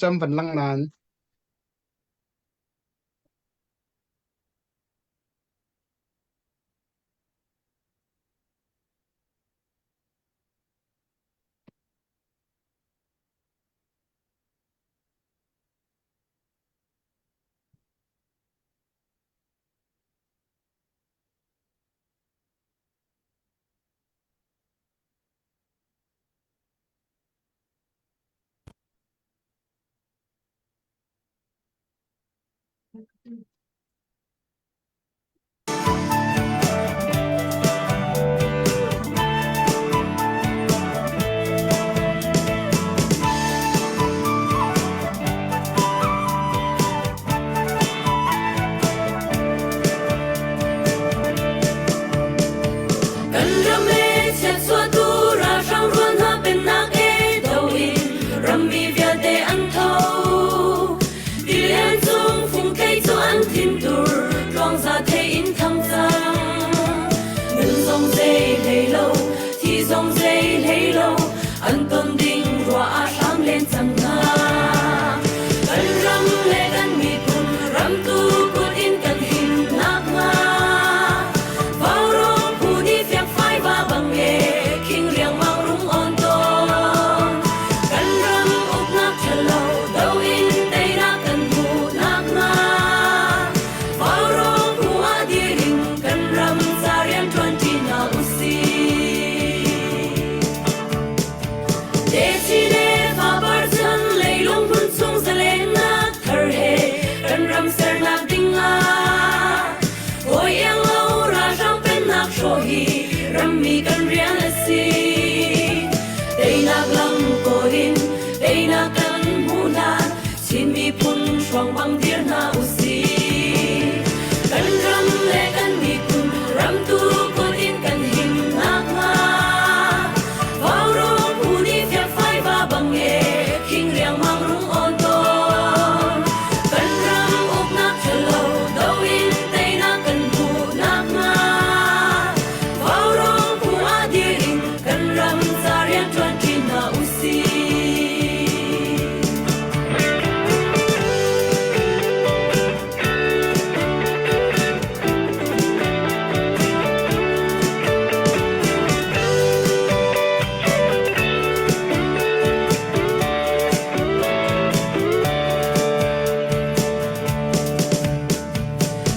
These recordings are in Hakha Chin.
Cam van lang nain. Kan ram e chiatchuahtu ralhrang rual hna pennak e do in rammi vialte an tho. Tilian cung fungtlei cu an thintur tluangza thei in thang cang. Nun zong zei hlei lo, thi zong zei hlei lo, an ton ding ruah ah hram len cang hna. Kan ram le kan miphun ramtu kut in kan him nakhnga Vaurawng phu nih fiangfai va bang e khing riangmang rung on tawn. Kan ram uknak ṭhalo do in teinak kan hmuh nakhnga Vaurawng phu ah dir in kan ram ca rian ṭuan ṭi hna usih. Techi le fapar chan leilung hmun chung zalennak thar he kan ram sernak ding ah hawi iang lo ralhrang pennak hrawh hi rammi kan rian a si. Teinak lam kawl in teinak kan hmuh hlan Chin miphun hruang bang dir hna usih. Kan ram le kan miphun ramtu kut in kan him nakhnga Vaurawng phu nih fiangfai va bang e khing riangmang rung awn tawn. Kan ram uknak ṭhalo do in teinak kan hmuh nakhnga Vaurawng phu ah dir in kan ram ca rian ṭuan ṭi hna usih.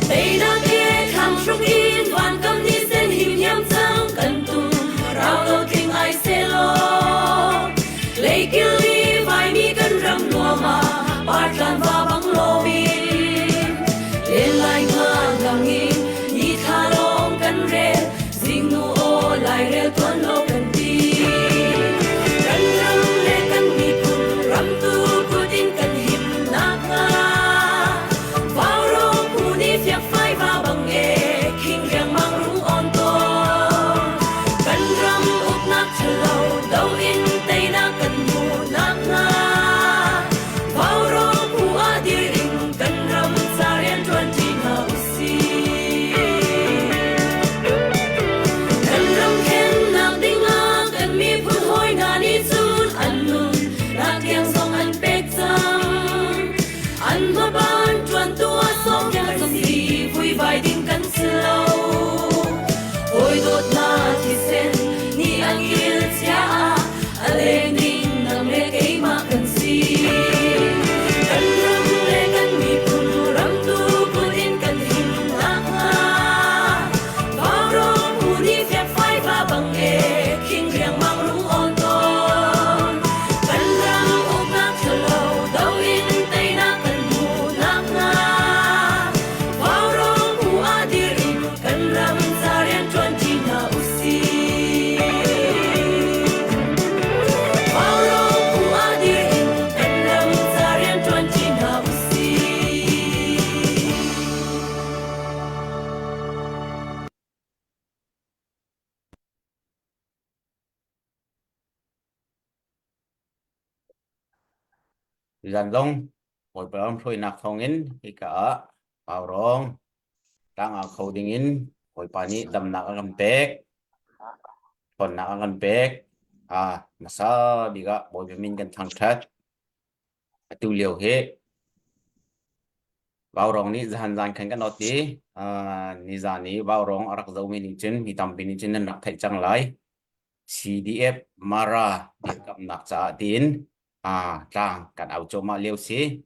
Teinak he thlang hruk in vankam ni sen him hiam cang kan tum rau lo tling ai selaw Leikil i vaimi kan ram nuam ah partlan va bang loin len lai nga lang in ni thla lawng kan rel zingnu aw lairel tuan lo kan ti kan ram le kan miphun ramtu kut in kan him nakhnga Vaurawng phu nih fiakfai va bang e khing riangmang rung on tawn kan ram uknak ṭhalo do in teinak kan hmuh nakhnga Vaurawng phu ah dir in kan ram ca rian ṭuan ṭi hna usih. Kan ram khennak dingah kan miphun hawi hna nih cun an nun nak tiang zong an pek cang. An hmaban ṭuantu ah sawmpiak si vuivai ding kan si lo. Hawi dawtnak thisen nih an kil chia ah a leng ding nang le keimah kan si. Kan ram le kan miphun ramtu kut in kan him nakhnga Vaurawng phu nih fiakfai va bang e khing riangmang rung awn tawn. Kan ram uknak ṭhalo do in teinak kan hmuh nakhnga Vaurawng phu ah dir in kan ram ca rian ṭuan ṭi hna usih. Vaurawng phu ah dir in kan ram ca rian ṭuan ṭi hna usih. Zan zong Bawipa ram hruainak thawngin hika ah Vaurawng tlang ah kho dingin Bawipa nih damnak a kan pek, ṭhawnnak a kan pek. Ah, hmasa bik ah Bawipa min kan thangṭhat. Atu lio hi Vaurawng nih zahan zan khan kan awt i nizan i Vaurawng a rak zomi nih cun mi tampi nih cun nan rak theih cang lai. CDF Mara dirkamnak caah tiin tlang kan au cuahmah lio si.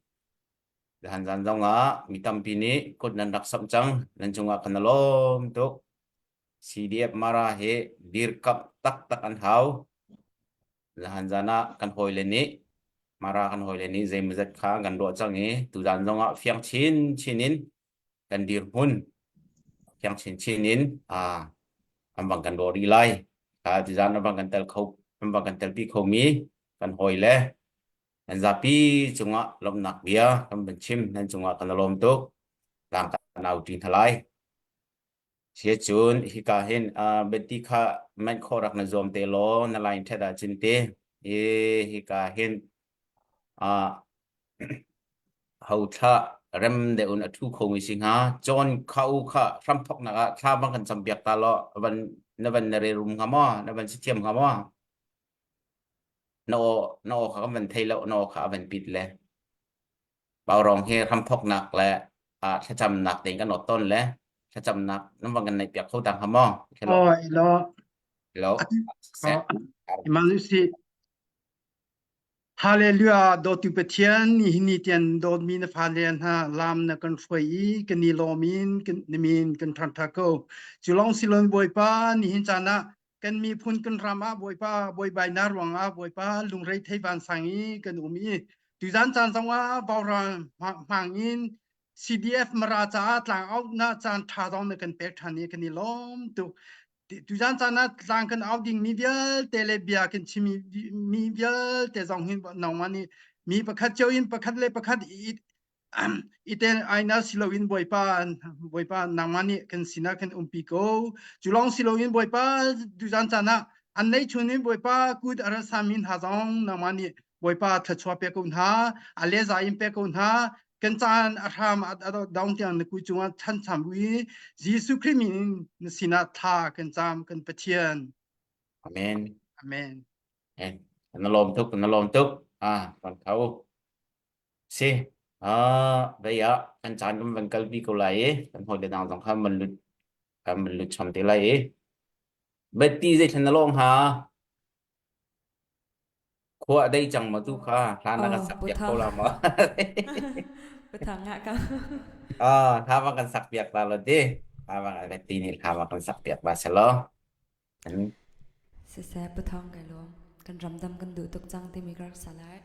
Zahan zan zong ah mi tampi nih kut nan rak samh cang. Nan cungah kan i lawm tuk. CDF Mara hi dirkamh taktak an hau. Zahan zan ah kan hawile nih Mara kan hawile nih zeimawzat kha kan ruah cang i tuzan zong ah fiang chinchin in kan dirhmun fiang chinchin in an bang kan ruah rih lai. Tuzan an bang kan tel kho an bang kan telpi khomi kan hawile nan zapi cungah lawmhnak bia kan van chim nan cungah kan i lawm tuk. Tlang kan au ṭi hna lai. Siacun hika hin biati kha manh khawh rak na zuam te law na line ṭhat ahcun ti i hika hin ho thla rem deuh in a ṭhu khomi si hnga. Cawn kha u kha hramthawknak ah thla bang kan campiak ta law van na van na re rum hnga maw? Na van si thiam hnga maw? Na aw na aw kha kan van thei lo, na aw kha a van pit le. Vaurawng hi hramthawknak le thlacamnak tein kan awt tawn le thlacamnak nan van kan neih piak kho ta hnga maw? Hello. Oh, hello. Hello. Imalusi. Hallelujah dawtu Pathian ni hi ni tian dawtmi na fale hna lam na kan hruai i kan i lawm in kan na min kan thangtha ko. Cu lawng si loin Bawipa nihin caan ah kan miphun kan ram ah Bawipa buaibainak ruangah Bawipa lungrei thei vansang i kan um i tuzan caan zongah vaural hmang in CDF Mara caah tlang auhnak caan ṭha zong na kan pek ṭhan i kan i lawm tuk. Tuzan caan ah tlang kan au ding mi vialte le bia kan chim mi vialte zong hin nangmah nih mi pakhat cio in pakhat le pakhat iten aina siloin Bawipa Bawipa nangmah nih kan sinah kan umpi ko. Cu lawng siloin Bawipa tuzan caan ah an nei chun in Bawipa kut a ra sami hna zong nangmah nih Bawipa thluachuah pe ko hna, a le za in pe ko hna. Kan caan a hram a dong tiang na kui cungah chancham ui Jesuh Khrih min in na sinah thla kan cam kan Pathian. Amen. Amen. Na lawm tuk, na lawm tuk. Ah, kan tho. Si. Vei ah kan caan kan van kalpi ko lai i kan hawile dang zong kha man lut kan man lut chom te lai i. Beti zei thlan na lawng ha? Khua a dei cang maw tu kha hlan na kan Oh, sak piak ko Buthang. la maw? Buthang ngah ka. Ah, hla bang kan sak piak ta lo ti. Hla bang beti nih hla bang kan sak piak ba selaw. Siseh Buthang kai lawm. Kan ramdam kan duh tuk cang timi ka rak sa lai.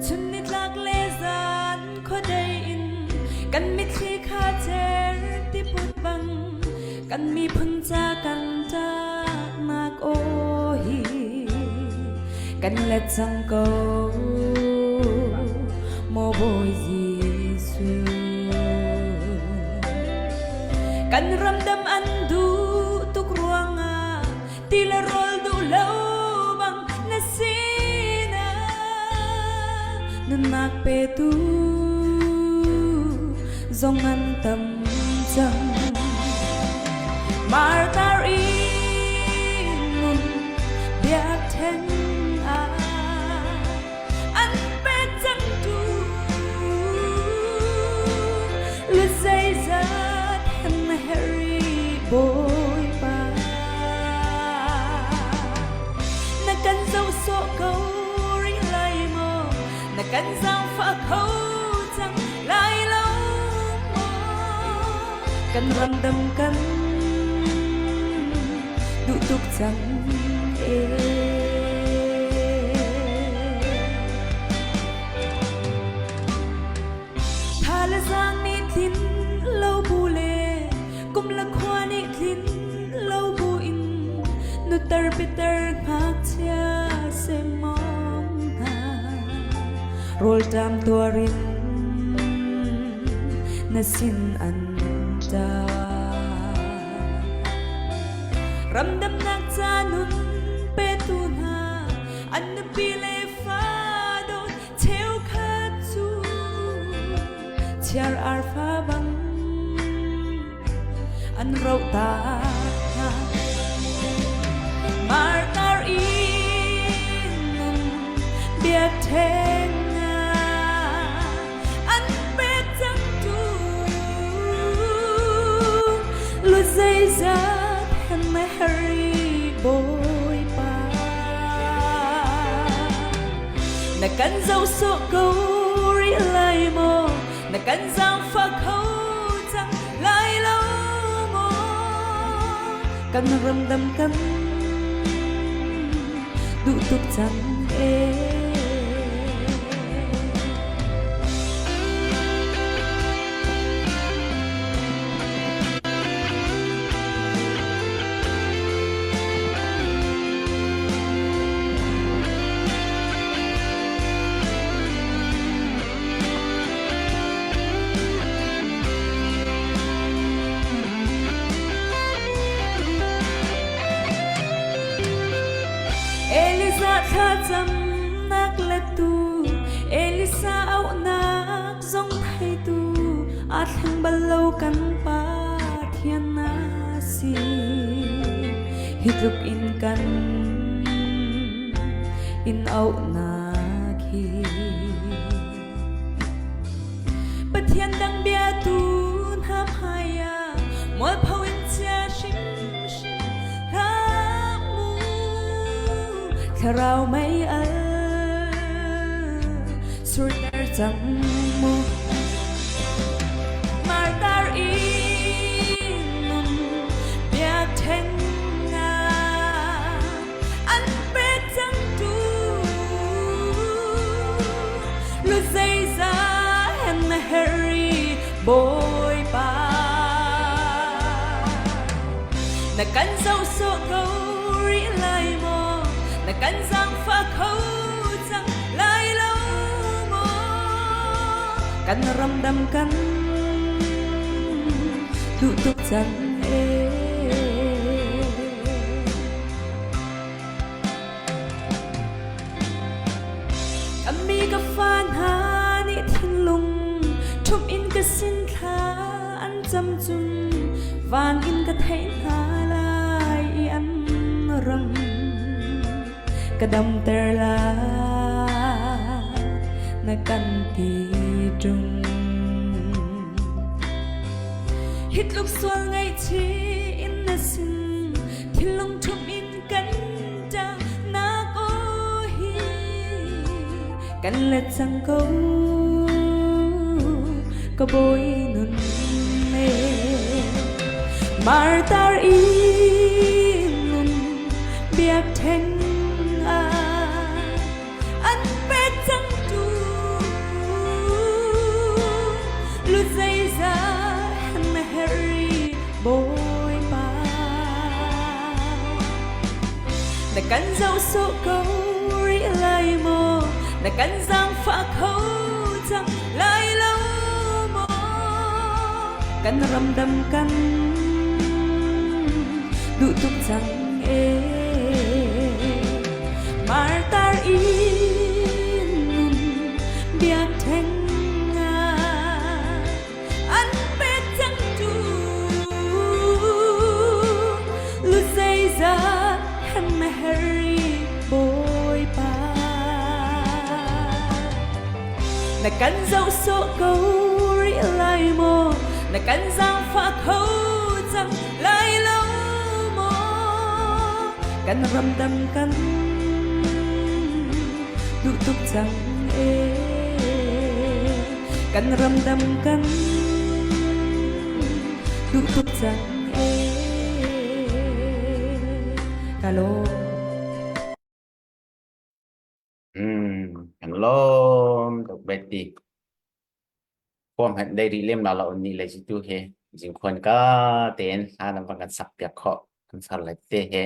Chun nitlak le zan khuadei in kan mitthli kha cer ti put bang kan miphun ca kan ṭahnak aw hi kan let cang ko maw Bawi Jesuh kan ramdam an duh tuk ruangah ti le rawl duh lo bang na sinah nunnak petu zong an tam cang Martar in nun biakṭheng ah an pek cang tu lu zeizat hen Harry Bawipa na kan zoh sawh ko rih lai maw na kan zaangfah kho cang lai lo maw kan ramdam kan duh tuk cang ee Tha le zaang nih tlin lo bu le kum le khua nih tlin lo bu in nutar pitar ngakchia semong hna rawlṭam tuarin na sin an ṭah. Ramdamnak ca nun petu hna an nupi le fa dawt cheukhat cu chiar arfa bang an roh ta hna. Martar in nun biakṭheng ah an pek cangtu lu zeizat hen na herh Bawipa. Na kan zoh sawh ko rih lai maw? Na kan zaangfah kho cang lai lo maw? Kan ramdam kan duh tuk cang ee. Elisa thlacamnak lettu Elisa auhnak zong theitu aa thleng bal lo kan Pathian na si hi tluk in kan in auhnak hi Pathian dang biatu hna hmai ah mualpho in chia hrimhrim hlah mu thlarau mei al surter cang mu Martar in nun biakṭheng ah an pek cangtu lu zeizah hen na herh i Bawipa na kan zoh sawh ko rih lai maw na kan zaangfah kho cang lai lo maw kan ramdam kan duh tuk cang ee Ka mi ka fa hna nih thinlung ṭhumh in ka sin thla an cam cun van in ka theih hna lai i an ram ka damter lai na kan ti ṭung. Hi tluk sual ngaihchih in na sin thinlung ṭhumh in kan ṭah nak aw hi kan let cang ko ka bawi nun me martar in nun biakṭheng ah an pek cangtu lu zeizah na herh i Bawipa na kan zoh sawh ko rih lai maw na kan zaangfah kho cang lai lo maw kan ramdam kan duh tuk cang ee Martar in nun biakṭheng ah an pek cangtu lu zeizah hen na herh i Bawipa na kan zoh sawh ko rih lai maw na kan zaangfah kho cang lai lo maw kan ramdam kan duh tuk cang ee kan ramdam kan duh tuk cang ee ka lawm Hmm, kan lawm tuk Betty. Huam hmanh dei rih lem la lo ni le ci tu he jingkhuan ka tein hla nan van kan sak piak khawh kan far le te he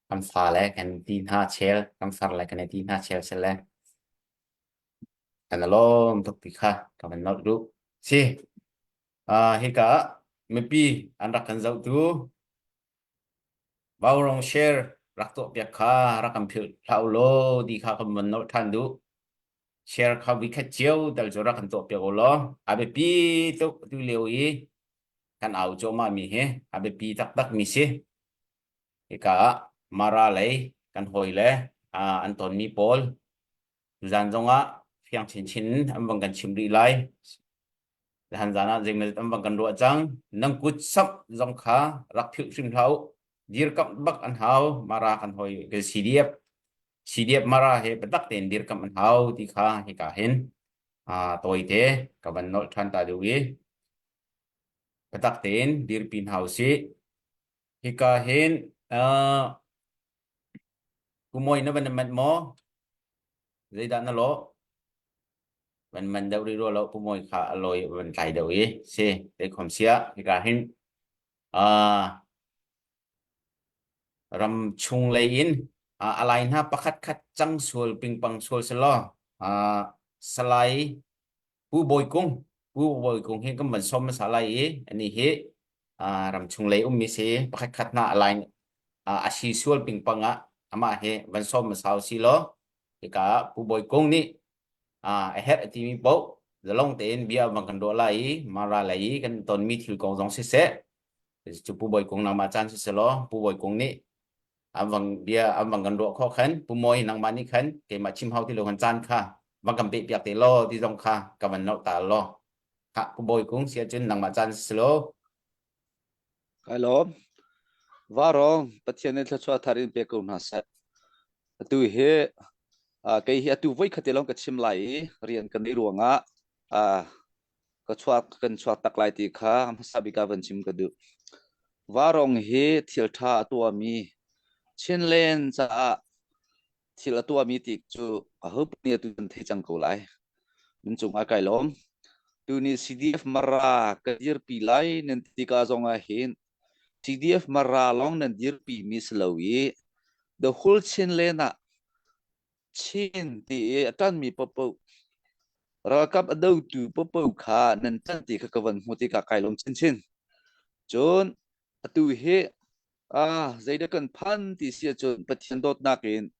kan fa le kan ti hna chel kan far le kan ti hna chel sel le kan lawm tuk ti kha ka van nolh duh si hika mipi an rak kan zoh tu. Vaurawng share rak tuahpiak kha rak kan philh hlah u law ti kha kan van nolh ṭhan duh. Share kha vikhat cio tal cu rak kan tuahpiak u law a biapi tuk tu lio i kan au cuahmah mi hi a biapi taktak mi si. Hika ah Mara lei kan hawi le an tonmi pawl tuzan zongah fiang chinchin in an van kan chim rih lai. Han zan ah zeimawzat an van kan ruah cang. Nan kut samh zong kha rak philh hrim hlah u. Dirkamh bak an hau. Mara kan hawi kan CDF. CDF Mara he biatak tein dirkamh an hau ti kha hika hin tawite ka van nolh ṭhan ta duh i biatak tein dirpi hna usih. Hika hin uh, Kumawi na van manh maw? Zeidah na lawh? Van man deuh rih rua lo Kumawi kha a lawi van tlai deuh i si te khom sia hika hin uh, ram chung lei in uh, a lai hna pakhat khat cang sual pingpang sual selaw uh, salai Pu Bawi Kung Pu Bawi Kung hi kan van sawm hmasa lai i ani hi ramchung lei ummi si pakhat khat hna a line a si sual pingpang ah amah hi van sawm hmasa si law hika ah Pu Bawi Kung nih a herh a timi paoh zalong tein bia van kan ruah lai i Mara lei i kan tonmi thil kong zong siseh cu Pu Bawi Kung nangmah caan siseh law Pu Bawi Kung nih an vang bia an vang kan ruah khawh khan Pu Mawi nangmah nih khan keimah chim hau ti lo kan caan kha van kan peh piak te law ti zong kha ka van nolh ta law kha Pu Bawi Kung si ahcun nangmah caan si lo. Kai lawm. Varong Pathian nih thluachuah thar in pe ko hna seh. Atu hi kei hi atu voi khat te lawng ka chim lai i rian kan i ruangah ka chuak kan chuak tak lai ti kha hmasa bik ah van chim ka duh. Varong hi thil ṭha a tuahmi Chinland caah thil a tuahmi ti cu aho nih atu kan thei cang ko lai. Nan cungah kai lawm. Tuni CDF Mara ka dirpi lai nan ti ka zong ah hin CDF Mara lawng nan dirpi mi si lo i the whole Chinland ah Chin ti i a ṭanmi paohpaoh ralkap a dotu paohpaoh kha nan ṭan ti kha ka van hmuh tikah kai lawm chinchin. Cun atu hi ah zeidah kan phan ti si ahcun Pathian dawtnak in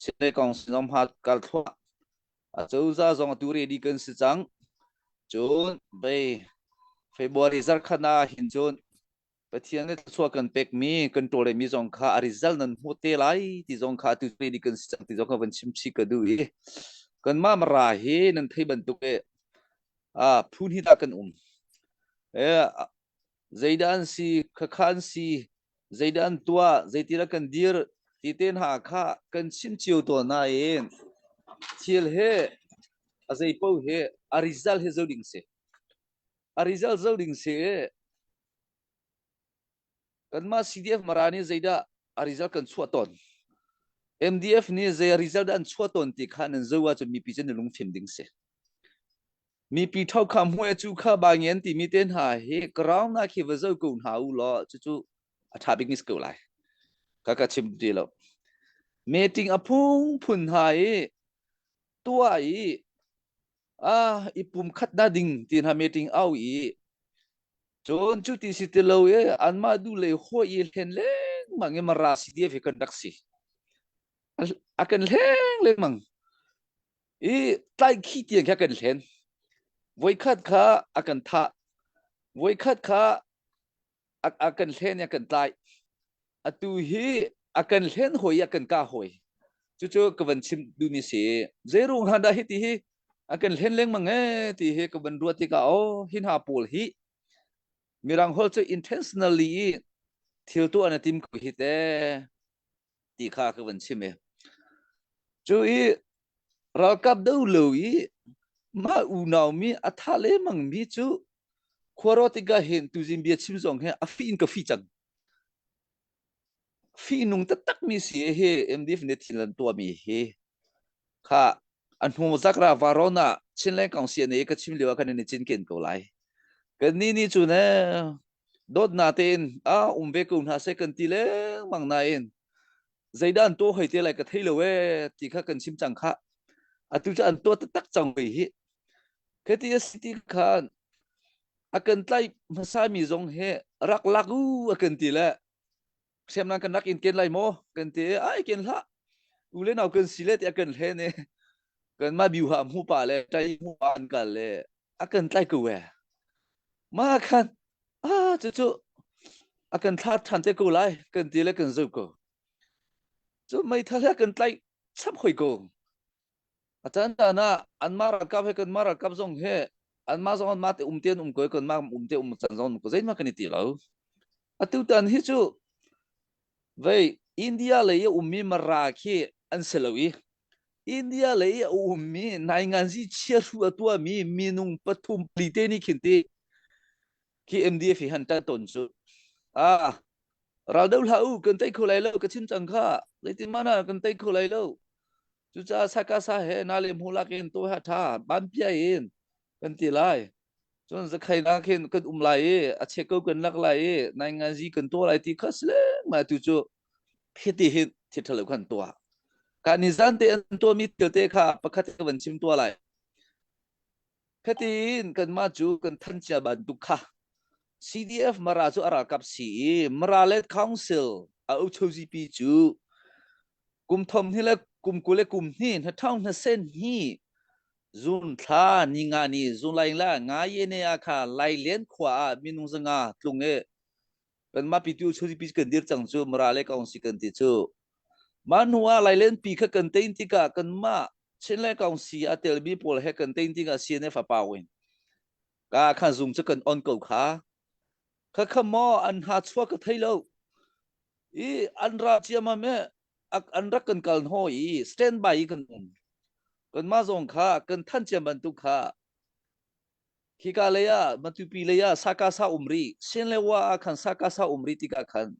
Chinlei kong sinawm ha kal thluah acozah zong atu ready kan si cang. Cun bei February zarkhat ah hin cun Pathian nih thluachuah kan pekmi kan tawlrelmi zong kha a result nan hmuh te lai ti zong kha atu ready kan si cang ti zong kha van chim chih ka duh i kanmah Mara hi nan thei bantuk i ah phun hi dah kan um eh zeidah an si khakha an si zeidah an tuah zeitidah kan dir ti te hna kha kan chim cio tawn nain thil he a zei paoh he a result he zo ding si a result zo ding si Kanmah CDF Mara nih zeidah a result kan chuah tawn? MDF nih zei a result dah an chuah tawn ti kha nan zoh ahcun mipi cu nan lungfim ding si. Mipi tho kha hmuai cu kha ba ngen timi te hna hi ground ah khi va zoh ko hna u law cucu a ṭha bik mi si ko lai. Ka ka chim ti lo. Meeting a phungphun hna i tuah i ah i pum khat na ding ti hna meeting au i Cun cu ti si ti lo i anmah duh lei hawi i hlen lengmang i Mara CDF hi kan rak si. A kan hleng lengmang. I tlaihkhih tiang khi a kan hlen. Voikhat kha a kan thah. Voikhat kha a, a kan hlen i a kan tlaih. Atu hi a kan hlen hawi i a kan kah hawi. Cucu ka van chim duhmi si. Zeiruang hna dah hiti hi a kan hlen lengmang ee ti hi ka van ruat tikah oh hi hna pawl hi mirang holh cu intentionally i thil tuah na tim ko hi te ti kha ka van chim e cu i ralkap do lo i mah unau mi a tha lemang mi cu khuaro tikah hin tuzin bia chim zong hi a fi in ka fi cang fi nung taktak mi si hi MDF nih thil an tuah mi hi kha a hnu zakra varon ah Chinland Council nih ka chim lio ah kan in cinken ko lai kan ni ni cu ne dawtna tein a um ve ko hna seh kan ti lengmang nain zeidah an tuah hoi te lai ka thei lo e ti kha kan chim cang kha atu cu an tuah taktak cang ve hi khati a si ti khan a kan tlaih hmasa mi zong he rak lak u a kan ti le. Hriamnam kan rak in ken lai maw? Kan ti ai ken hlah. U le nau kan si le tiah kan hlen i kanmah biuha hmu pa le ṭai hmu pa an kal le a kan tlai ko e. Mah khan ah cucu a kan thla ṭhan te ko lai kan ti le kan zoh ko. Cu meithal he kan tlaih chap hoi ko. A caan caan ah anmah ralkap he kanmah ralkap zong he anmah zong anmah te um te an um ko i kanmah um te um can zong um ko zeihmanh kan i ti lo. Atu tan hi cu vei India lei i a ummi Mara khi an si lo i India lei i a ummi nainganzi chiahru a tuahmi minung pathum pali te nih khin ti khi MDF hi han ṭan tawn cu. Ah, ral do hlah u kan tei kho lai lo ka chim cang kha zeitin mana kan tei kho lai lo cucaah sakasa he na le hmu lak in to ha tha ban pia in kan ti lai cun zakhai na khin kan um lai i a che ko kan lak lai i nai ngan zi kan to lai ti kha sile ma tu cu hiti hin thil thalo khan tua ka ni zan te an to mi thil te kha pakhat ka van chim tua lai Khatin kanmah cu kan thancia bantuk kha CDF Mara cu a ralkap si i Mara Land Council a uchozipi cu kum thom hnih le kum 20 le kum hnih hna hna sen hi zun thla ni nga ni zun lai la nga ye ne a kha lai len khua ah minung zanga tlung e kanmah pitu uchozipi kan dir cang cu Mara le Council kan ti cu mah hnu ah Lailen pi kha kan tein tikah kanmah Chin le Kongsi a telmi pawl he kan tein tikah CNF a pau in ka khan zung cu kan on ko kha kha kha maw an ha chuak ka thei lo i an ra ciamam me an rak kan kal hno i stand by i kan um kan mah zong kha kan than ciam bantuk kha khika lei ah Matupi lei ah Sakasa um ri Sin le Wa ah khan Sakasa um ri tikah khan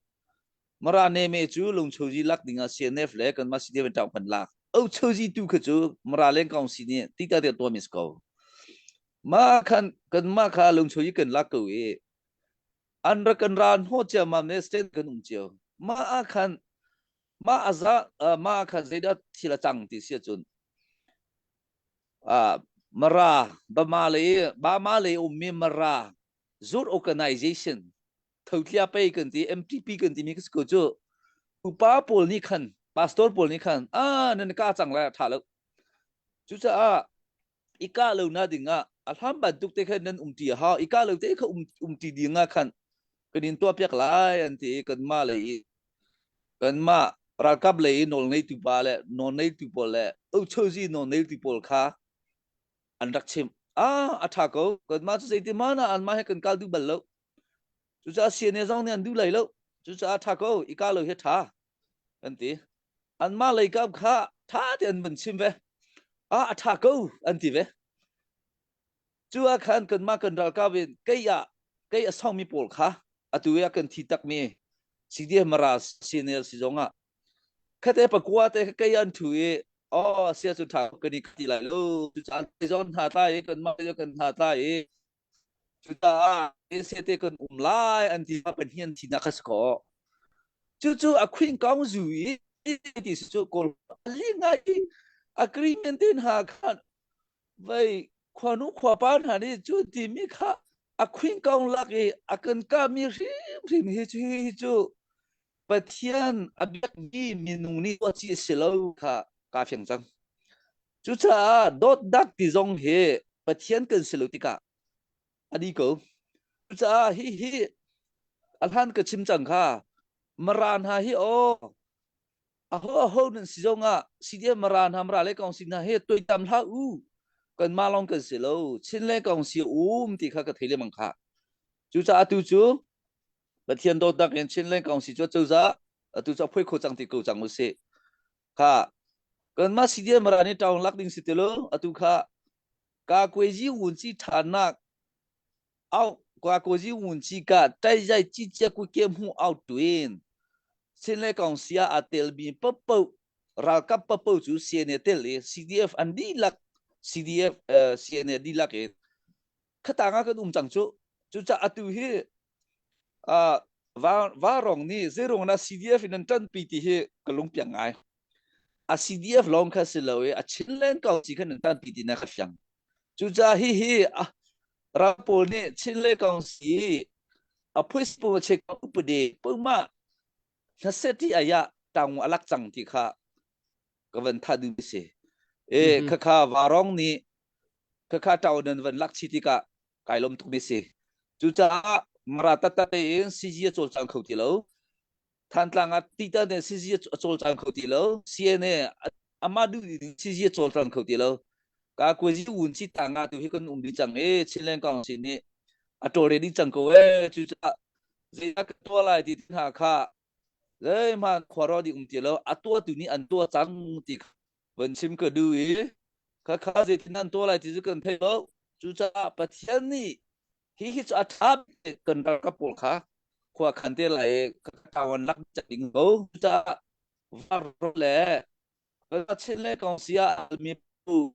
Mara neme cu lungchozi lak ding ah CNF le kanmah CDF in ṭang kan lak. Ochozi tu kha cu Mara leng kong si nih tita te tuah mis ko. Ma khan kanmah kha lungchozi kan lak ko i an rak kan ra hno cia mam ne state kan um cio. Ma ah khan ma aza ma khan zeidah thil a cang ti si ahcun Mara Bama lei Bama lei ummi Mara Zur Organization thotlia pei kan ti MTP kan timi ka si ko cu upa pawl nih khan pastor pawl nih khan ah nan ka cang lai tha lo cucaah i ka lo na ding ah a hlam bantuk te khan nan um ti ha i ka lo te kha um um ti ding ah khan kan in tuah piak lai an ti kan ma le i kan ma ralkap lei i nawl ngeitu pa le nawl ngeitu pawl le uchozi nawl ngeitu pawl kha an rak chim ah a tha ko kan mah cu zeiti mana an mah he kan kal duh bal lo cucaah CNA zong nih an duh lai lo cucaah tha ko i ka lo hi tha kan ti an mah lei kap kha tha te an van chim ve ah a tha ko an ti ve cu ah khan kan mah kan ralkap in kei ah kei a song mi pawl kha atu ya kan thi tak mi CDF Mara CNL si zong ah khate pakua te kei an thu i oh sia cu tha kan i ti lai lo cu caan te zon hna tlai i kan mah kan hna tlai i cucaah se te kan um lai an ti pa hian thi na kha si ko cu cu a queen kong zu i ti su cu kawl li ngai agreement tin ha khan vei khuanu khuapa hna nih cu ti mi kha a queen kong lak i a kan ka mi hrim hrim hi cu hi cu Pathian a biakmi minung nih tuah ci a si lo kha kaa fiang cang. Cucaah dawtnak ti zong hi Pathian kan si lo tikah a di ko. Cucaah hi hi a hlan ka chim cang kha Mara hna hi aw aho aho nan si zong ah CDF Mara hna Mara le kong si hna hi tuaitam hlah u kan mah lawng kan si lo Chin le kong si um ti kha ka thei lemang kha. Cucaah tu cu Pathian dawtnak in Chinland Council cu cozah atu cu a phui kho cang ti ko cang usih. Kha kanmah CDM ra nih town lak ding si ti lo atu kha ka kuazi wun ci thanak au ka kuazi wun ci ka tai jai chi chia ku ke mu au tuin Chinland Council ah a tel mi papo ralkap papo cu CNA tel i CDF an dihlak CDF CNA dihlak in khatang ah kan um cang cu cucaah atu hi uh, va va rong nih zeirung na CDF in an ṭanpi ti hi ka lungpiang ngai a CDF lawng kha si lo i a Chinland ko si khan an ṭanpi ti na ka fiang cucaah hi hi ram pawl nih Chinland kong si a phuispu che upade puma. hnaseti aya tang alak cang ti kha ka van tha ding si e kha kha varong nih kha kha tau nan van lak chi tikah kai lom tuk mi si cucaah mara tata tein CG a cawlcang kho ti lo Thantlang ah tita ne CG a cawlcang kho ti lo CNA ama du ding CG a cawlcang kho ti lo ka kuazi un chi ta nga tu hi kan um ding cang e Chinland Council nih a tawlre ding cang ko e cucaah zeidah ka tuah lai ti hna kha zeihmanh khuaro ding um ti lo a tuah tu nih an tuah cang ti van chim ka du i kha kha zeitin an tuah lai ti cu kan thei lo cucaah Pathian nih hi hi cu a ṭha kan ralkap pawl kha khua khan te lai i tawan lak ding ko cucaah var le Chin le kong si ah mi cu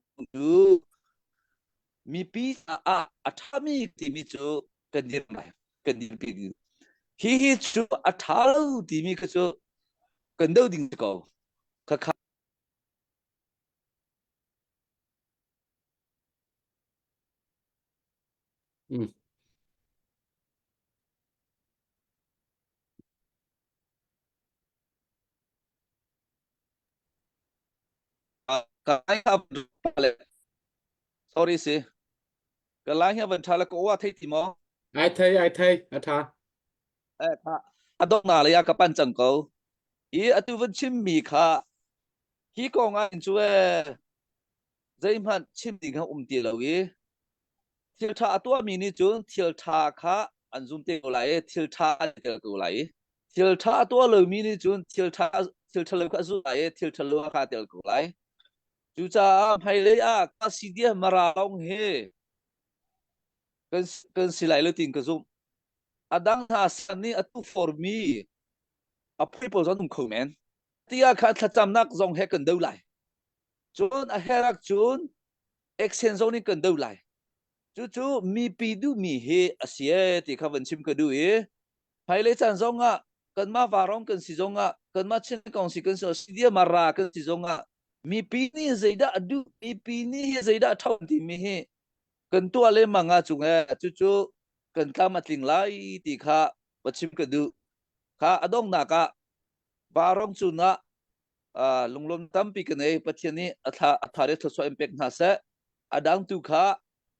mipi caah a ṭhami timi cu kan dir lai kan dirpi ding hi hi cu a ṭha lo timi kha cu kan do ding ko kha kha Mm. Kai le sorry si ka lai hi van tha le ko wa thei ti maw Ai thei ai thei a tha. Eh tha adok na le ya ka pan cang ko i atu van chim mi kha hi kong ah cu e zeihmanh chim ding kha um ti lo i thil ṭha a tuahmi nih cun thil ṭha kha an zum te ko lai i thil ṭha an tel ko lai i thil ṭha a tuah lomi nih cun thil ṭha thil ṭha lo kha a zulh lai i thil ṭha lo kha a tel ko lai. Cucaah hmailei ah ka CDF Mara lawng hi kan kan si lai lo tiin ka zumh. A dang hna san nih a tu formi a phui pawl zong an um kho men. Tiah khan thlacamnak zong he kan do lai. Cun a herh cun action zong nih kan do lai. Cucu mipi duhmi hi a si e ti kha van chim ka duh i hmailei caan zong ah kanmah varong kan si zong ah kanmah Chin Council kan si CDM ra kan si zong ah mipi nih zeidah a duh mipi nih hi zeidah a ṭhawn timi hi kan tuah lengmang ah cung e cucu kan tlam a tling lai ti kha va chim ka duh kha a donghnak ah varong cun ah lunglawm tampi ka nei Pathian nih a thla a thar i thluachuah in pek hna seh a dang tu kha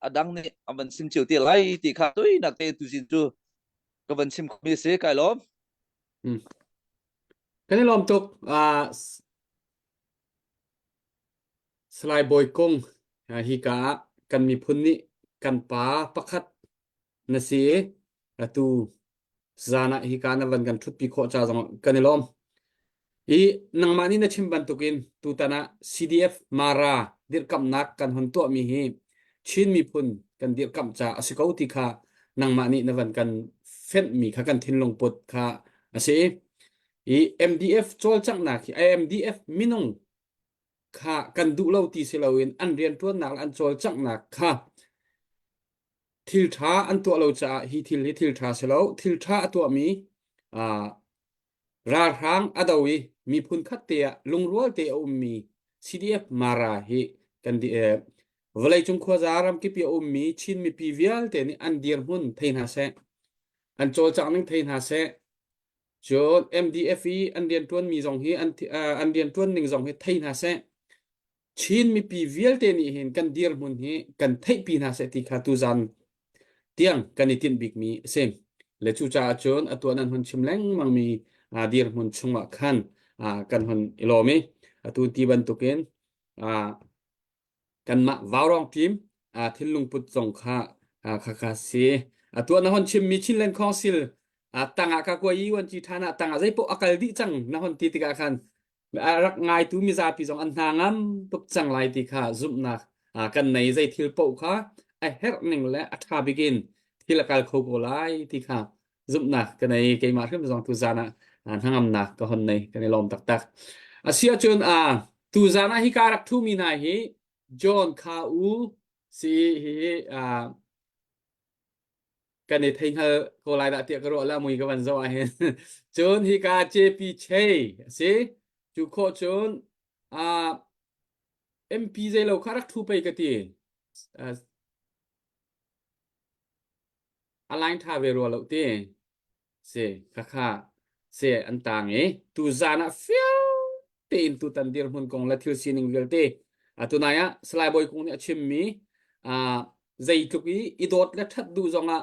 a dang nih a van sim cio te lai ti kha tuinak te tuzin cu ka van chim khomi si kai lawm Hmm. Kan i lawm tuk. Uh, Salai Bawi Kung hi ka ah kan miphun nih kan pa pakhat na si i atu zan ah hika na van kan ṭhutpi khawh ca zong kan i lawm. I nangmah nih na chim bantukin tutan ah CDF Mara dirhkamhnak kan hun tuahmi hi Chin miphun kan dirhkamh ca a si ko ti kha nangmah nih na van kan fenhmi kha kan thinlung put kha a si. I MDF cawlcanghnak hi MDF minung kha kan duh lo ti si loin an rianṭuannak le an cawlcanghnak kha Thil ṭha an tuah lo caah hi thil hi thil ṭha si lo. Thil ṭha a tuahmi uh, ralhrang a do i miphun khat te ah lungrual te a ummi CDF Mara hi kan di eh, vawleicung khuaza ramkip i a ummi Chin mipi vialte nih an dirhmun thei hna seh, an cawlcangh ning thei hna seh. Cun MDF i an rianṭuanmi zong hi an uh, an rianṭuan ning zong hi thei hna seh. Chin mipi vialte nih hin kan dirhmun hi kan theihpi hna seh ti kha tuzan tiang kan i tinh bikmi a si. Le cucaah cun atu an hun chim lengmangmi dirhmun chungah khan kan hun i lawm i atu ti bantukin kanmah Vaurawng team thinlung put zong kha khakha si. Atu na hon chimmi Chinland Council tangah ka kuai i uanci ṭhan ah tangah zeipaoh a kal dih cang na hon ti tikah khan a rak ngaitu mizapi zong an hna ngam tuk cang lai ti kha zumhnak kan nei zei thil paoh kha a herh ning le a ṭha bik in thil a kal kho ko lai ti kha zumhnak ka nei keimah hrim zong tu zan ah hnangamnak ka hon nei kan i lawm taktak a si ahcun tu zan ah hika rak thumi hna hi John Kha U si hi kan i thei hngal ko lai dah tiah ka ruah la mui ka van zoh ah hin cun hika JP Chey a si cu khawh cun uh, MP zeilo kha rak thu pei ka ti uh, a line tha ve rua lo ti si kha kha. Se an tang i tu zan ah fiang tein tutan dirhmun kong le thil sining vialte tunai ah Salai Bawi Kung nih a chimmi zeitluk i i dawt le ṭhat duh zongah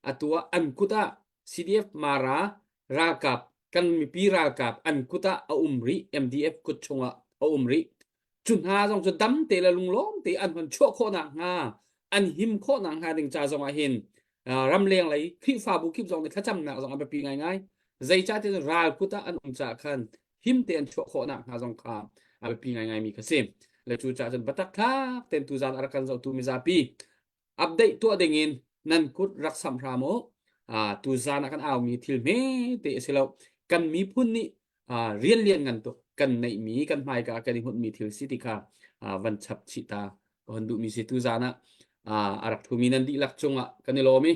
atu ah an kut ah CDF Mara ralkap kan mipi ralkap an kut ah a um rih MDF kut chungah a um rih cu hna zong cu dam te le lunglawm te an hon chuah khawh nak hnga an him khawh nak hnga ding ca zong ah hin ramleng lei Khrihfabu kip zong nih thlacamnak zong a biapi ngaingai zeicahtiah ral kut ah an um caah khan him te an chuah khawh nak hnga zong kha a biapi ngaingai mi kha si le cu caah cun batak thlak ten tu zan a rak kan zohtu mizapi update tuah ding in nan kut rak samh hram u tu zan ah kan aumi thil hme te a si lo kan miphun nih rian lian ngan tuk kan neihmi kan hmaika kan i hunmi thil si ti kha van chap chih ta ka hon duhmi si tu zan ah a rak thumi nan dihlak cungah kan i lawm i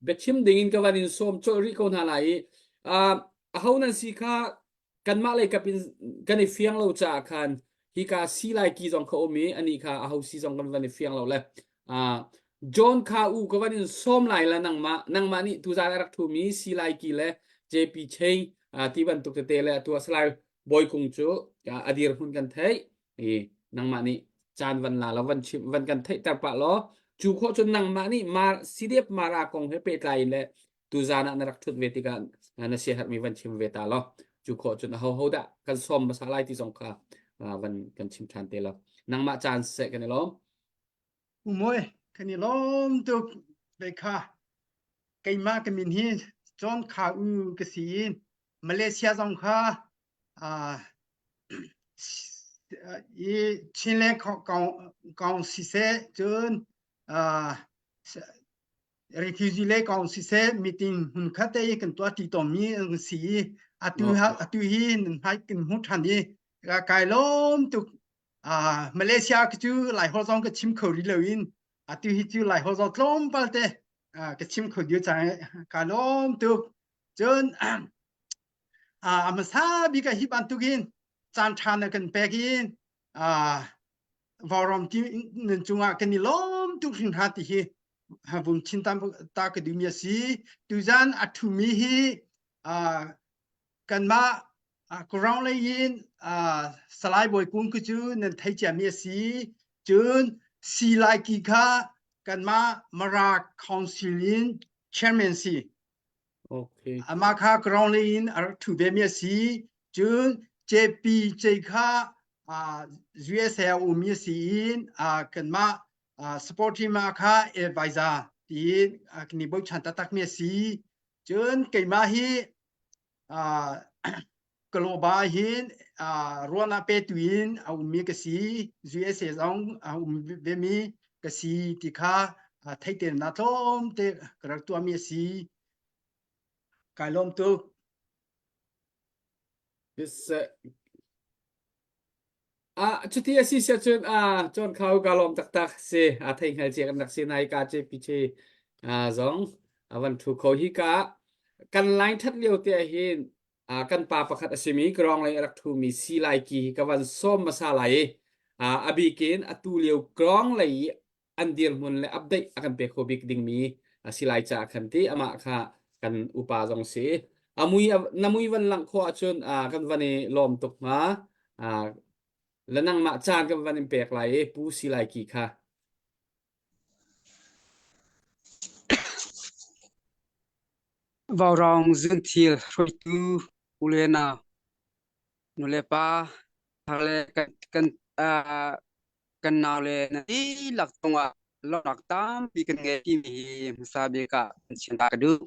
biachim ding in ka van in sawm colh rih ko hna lai i aho nan si kha kanmah lei kap in kan i fiang lo caah khan hika si lai ki zong kha um i ani kha aho si zong kan van i fiang lo le John kha u ka van in sawm lai la nangmah nangmah nih tuzan a rak thumi si lai ki le JP Chain ti bantuk tete le atu Salai Bawi Kung cu a dir hmun kan theih i nangmah nih caan van la lo van chim van kan theihter pah law cu khawh cun nangmah nih Mar CDF Mara kong he pehtlai in le tuzan ah na rak ṭhut ve tikah na siaherhmi van chim ve ta law cu khawh cun aho ho dah kan sawm hmasa lai ti zong kha van kan chim ṭhan te law nangmah caan seh kan i lawm. Umoi kan i lawm tuk ve kha keimah ka min hi John Kha U ka si i Malaysia zong kha i Chinland kong siseh cun refugee le kong siseh meeting hmun khat te i kan tuah ṭi tawnmi an si i atu atu hi nan hmai kan hmu ṭhan i kai lawm tuk. Malaysia cu Laiholh zong ka chim kho rih lo in atu hi cu Laiholh zong tlawmpal te ka chim kho dio cang ka lawm tuk. Cun a hmasa bik ah hi bantukin caan ṭha na kan pek i vaurawm ti nan cungah kan i lawm tuk hringhran ti hi vum chin ta ka duhmi a si. Tuzan a ṭhumi hi kanmah Kawrong lei in Salai Bawi Kung khi cu nan thei ciami a si. Cun Silai ki kha kanmah Mara Council in chairman si. Okay. Amah kha Kawrong lei in a rak ṭhu vemi a si. Cun JP J kha USA a ummi a si in kanmah support team ah kha advisor tiin kan i bochan taktakmi a si. Cun keimah hi Kaloba hin ruahnak petu in a ummi ka si. USA zong a um vemi ka si ti kha theihternak tlawmte ka rak tuahmi a si. Kai lawm tuk. Ah, cuti a si sia cun ah John Khau ka lawm taktak si. A thei hngal cia kan rak si nai ka ce pi che ah zong a van thu kho hi ka kan line that lio te ah hin ah kan pa pakhat a simi krong lei a rak thu mi si lai ki ka van som masa lai i ah a bikin atu lio krong lei an dirhmun le update a kan pe kho bik dingmi a si lai caah khan ti amah kha kan upa zong si amui na mui van langh khawh ahcun kan van i lawm tuk hnga le nangmah caan kan van in pek lai i pu si lai ki kha Vaurawng zunthil hruaitu u le nau nu le pa thar le kan kan kan naule na dihlak cungah lawmhnak tampi kan ngei timi hi hmasa bik ah kan chim ta ka duh.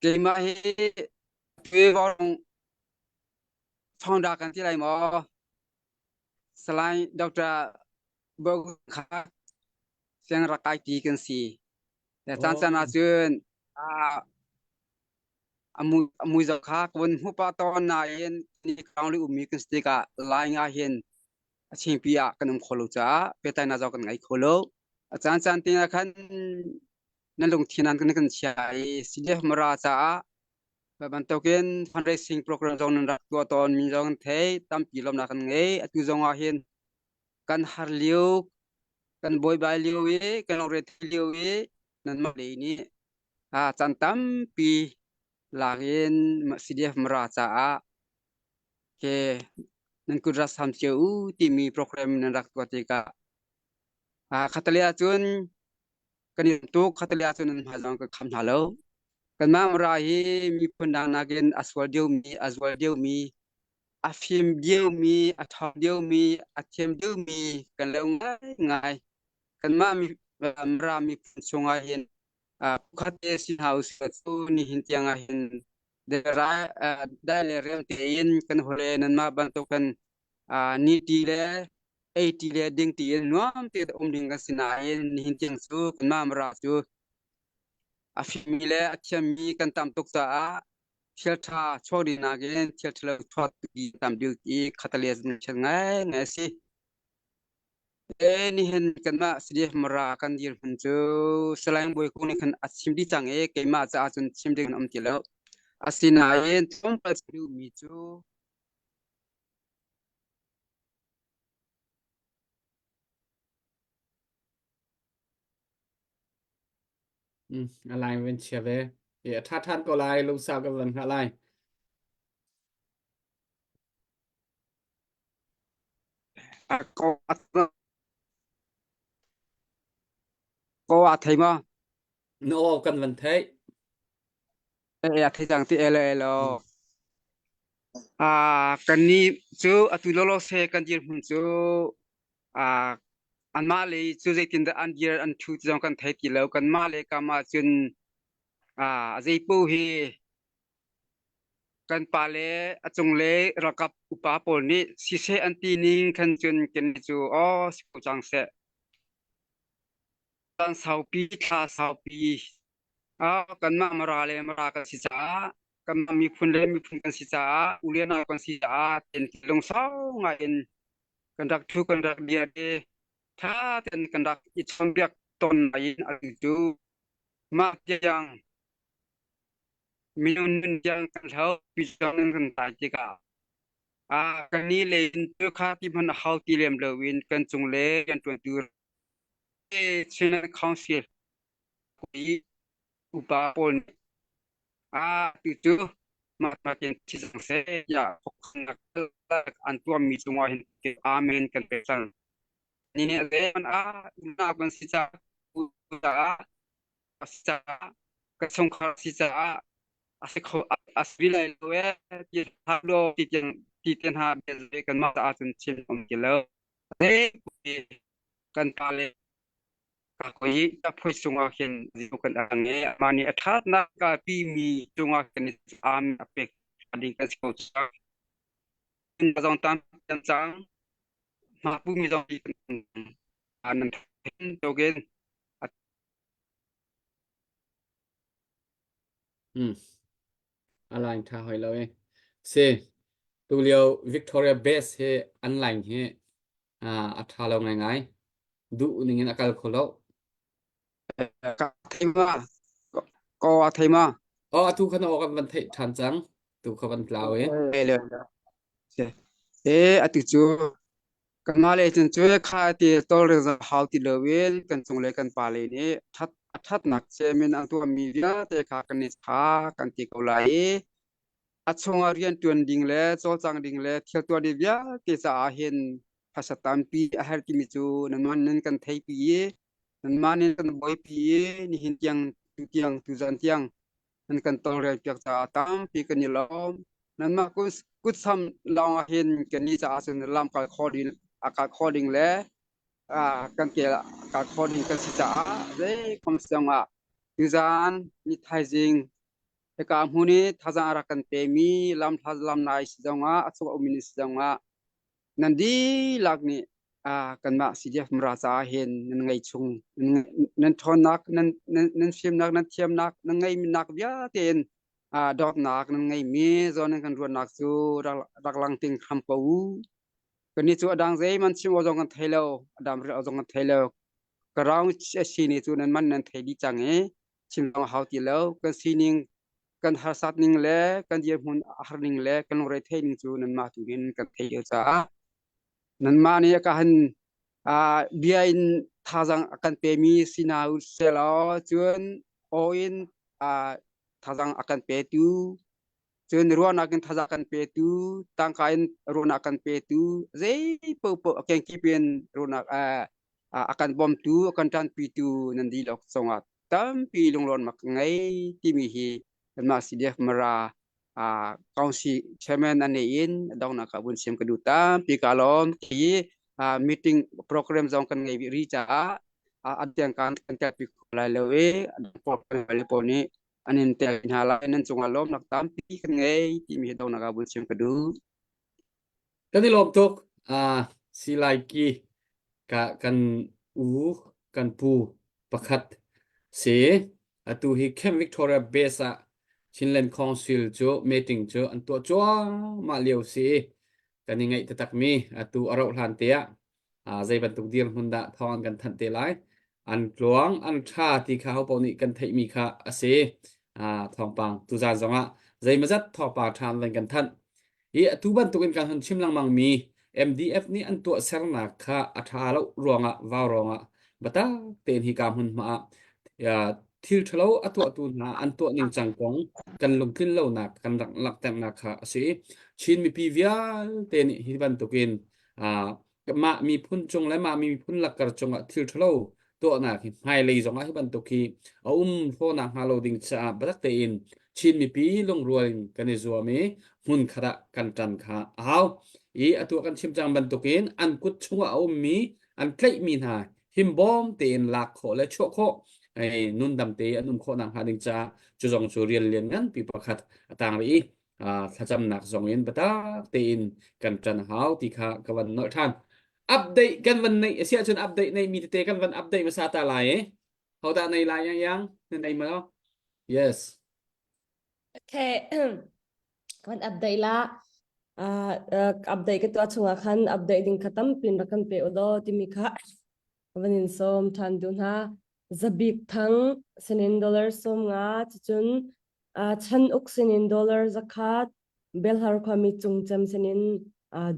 Keimah hi Tuivawng founder kan ti lai maw? Salai Dr. Bogun kha siang rak kai ti kan si. Le caan caan ahcun a mui zoh kha ka vun hmuh pah tawn nain ni kaung le ummi kan si tikah lai nga hin a chingpi ah kan um kho lo caah pehtlaihnak zong kan ngei kho lo. A caan caan te ah khan nan lungthin an kan chia i CDF Mara caah bantukin fundraising program zong nan rak tuah tawn mi zong kan thei tampi lawmnak kan ngei. Atu zong ah hin kan har lio kan buaibai lio i kan lungre lio i nanmah lei nih caan tampi lak in CDF Mara caah ke nan kut rak sam cio u timi program nan rak tuah tikah khattelei ahcun kan i tuk khattelei ahcun nan hmai zong kan kham hna lo. Kanmah Mara hi miphun dang nakin a sual deuhmi, a zual deuhmi, a fim deuhmi, a ṭhawng deuhmi, a thiam deuhmi kan lo ngaingai. Kanmah Mara miphun chungah hin pakhat te si hna usih cu nihin tiang ah hin dai le rem tein kan hole nanmah bantukin ni ti le ei ti le ding ti in nuam tein um ding kan si nain nihin tiang cu kanmah Mara cu a fimmi le a thiammi kan tam tuk caah thil ṭha chuak ding nakin thil ṭhalo chuak tam deuh i khatale chiat ngaingai a si. E nihin kanmah CDF Mara kan dirhmun cu Salai Bawi Kung nih khan a chim dih cang i keimah caah cun chim ding an um ti lo. Asinain tlawmpal chim duhmi cu Mm, a line van chia ve. E, a ṭha ṭhan ko lai, lungsau kan van hngah lai. Ko a thei ma? No, kan van theih. E a thei cang ti elo elo. Ah, kan ni cu atu lolo se kan dir hmun cu ah anmah lei cu zeitindah an dir an thu ti zong kan thei ti lo. Kanmah le kam ah cun ah zei paoh hi Kan pale a cunglei ralkap upa pawl nih siseh an ti ning khan cun kannih cu aw si ko cang seh. Caan saupi, thla saupi ah kanmah Mara le Mara kan si caah kanmah miphun le miphun kan si caah u le nau kan si caah ten lungsau ngai in kan rak thu kan rak dir i tha tein kan rak i chawnhbiak tawn nain atu cu mah tiang Minung nun tiang kan hlo pi zong in kan tai tikah ah kan nih le in tu kha ti hmanh a hau ti lem lo in kan cung le kan ṭuantu Chin Council i upa pawl nih ah tu cu mah tin thi cang seh tiah khuakhannak an tuahmi cungah hin amen kan pek cang. Ni nih zeihmanh ah unau kan si caah a si caah ka chungkhar a si caah a si kho a si lai lo ee ti hlah law ti tiang ti te hna bia kanmah caah cun chim um ti lo. Kan pa le ka koi ka phoi chungah khin ziu kan ang i amah nih a ṭhatnak ka pi mi cungah khin am a pek ding kan si ko cang. Zong tam cang hma pu mi zong nan token Hmm. A line tha hoi lo e. Si. Tu lio Victoria Base hi an line hi a tha lo ngai ngai. Duh ning in a kal kho lo. Ka thei ma? Ko a thei ma? Oh, atu khan aw kan van theih than cang. Tu kha van tlau e. Le E atu cu Kanmah lei cun cu kha ti tawlrel zong hau ti loin kan cunglei kan pale nih ṭhat a ṭhatnak cem in an tuahmi vialte kha kan i kha kan ti ko lai i a chungah rianṭuan ding le cawlcang ding le thil tuah ding vialte caah hin phaisa tampi a herh timi cu nanmah nan kan theihpi i nanmah nih kan buaipi i nihin tiang tutiang tuzan tiang nan kan tawlrelpiak caah tampi kan i lawm. Nanmah kutsam lawng ah hin kannih caah cun lam kal khawh ding a kal khawh ding le kan ke kal khawh ding kan si caah zeikom zongah tuzaan ni thaizing hika hmun i thazaang a rak kan pemi lam lam nai si zongah a chung a ummi si zongah nan dihlak nih kanmah CDF Mara caah hin nan ngei chung nan ṭhawnnak nan nan fimnak nan thiamnak nan ngeihnak vialte in dawtnak nan ngeimi zawn nan kan ruatnak cu rak lang ting hram ko u. Kannih cu a dang zeihmanh chim awk zong kan thei lo, a dam rih awk zong kan thei lo. Ka raung a si ni cu nan man nan thei dih cang i chim zong a hau ti lo. Kan sining kan harsat ning le kan dirhmun a har ning le kan lungre theih ning cu nanmah tu in kan theih lio caah nanmah nih ka han bia in thazaang a kan pemi si hna u selaw cun aw in. thazang a kan petu cun ruahnak in thazaang kan petu tangka in ruahnak kan petu zei paohpaoh a kengkip in ruahnak a kan bawmtu a kan ṭanpitu nan dihlak cungah tampi lunglawmnak ka ngei timi hi kanmah CDF Mara Council Chairman a nei in donghnak ah vun chim ka duh tampi ka lawm khi meeting program zong kan ngei rih caah a tiang kan kan telpi kho lai lo i program pawl nih an in tel hna lai nan cungah lawmnak tampi kan ngei timi hi donghnak ah vun chim ka duh. Kan i lawm tuk. Uh, si lai ki ka kan u kan pu pakhat si atu hi Camp Victoria base ah Chinland Council cu meeting cu an tuah cuahmah lio si kan i ngaih taktak mi atu a rauh hlan te ah zei bantuk dirhmun dah thawng an kan thanh te lai an tluang an ṭha ti kha hopaoh nih kan theihmi kha a si thawngpang tuzan zongah zeimazat thawngpang ṭha an van kan thanh hi atu bantukin kan hun chim lengmang mi MDF nih an tuah sernak kha a ṭha lo ruangah vau ruangah biatak tein hi ka hmun hma ah thil ṭhalo a tuahtu hna an tuah ning cang kong kan lungtlin lonak kan rak langhternak kha a si Chin mipi vialte nih hi bantukin mah miphun cung le mah miphun lakkar cungah thil ṭhalo tuahnak hi hmailei zongah hi bantuk hi a um hrawnak hnga lo ding caah biatak tein Chin mipi lungrual in kan i zuam i hmun khat ah kan ṭan kha a hau. I atu kan chim cang bantukin an kut chungah a ummi an tlaihmi hna himbawm tein lak khawh le chuah khawh nundam te an um khawh nak hnga ding caah cu zong cu rian lian nganpi pakhat a tang rih i thlacamnak zong in biatak tein kan ṭan hau ti kha ka van nolh ṭhan. Update kan van neih a si ahcun update neih mi tete kan van update hmasa ta lai i. Hodah nei lai yang yang? Na nei maw? Yes. Okay. Kan update la. Uh, uh, update ka tuah chungah khan update ding kha tampin rak kan pe ulaw timi kha van in sawm ṭhan duh hna. Zabik thang sinin dollar sawm nga cucun Chan uk sinin dollar zakhat, Belhar khuami cungcem sinin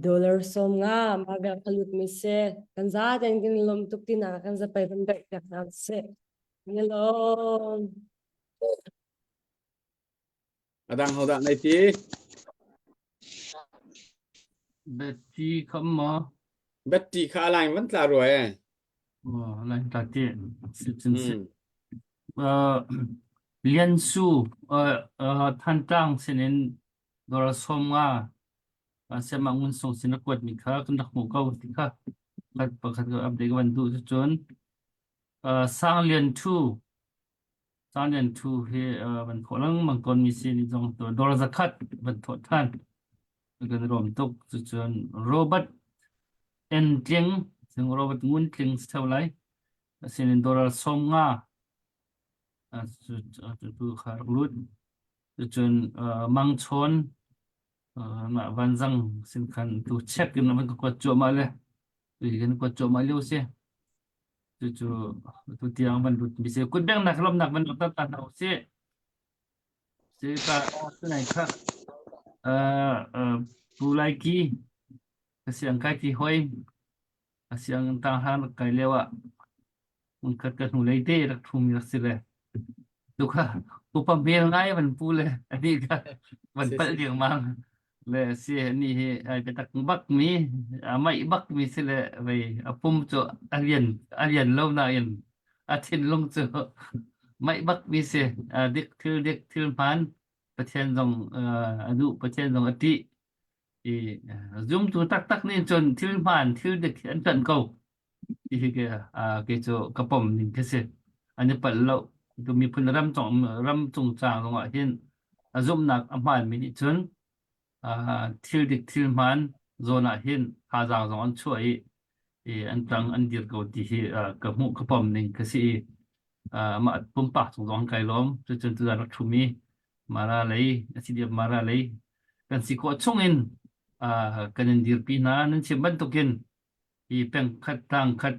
dollar 50 mah vel kha lut mi si. Kan za tein kan i lawm tuk tinak kan zapei van daih piak hna sih. Kan i lawm. Adang hodah nei ti? Betty kham maw? Betty kha a line van tla rua e. Oh, line tla ti. Si cun si. Uh, Lian Su uh, uh, Thantlang sinin dollar 50 sema ngun sung sin a kuat mi kha kan rak hmuh ko ti kha pakhat pakhat ka update ka van duh cun uh, Sang Lian Thu Sang Lian Thu hi uh, van thawh lengmang tawn mi si ni zong dollar zakhat van thawh than kan rom tuk cucun Robert N Tling sing Robert Ngun Tling si lai asinin dollar 50 cu kha rak lut cucun Mang Chawn mah vanzang sin khan tu check in van ka kuat cuahmah le tu hi kan kuat cuahmah lio si cucu tu tiang van lut mi si kut bengnak lomnak van rak ta hna usih si ka tunai kha Pu Lai Ki ka siang kai ti hoi a sianginn tang rak kai lio ah hmunkhat ka hnulei te rak ṭhumi rak si le tu kha upa hmel ngai van pu le anih kha van palh riangmang le si ani hi ai biatak bak mi a maih bak mi si le vei a pum cu a lian a lian lo nain a thinlung cu maih bak mi si a dik thil dik thil hmaan Pathian zong a duh Pathian zong a ṭih i zumtu taktak nih cun thil hmaan thil dik hi an ṭanh ko ti hi ke kei cu ka pom ning khi si an i palh lo tu miphun ram cung ram cungcang zongah hin a zumhnak a hmaanmi nih cun thil dik thil hmaan zawn ah hin thazaang zong an chuah i i an ṭang an dir ko ti hi ka hmuh ka pom ning khi si i mah pumpak cung zong kai lawm cucun tuzan rak ṭhumi Mara lei a si diam Mara lei kan si khawh chungin kan in dirpi hna nan chim bantukin hi peng khat tlang khat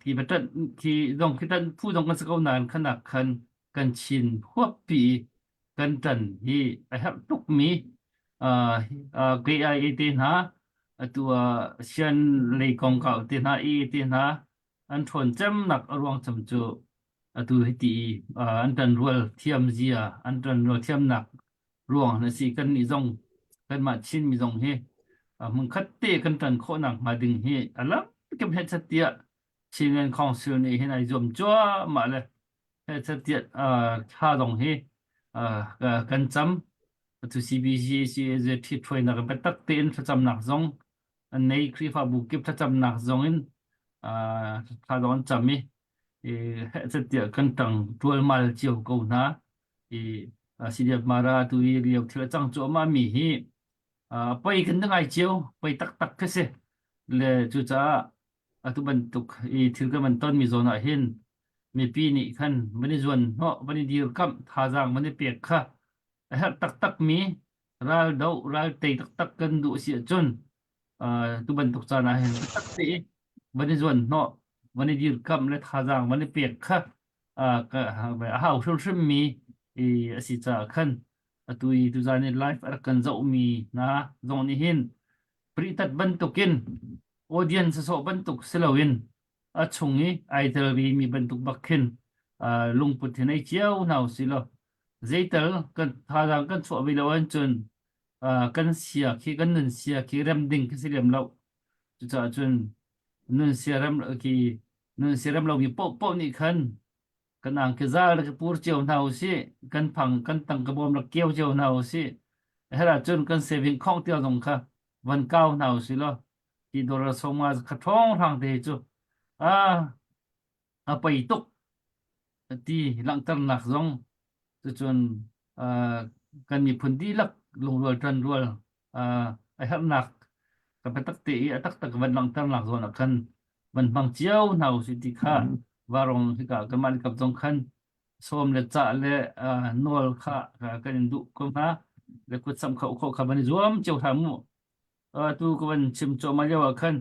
ti va ṭanh khi zong khi ṭanh phu zong kan si ko nain khanak khan kan chin huappi kan ṭan hi a herh tukmi KIA te hna atu sian lei kongkau te hna E te hna an ṭhawn cemnak a ruang cem cu. Atu hiti i an ṭanrual thiam zia, an ṭanrual thiamnak ruang na si. Kannih zong kanmah Chinmi zong hi hmunkhat te kan ṭan khawhnak hnga ding hi a lamkip hechet tiah Chinland Council nih hin ai zuam cuahmah le hechet tiah thla zong hi kan cam. Atu CBC CAZ ṭhithruainak biatak tein thlacamnak zong an nei Khrihfabu kip thlacamnak zong in thla zong an cam i hechet tiah kan ṭang ṭualmal cio ko hna. I CDF Mara tu i lio thil a cang cuahmah mi hi poi kan ngai cio, poi taktak khi si. Le cucaah atu bantuk i thil kan van tonmi zawn ah hin mipi nih khan van i zuan hnawh, van i dirkamh, thazaang van i pek kha a herh taktakmi ral doh, ral tei taktak kan duh si ahcun tu bantuk caan ah hin biatak te i van i zuan hnawh, van i dirkamh le thazaang van i pek kha a hau hrimhrimmi a si caah khan atu i tuzaan i live a rak kan zohmi hna zong nih hin pritat bantukin audience sawh bantuk si loin a chung i ai tel mi bantuk bak khin lungput hi nei cio hna usih law zeital kan thazaang kan chuah ve lo ahcun kan sia khi kan nun sia khi rem ding khi si lem lo. Cucaah cun nun sia rem khi nun sia rem lomi paohpaoh nih khan kan angki zal rak i pur cio hna usih kan phang kan tangka bawm rak keu cio hna usih her ahcun kan saving khong tiang zong kha van kau hna usih law ti dollar sawmnga kha ṭhawng hrang te cu a a pei tuk ti langhternak zong cucun kan miphun dihlak lungrual ṭanrual a herhnak ka biatak te i a taktak van langhternak zawn ah khan van hmang cio hna usih ti kha varong hika kanmah le kap zong khan sawm le cah le nawl kha kan in duh ko hna le kut samh kho kho kha van i zuam cio hram mu tu ka van chim cuahmah lio ah khan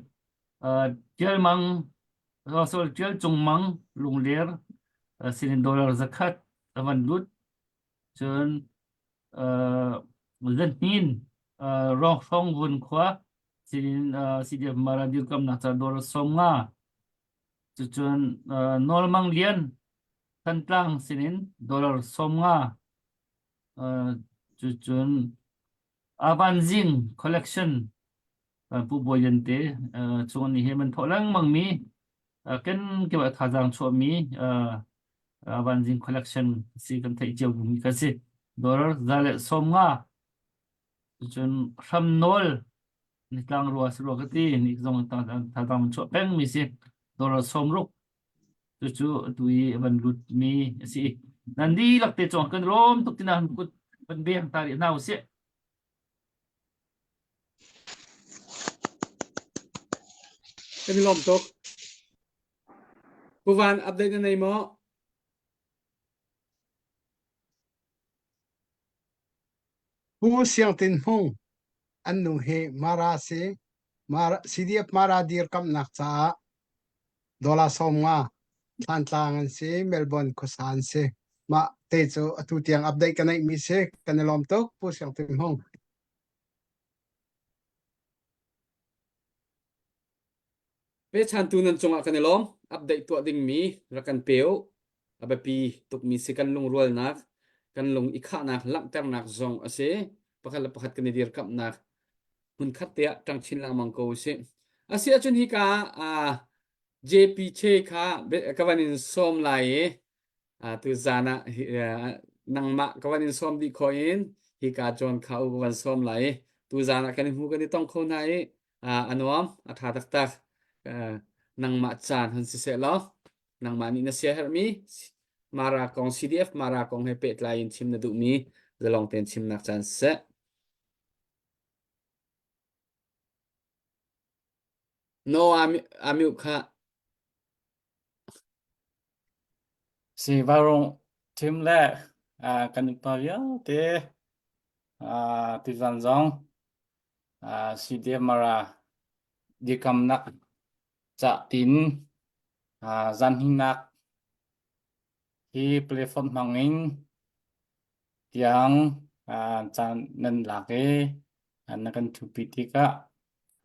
Tial Mang Russell Tial Cung Mang Lungler sinin dollar zakhat a van lut cun Zanhnin Rawng Vun khua sinin CDF Mara dirkamnak ca dollar 50 cucun Nawl Mang Lian Thantlang sinin dollar 50 cucun Avan Zing Collection Pu Bawi Lian te chung ni he man thawh lengmang mi ken ke thazaang chuahmi Vanzing collection si kan theih cio mi ka si. Dollar za le 50 cun hram nawl nitlang rua si rua ka ti ni zong thazaang man chuah peng mi si dollar 60 cucu atu i van lut mi a si. Nan dihlak te cawng kan rawm tuk tina kut van beng ta rih hna usih. Kan i lawm tuk. Pu Van, update na nei maw? Pu Siang Tin Hmung an nu hi Mara si. Mara, CDF Mara dirkamnak caah dollar 50 Thlantlang an si, Melbourne khuasa an si. Mah te cu atu tiang update ka neihmi si. Kan i lawm tuk, Pu Siang Tin Hmung. Pechantu nan cungah kan i lawm. Update tuah dingmi rak kan pe u. A biapi tukmi si kan lungrualnak, kan lung i khahnak langhternak zong a si. Pakhat le pakhat kan i dirkamhnak hmunkhat te ah ṭang chin lengmang ko usih. A si ahcun hika ah JP Che kha ka van in sawm lai i tu zan ah nangmah ka van in sawm dih khawh in hika John kha u ka van sawm lai i tu zan ah kan i hmu kan i tong kho hna i a nuam a ṭha taktak nangmah caan hun siseh law nangmah nih na siaherhmi Mara kong CDF Mara kong he pehtlai in chim na duhmi zalong tein chimnak caan siseh. No amiu kha Si Vaurawng team le kan upa vialte tuzan zong CDF Mara dirkamnak cah tiin zanhingnak hi platform hmang in tiang caan nan lak i na kan thupi tikah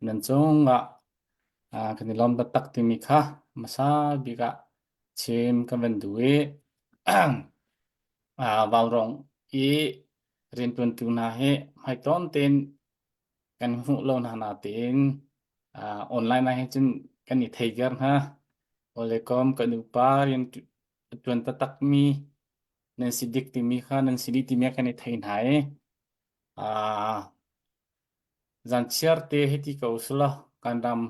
nan cungah kan i lawm taktak timi kha hmasa bik ah. chim kan van duh i Vaurawng i rianṭuantu hna hi hmaitonh tein kan hmuh lo hna natein online ah hin cun kan i thei viar hna. Hawikom kan upa rian ṭuan taktakmi nan si dik timi kha nan si dih timi kan i thei hna i zanchiar te hei ti ko usulaw kan ram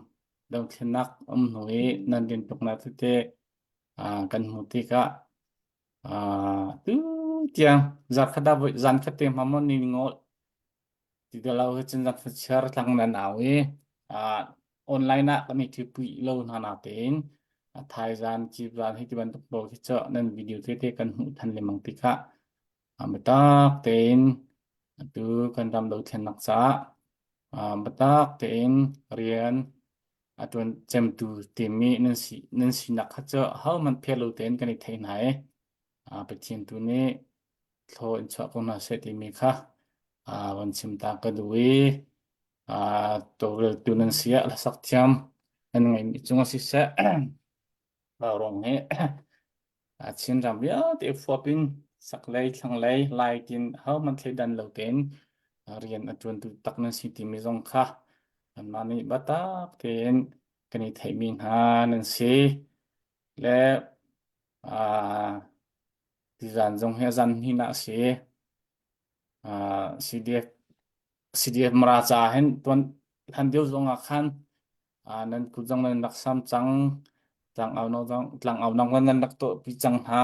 dothlennak um hnu i nan riantuknak tete kan hmuh tikah tu tiang zarkhat ah voi zan khat te hma maw ni ngol ti te lo hi cun zan chiar tlang nan au i online ah kan i thipui lo hna na tein thaizan cipzan hi ti bantuk pawl khi cu nan video tete kan hmuh than lengmang tikah biatak tein atu kan ram dothlennak caah biatak tein rian a ṭuan cemtu timi nan si nan sinak kha cu ahohmanh pheh lo tein kan i theih hna i Pathian tu nih thlaw in chuah ko hna seh timi kha van chim ta ka duh i tawlreltu nan si ah hlasak thiam nan ngeihmi cungah siseh Vaurawng hi Chinram vialte fuap in chaklei, thlanglei, lai tin hohmanh thleidan lo tein rian a ṭuantu tak nan si timi zong kha kanmah nih biatak tein kan i theihmi hna nan si. Le tizan zong hi a zan hnihnak a si. CDF CDF Mara ca hin tuan hlan deuh zong ah khan nan kut zong nan rak sam cang tlangau zong tlangau nong nan rak tuahpi cang hna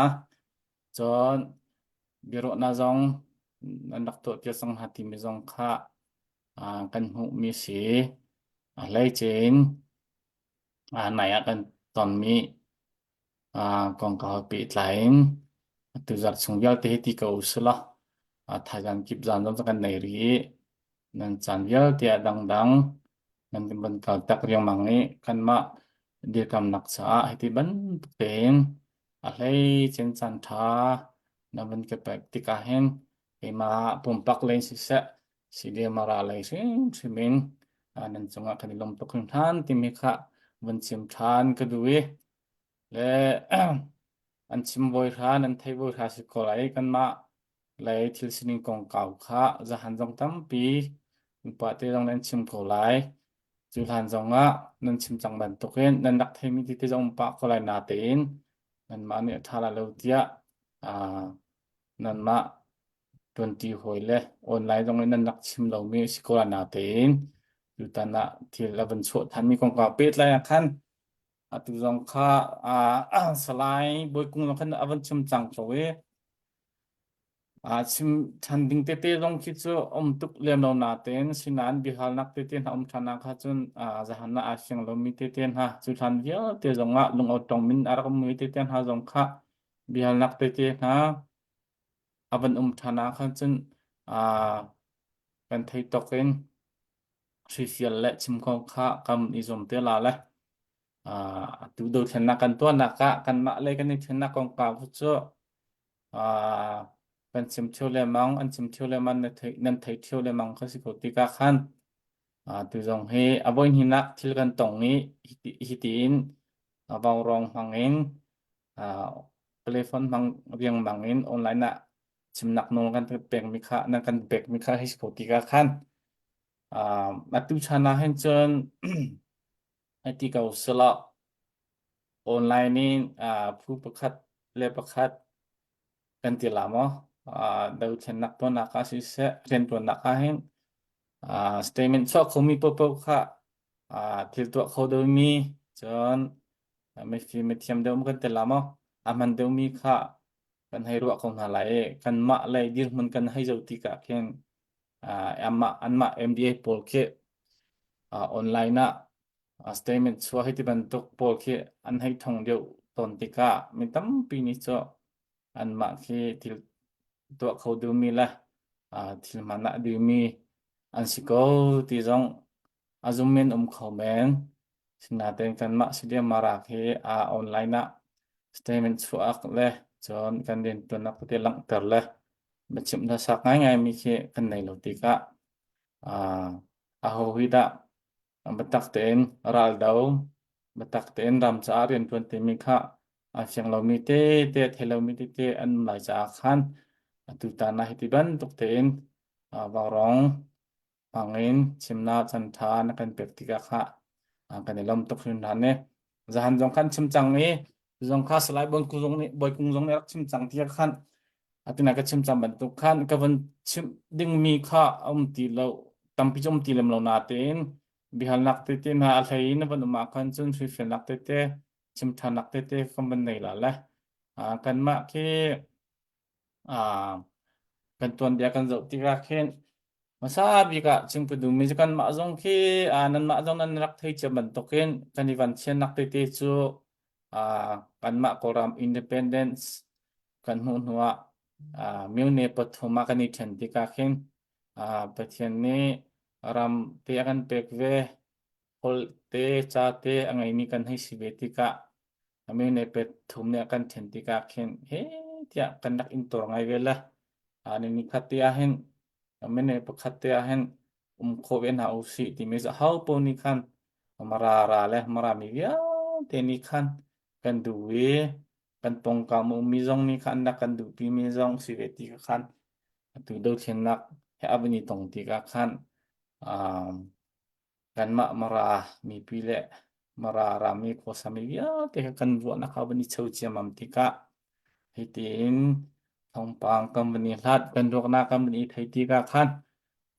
cun biaruahnak zong nan rak tuahpiak cang hna timi zong kha kan hmuhmi si a hleice in nai ah kan tonmi kongkau pehtlai in atu zarh chung vialte hi ti ko usulaw thaizan kip zan zong kan nei rih i nan caan vialte ah dangdang nan van kal tak riangmang i kanmah dirkamnak caah hiti bantuk tein a hleicin caan ṭha na van ka pek tikah hin keimah pumpak lei siseh CDMR lei hrimhrim in nan cungah kan i lawm tuk hringhran timi kha van chim ṭhan ka duh i le an chim voi hra nan theih voi hra si ko lai kanmah lei thil sining kongkau kha zahan zong tampi upa te zong nan chim ko lai cu hlan zong ah nan chim cang bantukin nan rak theimi tete zong pah ko lai natein nanmah nih a ṭha lai lo tiah nanmah ṭuanṭi hawi le online zong in nan rak chim lomi a si ko lai natein tutan ah thil a van chuah thanmi kongkau pehtlai ah khan atu zong kha Salai Bawikung zong khan a van chim cang ko i chim ṭhan ding tete zong khi cu um tuk lem lo natein sinain biahalnak tete hna um ṭhan ah kha cun zahan ah aa fiang lomi tete hna cu hlan vialte zong ah lungawṭawng min a rak ummi tete hna zong kha biahalnak tete hna a van um ṭhan ah khan cun kan thei tawk in hrifial le chim kho kha kam i zuam te la le atu dothlennak kan tuahnak ah kanmah le kan i thlennak kongkau cu kan chim ṭheo lengmang an chim ṭheo lengmang nan thei ṭheo lengmang kha si ko tikah khan tu zong hi a voi hnihnak thil kan tong i hi tiin vaurawng hmang in telephone hmang riangmang in online ah chimnak nawl kan pekmi kha nan kan pekmi kha hei si ko tikah khan atu chan ah hin cun hei ti ko selaw online in phu pakhat le pakhat kan ti la maw dothlennak tuahnak ah siseh riantuannak ah hin statement chuah khomi paohpaoh kha thil tuah kho deuhmi cun mifim mithiam deuh kan ti la maw a hman deuhmi kha kan hei ruah ko hna lai i kanmah lei dirhmun kan hei zoh tikah khin anmah anmah MDA pawl khi online ah statement chuah hi ti bantuk pawl khi an hei thong deuh tawn tikah mi tampi nih cu anmah khi thil tuah kho duhmi le thil hman ah duhmi an si ko ti zong a zum men um kho men. Sinain kanmah Sidiam Marak hi online ah statement chuak le cun kan riantuannak tete langhter le biachimh hlasak ngaingaimi khi kan nei lo tikah aho hi dah biatak tein raldo biatak tein ram caah riantuan timi kha. Aa fiang lomi tete, a thei lomi tete an um lai caah khan atu tan ah hiti bantuk tein vaurawng hmangin chimnak chan ṭha na kan pek tikah kha kan i lawm tuk hringhran i zahan zong khan chim cang i zong kha Salai Bawi Kung zong nih Bawi Kung zong nih rak chim cang tiah khan atina ka chim cang bantuk khan ka van chim dingmi kha a um ti lo tampi cu um ti lem lo natein biahalnak tete hna a hlei in van um ah khan cun hrilhfiannak tete chim ṭhannak tete kan van nei la le kanmah khi kan tuanbia kan zoh tikah khin hmasa bik ah chim ka duhmi cu kanmah zong khi nanmah zong nan rak thei cia bantukin kan i van thiannak tete cu kanmah Kawlram independence kan hmuh hnuah myone pathum ah kan i ṭhen tikah khin Pathian nih ram te a kan pek ve holh te ca te a ngeimi kan hei si ve tikah myone pathum nih a kan ṭhen tikah khin he tiah kan rak intuar ngai ve le ni nikhat te ah hin mine pakhat te ah hin um khawh ve hna usih timi cu ho paoh nih khan Mara ra le Mara mi vialte nih khan kan duh i kan pawngkam ummi zong nih khan rak kan duhpimi zong si ve ti khan atu dothlennak he a van i tong tikah khan um, kanmah Mara mipi le Mara rami khuasami vialte kha kan ruahnak kha van i cheu ciammam tikah hitiin thawngpang kan van i hlat kan ruaknak kan van i thei tikah khan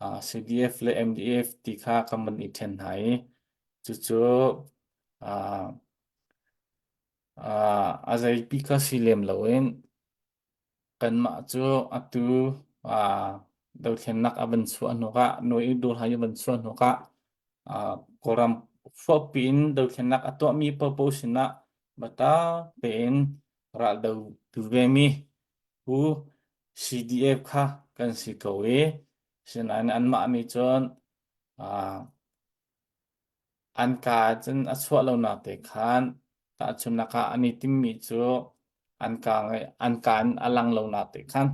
uh, CDF le MDF ti kha kan van i then hna i cucu uh, uh, a zeipi kha si lem loin Kanmah cu atu dothlennak a van chuah hnu ah Nawi Dawlhai a van chuah hnu ah Kawlram huappi in dothlennak a tuahmi paohpaoh sinah biatak tein raldo tu vemi pu CDF kha kan si ko i sinain anmah nih cun An kaa cun a chuah lonak te khan tahchunhnak ah an i timmi cu an kaa ngeih an kaa in a lang lonak te khan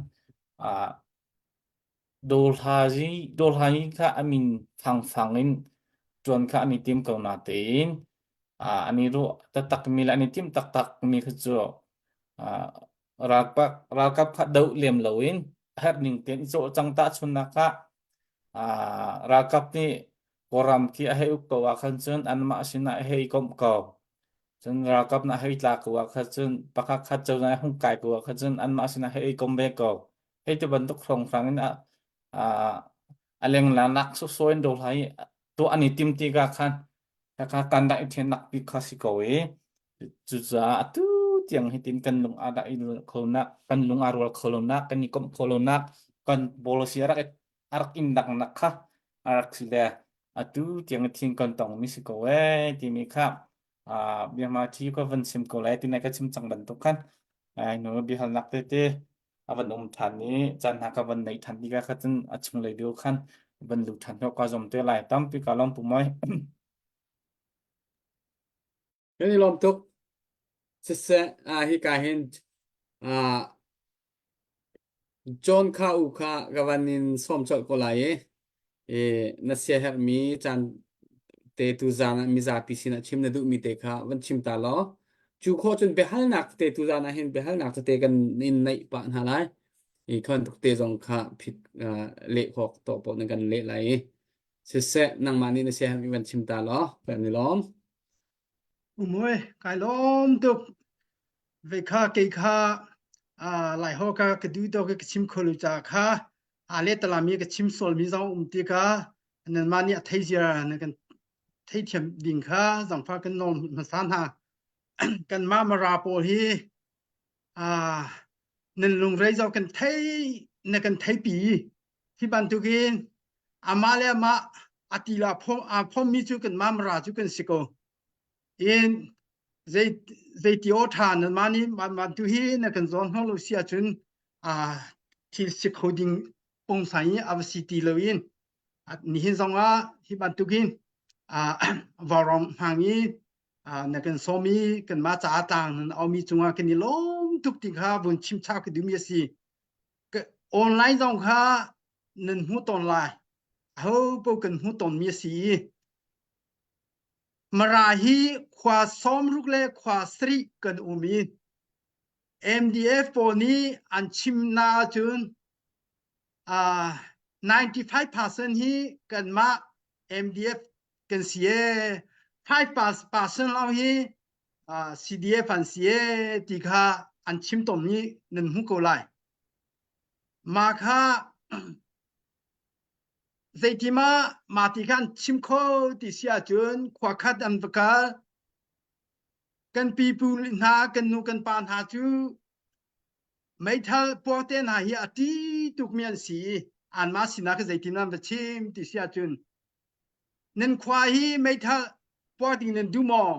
ah dawhla kha a min fangfang in ṭuan kha an i tim ko natein ah an i ruah taktakmi le an i timh taktakmi kha cu ah ralkap ralkap kha doh lem loin a herh ning tein i cawlcang tahchunhnak ah ah ralkap nih Kawlram khi a hei uk ko ah khan cun anmah sinah a hei komh ko. Cun ralkap na hei tla ko ah khan cun pakhat khat cozah hung kai ko ah khan cun anmah sinah hei kom ve ko. Hei ti bantuk hrawnghrang in a a a lenglanak sawsawh in do hlah i tuah an i tim tikah khan khakha kan rak i ṭhennak bik kha si ko i cucaah atu tiang hitin kan lung aa rak i kho nak kan lung aa rual kho lo nak kan i komh kho lo nak kan policy a rak i a rak in dangnak kha a rak si le atu tiang i thin kan tongmi si ko ee timi kha ah biahma thi ka van chim ko lai tinai ka chim cang bantuk khan ai nu biahalnak tete a van um than i caan hna ka van nei than tikah kha cun a chunglei deuh khan van lu than hna ka zom te lai tampi ka lawm pu moi Kan i lawm tuk. Siseh, ah hika hin ah John kha u kha ka van in sawm colh ko lai i, i na siaherhmi caan te tuzaan ah mizapi sinah chim na duhmi te kha van chim ta law cu khawh cun biahalnak tete tuzaan ah hin biahalnak tete kan in neih pah hna lai i khan tuk te zong kha phit uh, leh khawk to paoh na kan leh lai i siseh nangmah nih na siaherhmi van chim ta law kan i lawm. Umoi, kai lawm tuk. Ve kha kei kha lai ho ka ka du to ka chim kholu cha kha a le talami ka chim sol mi zong um ti ka nan ma nih a thei zia na kan thei thiam ding kha zangfa kan nawl hmasa hna kan ma mara pawl hi a nan lungrei zau kan thei na kan thei pi hi bantukin amah le amah a ti la phom a phom mi cu kan ma mara cu kan si ko in zei zeiti aw ṭha nan mah nih man tu hi na kan zawn hno lo si ahcun a thil si kho ding pungsan i a va si ti lo in nihin zong ah hi bantukin vaurawng hmang i na kan sawm i kanmah caah tlang nan aumi cungah kan i lawm tuk ti kha vun chim chau ka duhmi a si. Online zong kha nan hmu tawn lai. Aho paoh kan hmu tawnmi a si i Mara hi khua 60 le khua sarih kan um i. MDF pawl nih an chim na ahcun uh, 95% hi kanmah MDF kan si e 5% lawng hi uh, CDF an si e ti kha an chim tawnmi nan hmu ko lai. Mah kha zeitimah mah ti kha an chim kho ti si ahcun khua khat an va kal kan pipu hna kan nu kan pa hna cu meithal puak te hna hi a ṭi tukmi an si i anmah sinah kha zeitin an va chim ti si ahcun nan khua hi meithal puak ding nan duh maw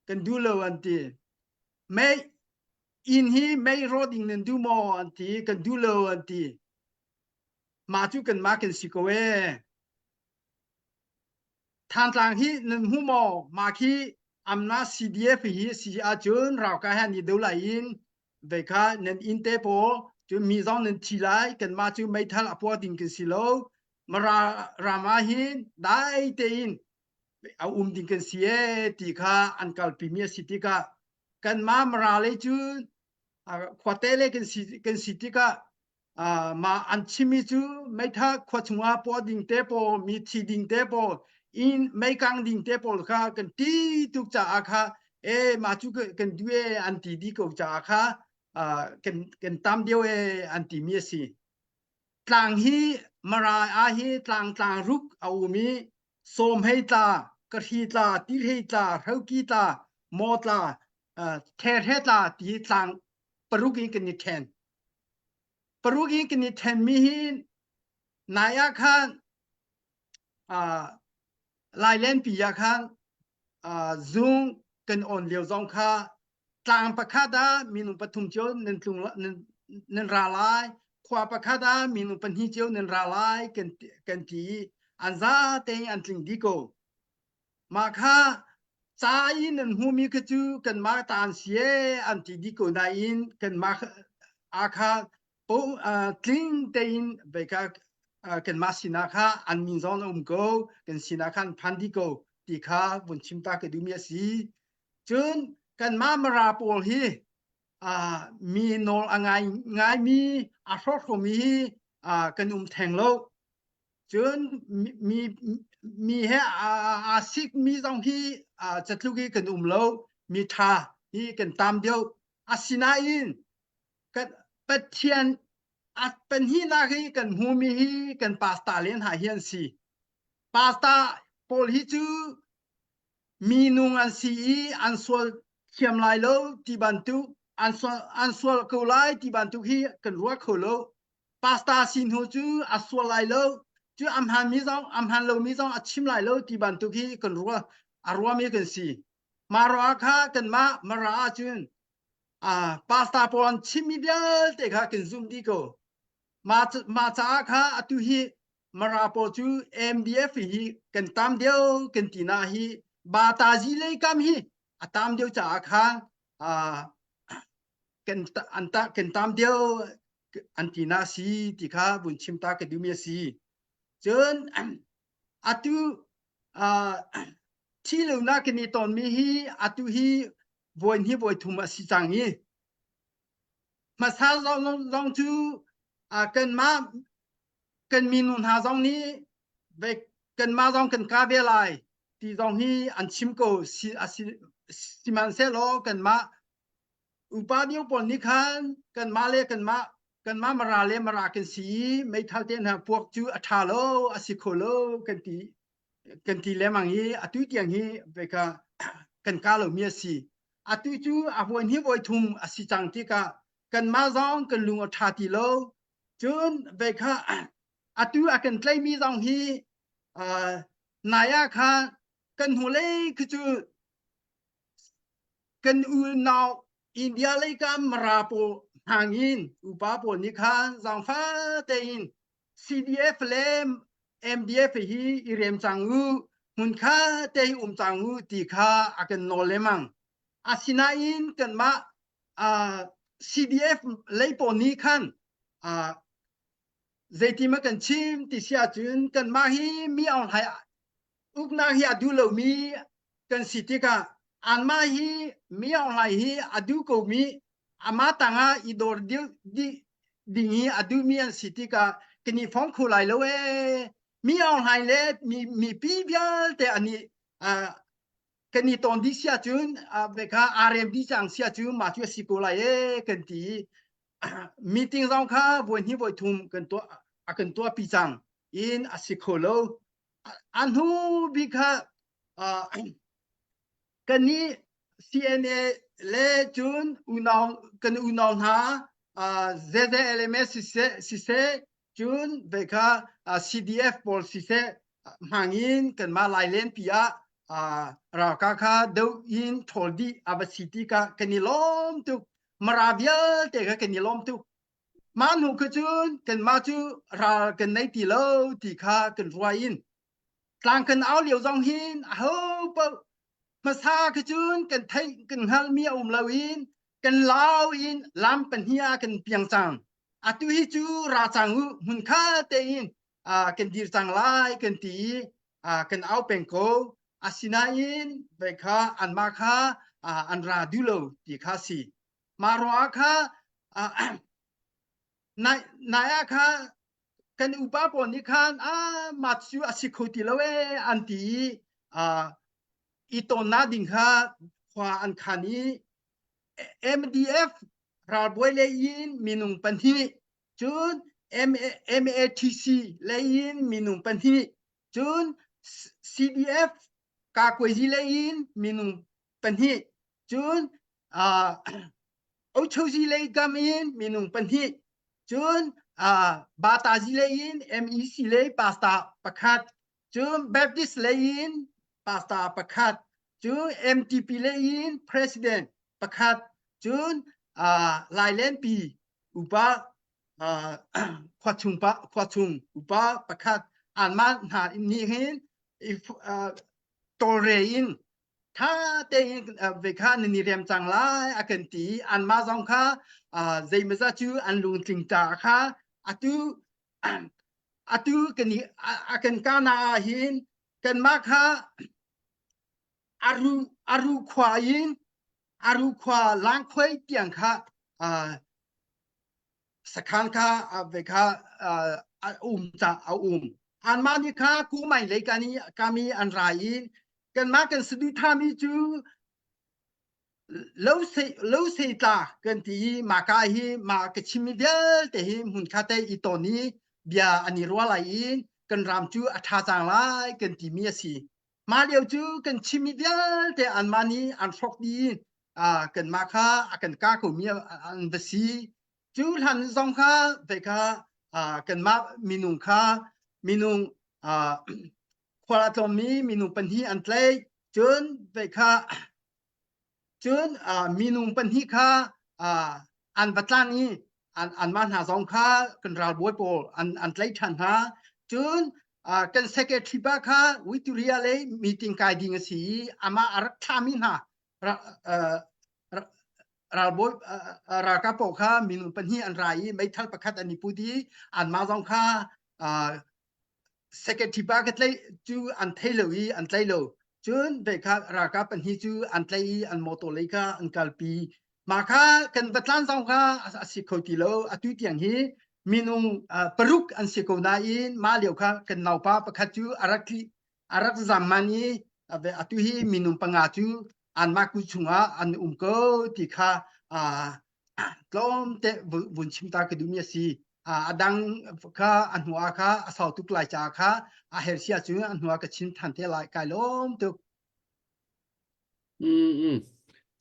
kan duh lo an ti mei inn hi mei rawh ding nan duh maw an ti kan duh lo an ti mah cu kanmah kan si ko ee Thantlang hi nan hmu maw mah khi amna CDF hi si ahcun rauka he ni do lai in ve kha nan inn te pawl cun mi zong nan thi lai kanmah cu meithal a puak ding kan si lo mara ram ah hin dai tein a um ding kan si e ti kha an kalpi mi a si tikah kanmah mara lei cu khuate le kan si kan si tikah mah an chimmi cu meithal khua chungah puah ding te pawl mi thi ding te pawl inn meikang ding te pawl kha kan ti tuk caah kha e mah cu kan duh e an ti dih ko caah kha kan kan tam deuh e an timi a si tlang hi mara ah hi tlang tlang ruk a um i sawm hei tla kahri tla tilhei tla hroki tla maw tla the tla ti tlang paruk in kan i then Paruk in kan i thenmi hi nai ah khan uh, Lailenpi ah khan uh, zung kan on lio zong kha tlang pakhat ah minung pathum cio nan tlung nan, nan ra lai khua pakhat ah minung pahnih cio nan ra lai kan kan ti i an za tein an tling dih ko Mah kha ca i nan hmuhmi kha cu kanmah ta an si ee an ti dih ko nain kanmah aa kha tling tein vei kha kanmah sinah kha an min zong a um ko kan sinah khan phan dih ko ti kha vun chim ta ka duhmi a si. Cun kanmah Mara pawl hi mi nawl a ngai ngaimi a hrawkhromi hi kan um theng lo. Cun mi mi he aa sikmi zong hi catluk i kan um lo mi ṭha hi kan tam deuh asinain kan Pathian a pahnihnak hi kan hmumi hi kan pastor le hna hi an si pastor pawl hi cu minung an si i an sual thiam lai lo ti bantuk an sual an sual ko lai ti bantuk hi kan ruah kho lo pastor si hnu cu a sual lai lo cu a hmaanmi zong a hmaan lomi zong a chim lai lo ti bantuk hi kan ruah a ruami kan si mah ruah kha kanmah mara ahcun pastor pawl an chimmi vialte kha kan zum dih ko mah mah caah kha atu hi mara pawl cu MDF hi kan tam deuh kan ti na hi batazi lei kam hi a tam deuh caah khan kan an ta kan tam deuh an ti na si ti kha vun chim ta ka duhmi a si. Cun atu thi lonak kan i tonmi hi atu hi voi hnih voi thum a si cang i hmasa zong cu kanmah kan minu hna zong nih kanmah zong kan ka ve lai ti zong hi an chim ko si sihmanhsehlaw kanmah Upa deuh pawl nih khan kanmah le kanmah kanmah Mara le Mara kan si i meithal te hna puak cu a ṭha lo a si kho lo kan ti kan ti lengmang i atu tiang hi veka kan ka lomi a si. Atu cu a voi hnih voi thum a si cang tikah kanmah zong kan lung a ṭha ti lo. Cun veka atu a kan tlaimi zong hi uh, nai ah khan kan hnulei khi cu kan unau India lei ka Mara pawl hangin upa pawl nih khan zaangfah tein CDF le MDF hi i rem cang u hmunkha te hi um cang u ti kha a kan nawl lemang asinain kanmah uh, CDF lei pawl nih khan uh, zeitima kan chim ti si ahcun kanmah hi mi aung hlai uknak hi a duh lomi kan si tikah anmah hi mi Aung Hlaing hi a duh komi. Ama tangah i dor ding i a duhmi an si tikah kan i fong kho lai lo ee. Mi Aung Hlaing le mi mipi vialte an i kan i ton dih sia cun kha aa rem dih cang sia cu mah cu a si ko lai ee kan ti i meeting zong kha voi hnih voi thum kan tuah a kan tuah pi cang in a si kho lo. A hnu bik kha kannih CNA le cun unau kan unau hna ZZLMS siseh siseh cun ve kha CDF pawl siseh hmangin kanmah Lailenpi ah ralkap kha doh in ṭhawl dih a va si tikah kan i lawm tuk. Mara vialte kha kan i lawm tuk. Mah hnu kha cun kanmah cu ral kan nei ti lo ti kha kan ruah in tlang kan au lio zong hin aho paoh hmasa khi cun kan theih kan hngalhmi a um lo in kan lau in lam pahnih ah kan piang cang atu hi cu ra cang u hmun kha tein kan dir cang lai kan ti i kan au peng ko asinain ve kha anmah kha an ra duh lo ti kha si mah ruangah kha nai nai ah kha kan upa pawl nih khan ah mah cu a si kho ti lo ee an ti i i tawnnak ding kha khua an khan i MDF ralbawi lei in minung pahnih cun MATC lei in minung pahnih cun CDF kakuazi lei in minung pahnih cun Ochozi lei kam in minung pahnih cun Batazi lei in MEC lei pastor pakhat cun Baptist lei in pastor pakhat cun MTP lei in president pakhat cun Lailenpi upa khuachung pa khuachung upa pakhat anmah hna nih hin tawlre in tha tein ve kha nan i rem cang lai a kan ti anmah zong kha zeimawzat cu an lungtling ta kha atu atu kan i a kan kana ah hin kanmah kha aru aru khua in aru khua langkhuai tiang kha sakhan kha ve kha a um ca a um anmah nih kha kumai lei kan i kami an ra i kanmah kan saduhthahmi cu lo sei lo sei tla kan ti i mah ka hi mah ka chimmi vialte hi hmun kha te i ton i bia an i ruah lai i kan ram cu a ṭha cang lai kan timi a si. Mah lio cu kan chimmi vialte anmah nih an hrawk dih i kanmah kha a kan kah komi an va si. Cu hlan zong kha ve kha kanmah minung kha minung khual a tlawmmi minung pahnih an tlaih. Cun ve kha Cun minung pahnih kha an va tlan i anmah hna zong kha kan ralbawi pawl an, an tlaih ṭhan hna. Cun kan secretary pa kha Wituria lei meeting kai ding a si i amah a rak thlami hna ralbawi ralkap pawl kha minung pahnih an ra i meithal pakhat an i put i anmah zong kha Secretary pa ka tlaih cu an thei lo i an tlai lo. Cun ve kha ralkap pahnih cu an tlaih i an motor lei kha an kalpi. Mah kha kan va tlan zong kha a si kho ti lo. Atu tiang hi minung paruk an si ko nain mah lio kha kan naupa pakhat cu a rak tli a rak zam man i atu hi minung panga cu anmah ku chungah an um ko ti kha tlawmte vun chim ta ka duhmi a si. A dang kha a hnu ah kha a sau tuk lai caah kha a her si ahcun a hnu ah ka chim than te lai kai lawm tuk. Mm, mm.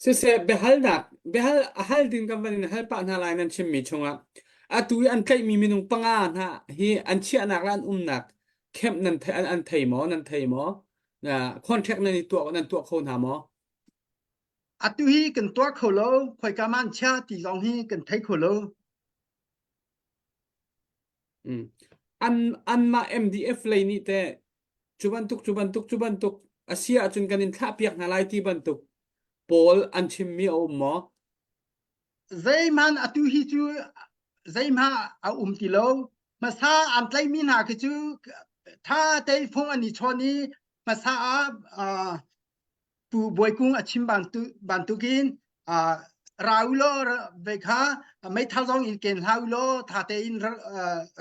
Siseh biahalnak biahal a hal ding kan van in hal pah hna lai nan chimmi chungah atu i an tlaihmi minung panga hna hi an chiahnak le an umnak camp nan thei an, an thei maw nan thei maw contract nan i tuah nan tuah kho hna maw Atu hi kan tuah kho lo khoika man chia ti zong hi kan thei kho lo. Mm. An anmah MDF lei nih teh cu bantuk cu bantuk cu bantuk a si ahcun kan in thlahpiak hna lai ti bantuk pawl an chimmi a um maw? Zeihmanh atu hi cu zeihmanh a um ti lo. Hmasa an tlaihmi hna khi cu tha te phung an i chawn i hmasa ah Pu Bawi Kung a chim bantukin uh, Ra u law ve kha meithal zong in ken hlah u law tha tein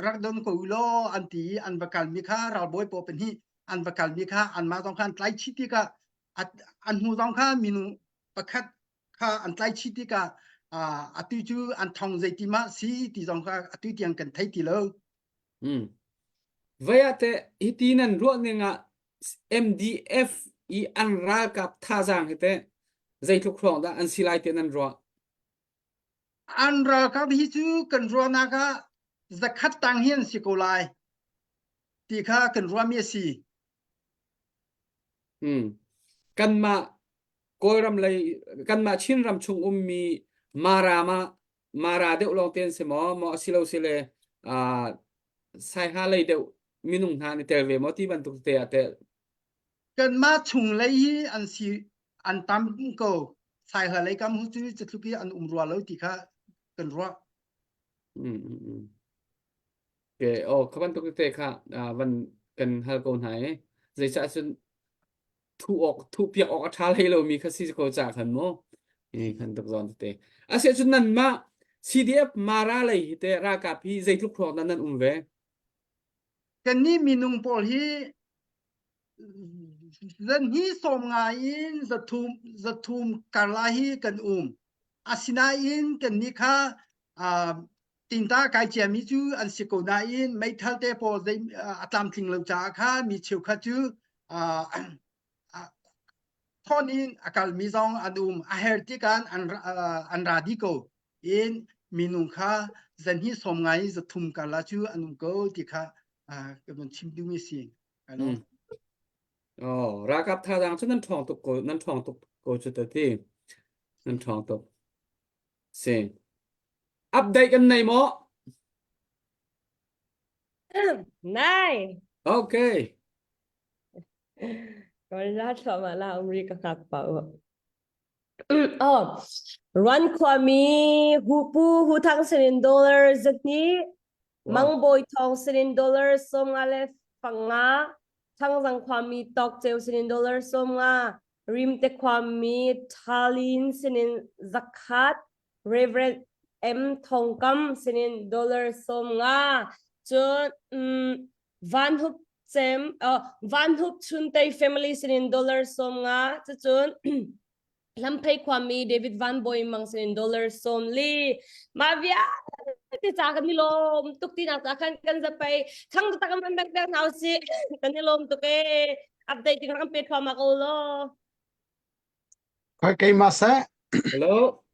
rak don ko u law an ti i an va kalmi kha ralbawi pawl pahnih an va kalmi kha anmah zong kha an tlai chih tikah an hnu zong kha minung pakhat kha an tlai chih tikah atu cu an thong zeiti mah si ti zong kha atu tiang kan thei ti lo. Hmm. Vai ah teh hiti nan ruah ning ah MDF i an ralkap thazaang hi teh zeitluk hrawng dah an si lai ti nan ruah? An ralkap hi cu kan ruahnak ah zakhat tang hi an si ko lai ti kha kan ruahmi a si. Hmm. Kanmah Kawlram lei kanmah Chinram chung ummi Mara ah Mara deuh lawng te an si maw? Maw asilo sile uh, Saiha lei deuh minung hna an i tel ve maw ti bantuk te ah teh? Kanmah chung lei hi an si an tam ko. Saiha lei kam hu cu cutluk i an um rua lo ti kha kan ruah. Mm, mm, mm. Okay, oh, kha bantuk te kha uh, van kan hal ko hna i zeicah cun thuh awk thuh piak awk a ṭha hlei lomi kha si ko ca khan mu i khan tuk zawn tete asiah cun nanmah CDF Mara lei hi te ralkap hi zeitluk hrawng dah nan um ve Kannih minung pawl hi zanhi sawm ngai in zathum zathum karla hi kan um. Asinain kannih kha uh, tingta kai ciami cu an si ko nain meithal te pawl zei a tlamtling lo caah kha mi cheukhat cu thon in a kalmi zong an um a her tikan an an ra di ko in minung kha zanhi som ngai zathum karla cu an um ko ti kha ka van chim duhmi si. Oh, ralkap thazaang cu nan ṭhawng tuk ko nan ṭhawng tuk ko cu ta ti nan ṭhawng tuk si Update kan nei maw? Nai. Okay. Kawl la thluahmah la um ri ka hngak pa u. Oh, Ruan khuami hu pu hu thang sinin dollar zahnih, Mang Bawi Thawng sinin dollar 50 le fanga, Thangzang khuami Tawk Ceu sinin dollar 50, Rimte khuami Thalin sinin zakhat, Reverend M Thongkam sinin dollar 50 cun um, Van Hup Cem uh, Van Hup Chuntei family sinin dollar 50 cucun Lamphei khuami David Van Bawi Mang sinin dollar 40 mah vialte ca kan i lawm tuk tinak ca khan kan zapei thang tak man bek bek hna usih kan i lawm tuk e update ding rak kan pe thluahmah ko law Khoi keimah seh. Hello.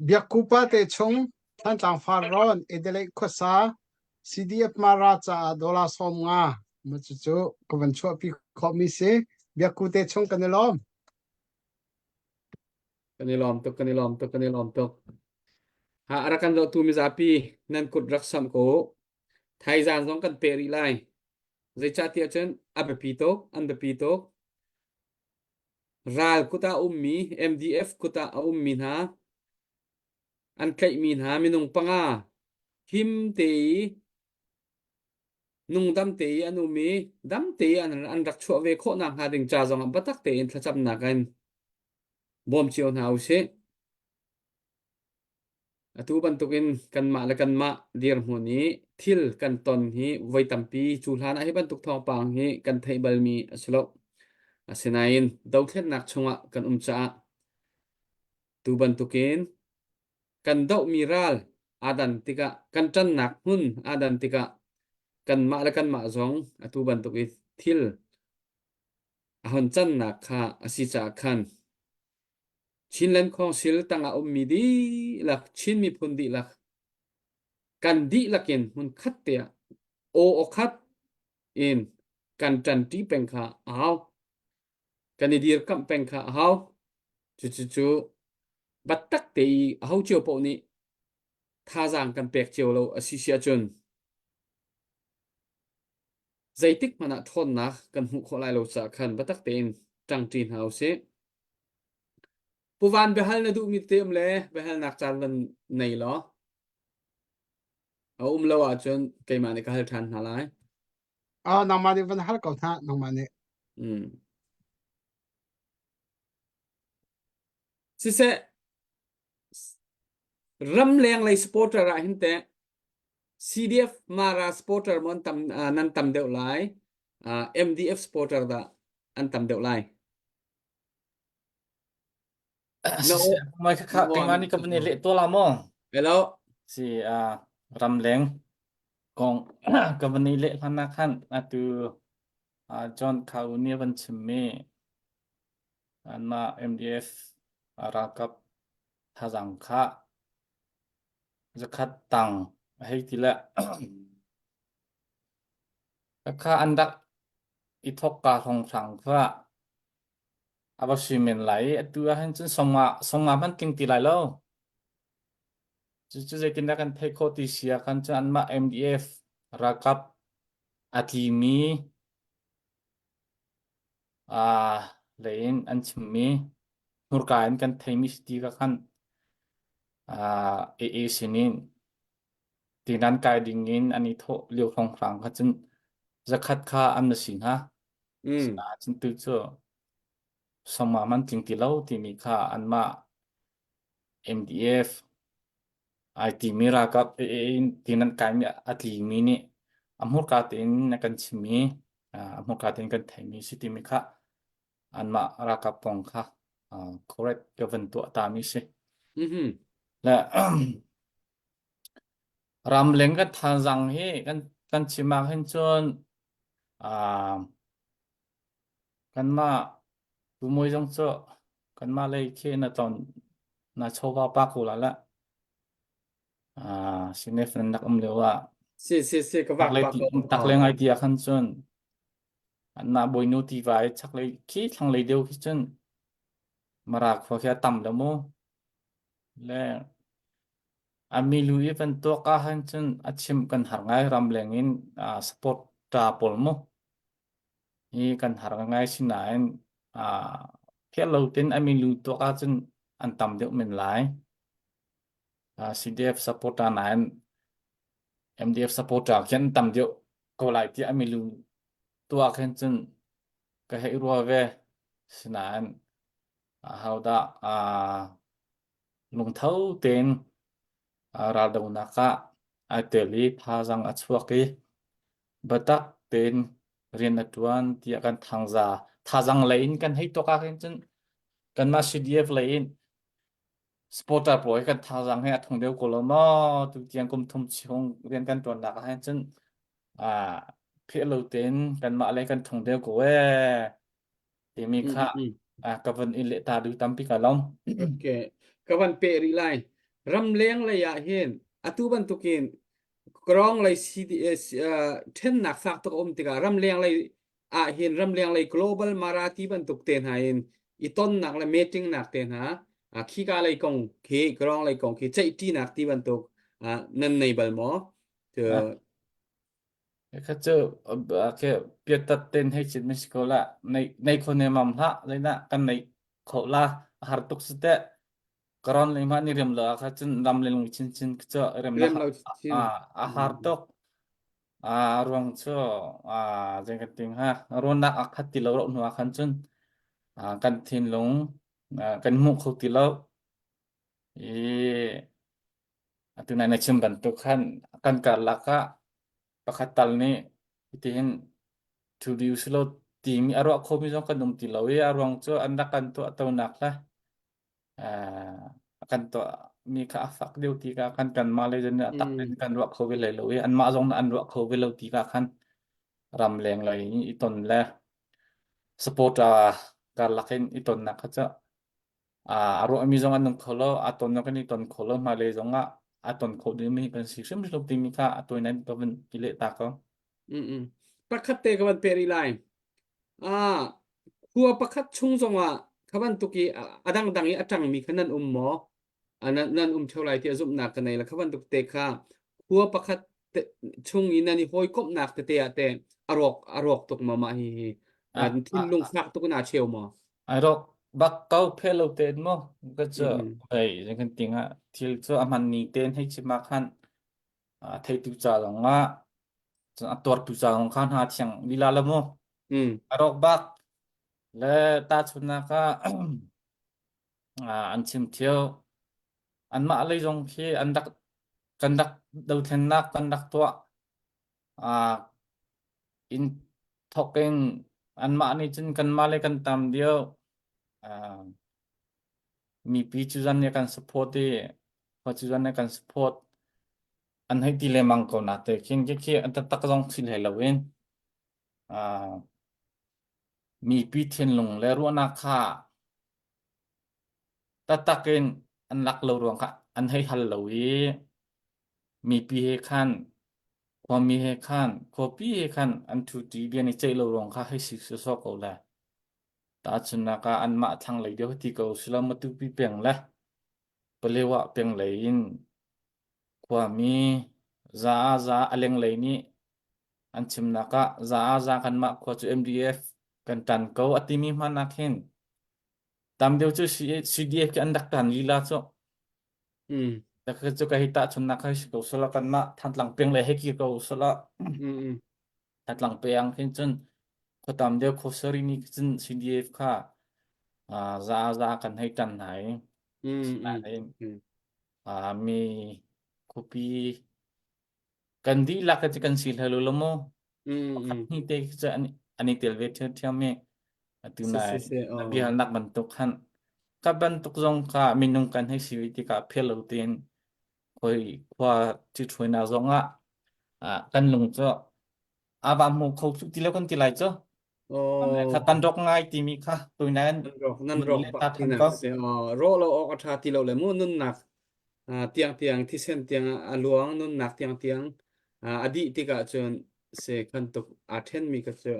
Biakkupa te chung Thantlang Farrawn Adelaide khuasa CDF Mara caah dollar 50 ma cucu ka van chuahpi khawhmi si. Biakku te chung kan i lawm. Kan i lawm tuk, kan i lawm tuk, kan i lawm tuk. Ha a rak kan zohtu mizapi nan kut rak samh ko. Thaizan zong kan pe rih lai. Zeicahtiah cun a biapi tuk, an biapi tuk. Ral kut ah a ummi MDF kut ah a ummi hna an tlaihmi hna minung panga him te i nungdam te i an um i dam te i an, an rak chuah ve khawh nakhnga ding ca zongah biatak tein thlacamnak in bawm cio hna usih. Atu bantukin kanmah le kanmah dirhmun i thil kan ton hi voi tampi cu hlan ah hi bantuk thawngpang hi kan theih balmi a si lo. Asinain dothlennak chungah kan um caah tu bantukin kan dohmi ral aa dan tikah kan ṭannak hmun aa dan tikah kanmah le kanmah zong atu bantuk i thil a hon cannak kha a si caah khan Chinland Council tangah ummi dihlak Chin miphun dihlak kan dihlak in hmunkhat te ah aw aw khat in kan ṭanṭi peng kha a hau. Kan i dirkamh peng kha a hau. Cucu biatak te i aho cio paoh nih thazaang kan pek cio lo a si si ahcun zeitik hmanh ah ṭhawnnak kan hmuh khawh lai lo caah khan biatak tein ṭangṭi hna usih. Pu Van biahal na duhmi te um le biahalnak caan van nei law a um lo ahcun keimah nih ka hal ṭhan hna lai. Ah, nangmah nih van hal ko hna, nangmah nih. Mm. Siseh, Ramleng lei supporter ah hin teh CDF Mara supporter maw an tam uh, nan tam deuh lai uh, MDF supporter dah an tam deuh lai? Na Si mai kha keimah nih ka van i leh tuah la maw? Hello. Si uh, ramleng kong ka van i leh hlan ah khan atu uh, John Kau nih a van chimmi anmah MDF ralkap thazang kha zakhat tang a hei ti le kha an rak i thok ka hrawnghrang kha a va si men lai i atu ah hin cun songa songa hmanh tling ti lai lo. Cucu zeitindah kan theih khawh ti si ah khan cun anmah MDF ralkap a tlimi aa lei in an chimmi hmurka in kan theimi si ti ka khan aa AA sinin tinan kai ding in an i thawh lio hrawnghrang kha cun zakhat kha an na si hnga. Mm. Cun tu cu sawma man tling ti lo timi kha anmah MDF ai timi ralkap AA in ti nan kaimi a tlimi nih a hmurka tein a kan chimmi a hmurka tein kan theimi si timi kha anmah ralkap kong kha correct ka van tuah tami si. Mm-hmm. Le ramleng kan thanzang hi kan kan chim ah hin cun Kanmah tumawi zong cu kanmah lei khi na ton na chawva pa ko la la. Sinef nan rak um lio ah Si si si ka vak tak le pa ti ko. tak le ngai ti ah khan cun anmah bawinu tiva i chaklei khi thlanglei deuh khi cun Mara khua khi a tam lo mu. Le A milu i van tuak ahhin cun a chimh kan har ngai ramleng in uh, support ṭa pawl mu hi kan har ngai sinain uh, phiah lo tin a milu tuak ahcun an tam deuh men lai. Uh, CDF supporter nain MDF supporter khi an tam deuh ko lai tiah a milu tuak hin cun ka hei rua ve. Sinain ahodah uh, Lungtho tein raldohnak ah ai tel i thazaang a chuak i biatak tein rian a ṭuan tiah kan thangza thazaang lei in kan hei tuak ahhin cun kanmah CDF lei in supporter pawl hi kan thazaang hi a thung deuh ko lo maw tu tiang kum thum chung rian kan ṭuannak ahhin cun ah pheh lo tein kanmah lei kan thung deuh ko ee timi Mm, kha mm, mm. ah, ka van in leh ta du tampi ka lawm. Okay. Ka van peh rih lai. Ramleng lei ah hin atu bantukin Krong lei CD, eh, si- eh, ṭhennak fak tuk a um tikah ramleng lei ah hin ramleng lei global Marathi bantuk te hna in i tonnak le meeting nak te hna ah khika lei kong khi Krong lei kong khi ceihṭinak ti bantuk ah nan nei bal maw? Ah, Cu Kha cu ke piatat ten hei chin mi si ko la nei nei kho ne mam hlah leina kan nei kho la a har tuk si te karon le ma ni rem lo kha cun ram le lung chin chin cu rem la rem lo chin. a a har tuk a ruang cu a jeng kan ting ha runak a khat ti lo ro hnu ah khan cun kan thinlung kan hmuh kho ti lo i Atu nai na chim bantuk khan kan karlak ah pakhat tal nih hitihin thu dih usih law timi a ruah khomi zong kan um ti lo i a ruang cu an rak kan tuah tonak le uh, kan tuahmi kha a fak deuh ti ka kan kanmah le zong nih a tak in Mm. kan ruah kho ve hlei lo i anmah zong nih an ruah kho ve lo ti ka khan ramleng lei i ton le supporter karlak in i tonnak kha cu a ruahmi zong an nung kho lo a ton kan i ton kho lo hmailei zong ah a ton kho dingmi kan si hrimhrim timi kha a tuai nan ka vun i leh ta ko Mm mm. Pakhat te ka van pe rih lai. Ah, khua pakhat chung zongah kha bantuk i a dangdang i a ṭangmi kha nan um maw? A nan, nan um ṭheo lai tiah zumhnak ka nei la kha bantuk te kha khua pakhat te, chung i nan i hawikomhnak tete ah te a rawk a rawk tuk maw mah hi hi a Uh, a thinlung fak tuk in aa cheu maw? ai rawk bak ko phe lo tein mo ka cu Mm mm. hei kan tinga thil cu a hman ni ten hei chima khan a theitu ca zong ah a tuartu ca zong kha hna thiang lila la mu Mm. a rawk bak le ta chunak ah an chim theo. Anmah lei zong khi an rak kan rak dothlennak kan rak tuah uh, in thok in anmah nih cun kanmah le kan tam deuh uh, mipi cu zan nih kan support i khua cu zan nih kan support an hei ti lengmang ko na te khin khi khi an taktak zong si hlei lo in uh, mipi thinlung le ruahnak kha taktak in an lak lo ruang kha an hei hal lo i mipi he khan khuami he khan khuapi he khan an ṭhuṭi bia ni ceih lo ruang kha hei si sawsawh ko le tahchunhnak ah anmah thlanglei deuh ti ko silo Matupi peng le Palewa peng lei in khuami za ah za a lenglei nih an chimnak ah za ah za kanmah khua cu MDF kan ṭan ko a timi hmanh ah khin tam deuh cu CDF khi an rak ṭan lila cu Mm. cu ka hi tahchunnak hei si ko sala kanmah Thantlang peng le hei kir ko sala Mm. mm. Thantlang peng khin cun khuatam deuh khuasari ni cun CDF kha za za kan hei tan hna i Mm. Mm. Mm. mi khuapi kan dihlak cu kan si hlei lo mu Mm. pakhat Mm. hnih te khi cu an an i tel ve ṭhiamṭhiam i atu Si nai si si. na Oh. biahalnak bantuk khan ka bantuk zong kha minung kan hei si ve tikah phel lo tein khoi khua ṭhitṭhuainak zong ah ah, kan lung cu a va hmu kho thlu ti lo kan ti lai cu kha Oh. kan rawk ngai timi kha tuinain Nan rawk nan mun rawk le bak ta than tinak ko si. Oh, rawh lo awk a ṭha ti lo le mu nunnak ah, tiang tiang thisen tiang a luang nunnak tiang tiang ah, a dih tikah cun se khan tuk aa ṭhenmi kha cu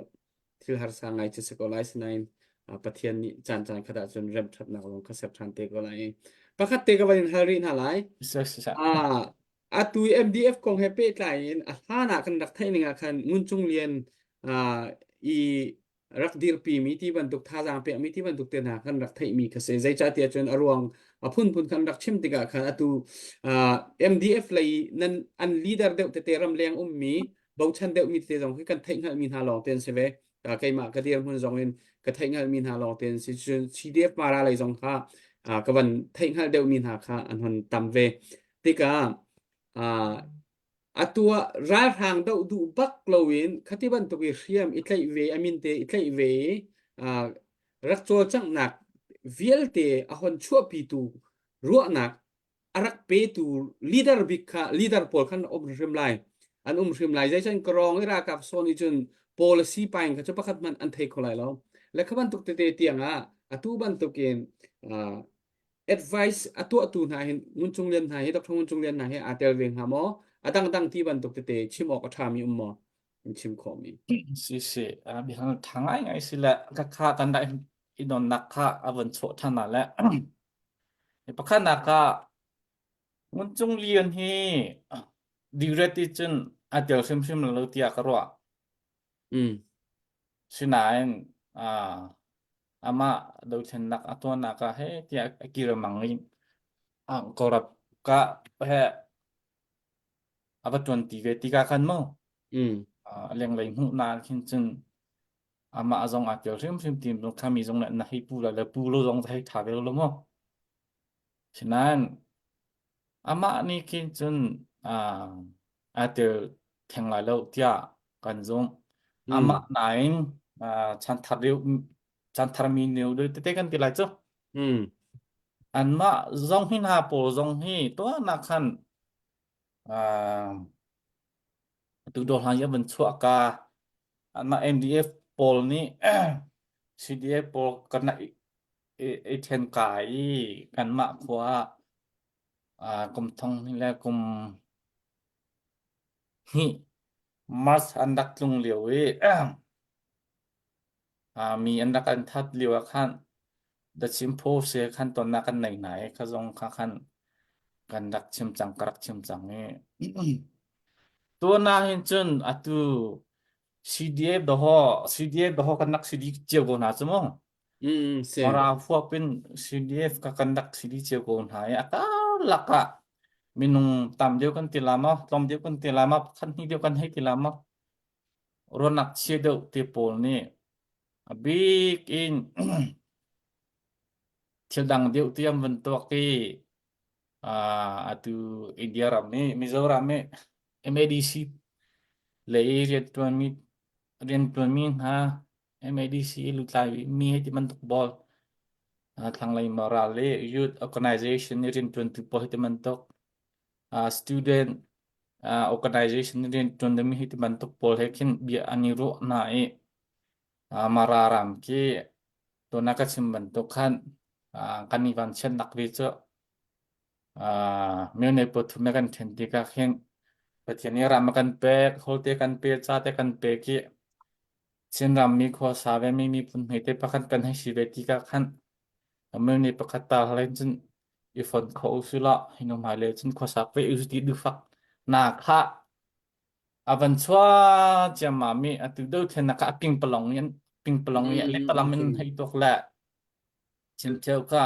thil harsa ngai cu si ko lai sinain ah, Pathian nih caan caan khat ah cun remṭhatnak zong kha ser ṭhan te ko lai. Pakhat te ka van in hal rih hna lai. Si si si. Ah, atu i MDF kong he pehtlai in a hlan ah kan rak theih ning ah khan Ngun Cung Lian ah, i rak dirpimi ti bantuk thazaang pekmi ti bantuk te hna kan rak theihmi kha si. Zeicahtiah cun a ruang a phunphun kan rak chim tikah khan atu ah, MDF lei nan an leader deuh tete ramleng ummi bochan deuhmi tete zong hi kan theih hngalhmi hna lawng te an si ve. Uh, keimah ka dirhmun zong in ka theih hngalhmi hna lawng te an si. Cun CDF Mara lei zong kha uh, ka van theih hngalh deuhmi hna kha an hon tam ve. Tikah uh, atu ah ralhrang doh duh bak loin khati bantuk i hriam i tlaih ve a min te i tlaih ve i uh, rak cawlcanghnak vialte a hon chuahpitu ruahnak a rak petu leader bik kha leader pawl khan um hrim lai an um hrim lai zeichan karong i ralkap sawn i cun policy paing kha cu pakhat hmanh an thei kho lai lo le kha bantuk tete tiang ah atu bantukin uh, advice a tuahtu hna hin Ngun Cung Lian hna hi Dr. Ngun Cung Lian hna hi aa tel ve hnga maw a dangdang ti bantuk tete chim awk a ṭhami um maw in chim khawhmi Si si a bihang ṭha ngai ngai si le ka kha kan dah i donnak kha a von chuah ṭhan ah le Pakhatnak ah Ngun Cung Lian hi diriat i cun a tel hrimhrim lo tiah ka ruah. Mm. Sinain uh, amah dothlennak a tuahnak ah he tiah a kir mang i korap ka he a va tuan ti ve tikah khan mu Mm. uh, lenglei hmuhnak khin cun amah zong aa tel hrimhrim ti kha mi zong na hei pu la le pu lo zong hei tha ve lo mu. Sinain amah nih khin cun uh, aa tel theng lai lo tiah kan zumh. Mm. Amah nain uh, chanthar deuh chanthar mi neu deuh tete kan ti lai cu. Mm. Anmah zong hi hna pawl zong hi tuahnak khan uh, tu do hlan i van chuah ka anmah MDF pawl nih CDF pawl kan i ṭhen ka i kanmah khua ah kum thong hnih le kum hnih March an rak tlung lio i mi an rak an that lio ah khan The Chin Post he khan tonnak kan nei hna i kha zong kha khan kan rak chim cang ka rak chim cang i tuan ah hin cun atu CDF doho CDF doho kan rak si dih cio ko hna cu mu Mm, si. Mara huap in CDF ka kan rak si dih cio ko hna i a karlak ah minung tam deuh kan ti la maw tlawm deuh kan ti la maw khat hnih deuh kan hei ti la maw ruahnak chia deuh te pawl nih a bik in thil dang deuh ti an van tuak i Atu India ram i Mizoram i MADC lei rianṭuanmi rianṭuanmi hna MADC i lutlai mi hei ti bantuk pawl thlanglei Mara le Youth Organization i rianṭuantu pawl hei ti bantuk student organization i rianṭuan dingmi hei ti bantuk pawl he khin bia an i ruah hna i Mara ram khi tuna ka chim bantuk khan kan i vanchiatnak ve cu myo pathum he kan ṭhen tikah khin Pathian nih ram a kan pek, holte kan pe, ca te kan pek i Chin rammi khuasa ve mi miphun hmete pakhat kan hei si ve tikah khan myo pakhat ta hlen cun i fon kho usih law hinu hmailei cun khuasak ve usih ti duhfak nak kha a van chuah ciammam i atu dothlennak ah a pingpalong in pingpalong i lehtalam in hei tuak le chimcheu ka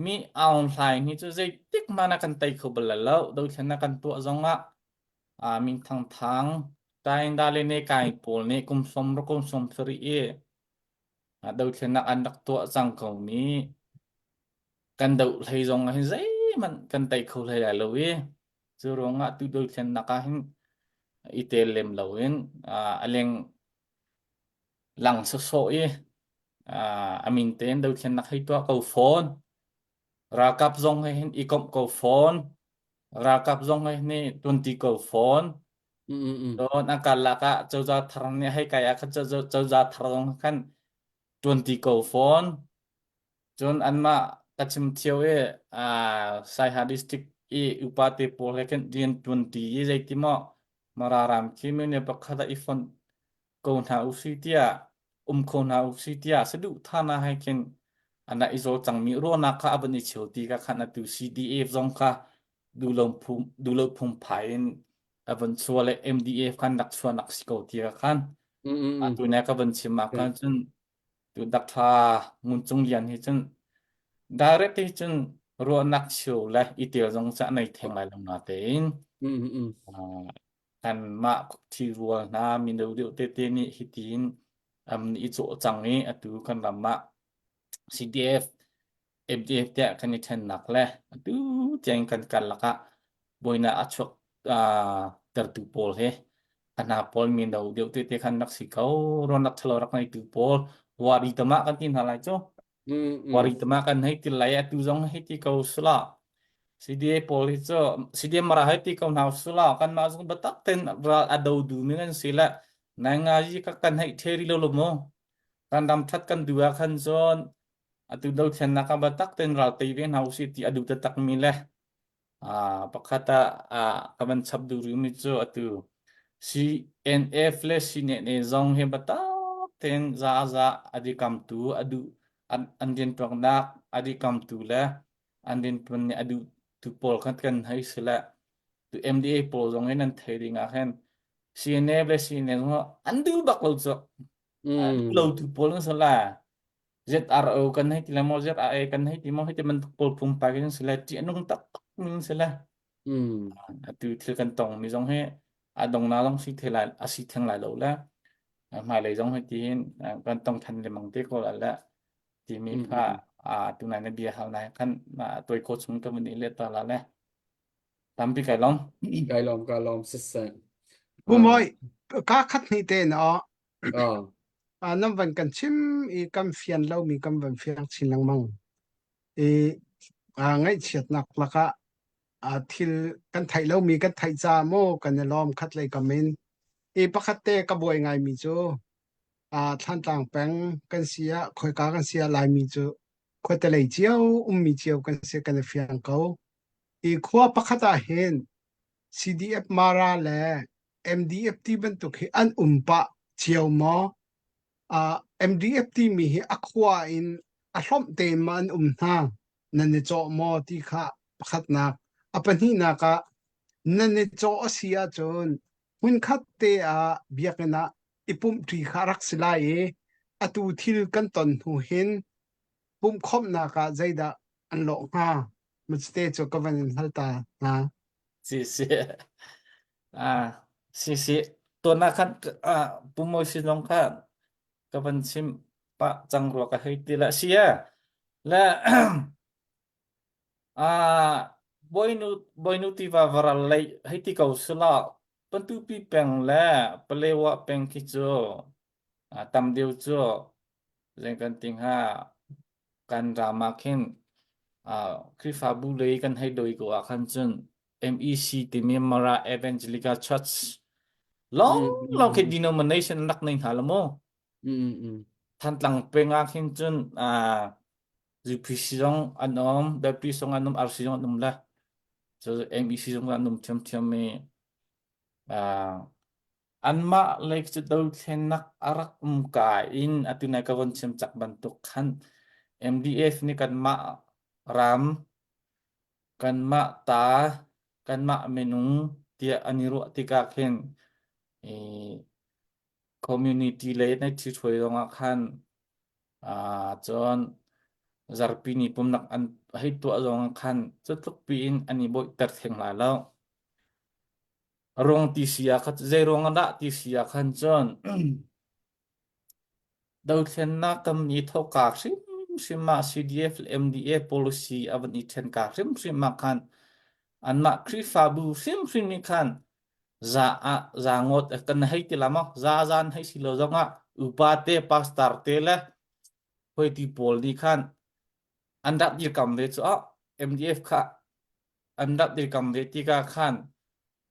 mi Aung Hlaing hi cu zeitik hmanh ah kan tei kho bal lo dothlennak kan tuah zong ah min thang thang Tainda le ne kai pawl nih kum som ro kum som sarih i dothlennak an rak tuah cang ko mi kan doh hlei zong ah hin zeihmanh kan tei kho hlei lai lo i Cu ruangah tu dothlennak ah hin i tel lem loin a leng lang sawsawh i a min tein dothlennak hei tuah ko fawn. Ralkap zong he hin i komh ko fawn. Ralkap zong he hin tuanti ko fawn. Cun an karlak ah cozah thar nih hei kai ah khan cozah thar zong khan tuanti ko fawn. Cun anmah ka chim ṭheo i Saiha district i upa te pawl he khin rian ṭuanṭi i zeiti maw Mara ram khi mine pakhat ah i fonh ko hna usih tiah um kho hna usih tiah saduhthahnak he khin ana i zawl cangmi ruahnak kha a van i cheu ti ka khan atu CDF zong kha duhlo phung duhlo phungphai in a van chuah le MDF khan rak chuahnak si ko ti ka khan atu ne ka van chim ah khan cun Tu Dr. Ngun Cung Lian hi cun direct hi cun ruahnak cheu le i tel zong cu a nei theng lai lo natein kanmah ṭhirual hna mino deuh tete nih hitin um i cawh cang i atu kan ram ah CDF MDF tiah kan i ṭhennak le atu tiang kan karlak ah buainak a chuak tertu pawl hi a hna pawl mino deuh tete khan rak si ko ruahnak ṭhalo rak ngeitu pawl wari tama kan ti hna lai cu wari tama kan hei ti lai atu zong hei ti ko sula CDA pawl hi cu CDA mara hei ti ko hna sula kan mah zong batak ten ral a do du mi kan si le nai nga yi ka kan hei theri lo lo mu kan ram that kan du ah khan cun atu dothlennak ah biatak tein ral tei ve hna usih ti a duh taktakmi le pakhat ah ka van chap duh rihmi cu atu CNF le CNA zong hi biatak tein za za a dikamtu a duh an, an rianṭuannak a dikamtu le an rianṭuan nih a duhtu pawl kha kan hei si le tu MDA pawl zong in an thei ding ah khin CNF le CNA zong an duh bak lo cu lo tu pawl an si la ZRO kan hei ti le maw ZRA kan hei ti maw hei ti bantuk pawl pumpak in si le ṭih a nung tak min si le atu thil kan tong mi zong hi a dongna zong si the lai a si theng lai lo le hmailei zong hi ti hin kan tong than lengmang te ko la le timi kha a tunai na bia hal nai khan toi ko chung ka mun i le ta la le tampi kai lom kai lom ka lom siseh Pu Moi ka khat ni te na nan van kan chim i kan fian lomi kan van fiang chin lengmang i ngaihchiatnak lakah thil kan theih lomi kan theih ca maw kan i lawm khat lei kam in i pakhat te ka buai ngaimi cu Thlantlang peng kan si ah khoika kan si ah Laimi cu khuate lei cio ummi cio kan si kan i fiang ko i khua pakhat ah hin CDF Mara le MDF ti bantuk hi an um pah cio maw? Uh, MDF timi hi a khua in a hlawmh tein ma an um hna nan i cawh maw ti kha pakhatnak a pahnihnak ah nan i cawh a si ahcun hmunkhat te ah biakinn ah i pumhṭi kha rak si lai i atu thil kan ton hnu hin pumhkhawmhnak ah zeidah an lawh hnga Mate cu ka van in hal ta hna. Si si. Ah, si si. Tuan ah khan ah Pu Mawi sin zong kha ka van chim pah cang rua ka hei ti la si ya. Le Ah Bawinu Bawinu tiva varal lei hei ti ko sila Pantupi peng le Palewa peng khi cu ah, tam deuh cu zeng kan ti hnga kan ram ah khin ah Khrihfabu lei kan hei doi ko ah khan cun MEC timi Mara Evangelical Church lawng lawng khi denomination rak nei hna lo mu. Mm, mm. Thantlang peng ah khin cun ah UPC zong an um, Baptist zong an um, RC zong an um le. Cu MEC zong an um thiamthiam i ah anmah lei cu dothlennak a rak um ka in atu nai ka von chim cak bantuk khan MDF nih kanmah ram kanmah ta kanmah minung tiah an i ruah tikah khin i community lei na ṭhithruai zongah khan ah cun zarpi ni pumnak an hei tuah zongah khan cutluk piin an i bawihter theng lai lo. Rung ti si ah kha zei ruang ah dah ti si ah khan cun dothlennak kam ni thoka hrimhrim ah CDF le MDA policy a van i ṭhen ka hrimhrim ah khan anmah Khrihfabu hrimhrim nih khan za ah za ngawt kan hei ti la maw za zan hei si lo zongah upa te pastor te le hoiti pawl nih khan an rak dirkam ve cu ah MDF kha an rak dirkam ve tikah khan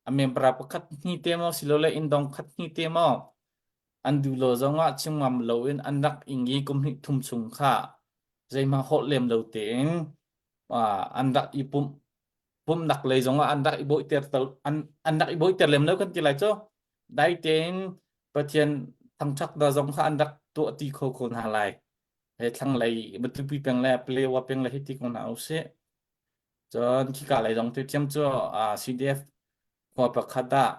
a member pakhat hni te maw silole inndong khat hni te maw an duh lo zongah chim ngam loin an rak ing i kum hnih thum chung kha zeihmah holh lem lo tein an rak i pumh pumhnak lei zongah an rak i bawihter an an rak i bawihter lem lo kan ti lai cu dai tein Pathian thangṭhat da zong kha an rak tuah ti kho ko hna lai he thlanglei Matupi peng le Palewa peng le hi ti ko hna usih Cun khika lei zong tu thiam cu CDF khua pakhat ah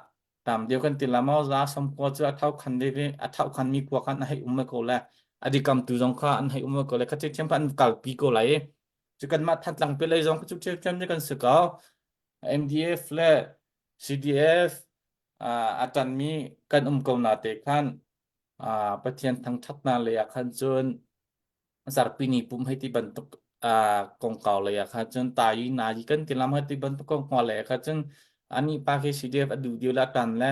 tam deuh kan ti la maw za som khua cu a thau khan ve a thau khan mi khua khan a hei um ko le a dikam tu zong kha an hei um ko le kha thiam kha an kalpi ko lai cu kan mah Thantlang pe lei zong cu thiam thiam kan si ko MDF le CDF a tan mi kan um ko na te khan Pathian thangthatna lei ah khan cun zarhpi ni pum hei ti bantuk kongkau lei ah khan cun tayi nayi kan ti lam hei ti bantuk kongkau lei ah khan cun ani pa khi CDF a duh deu la tan le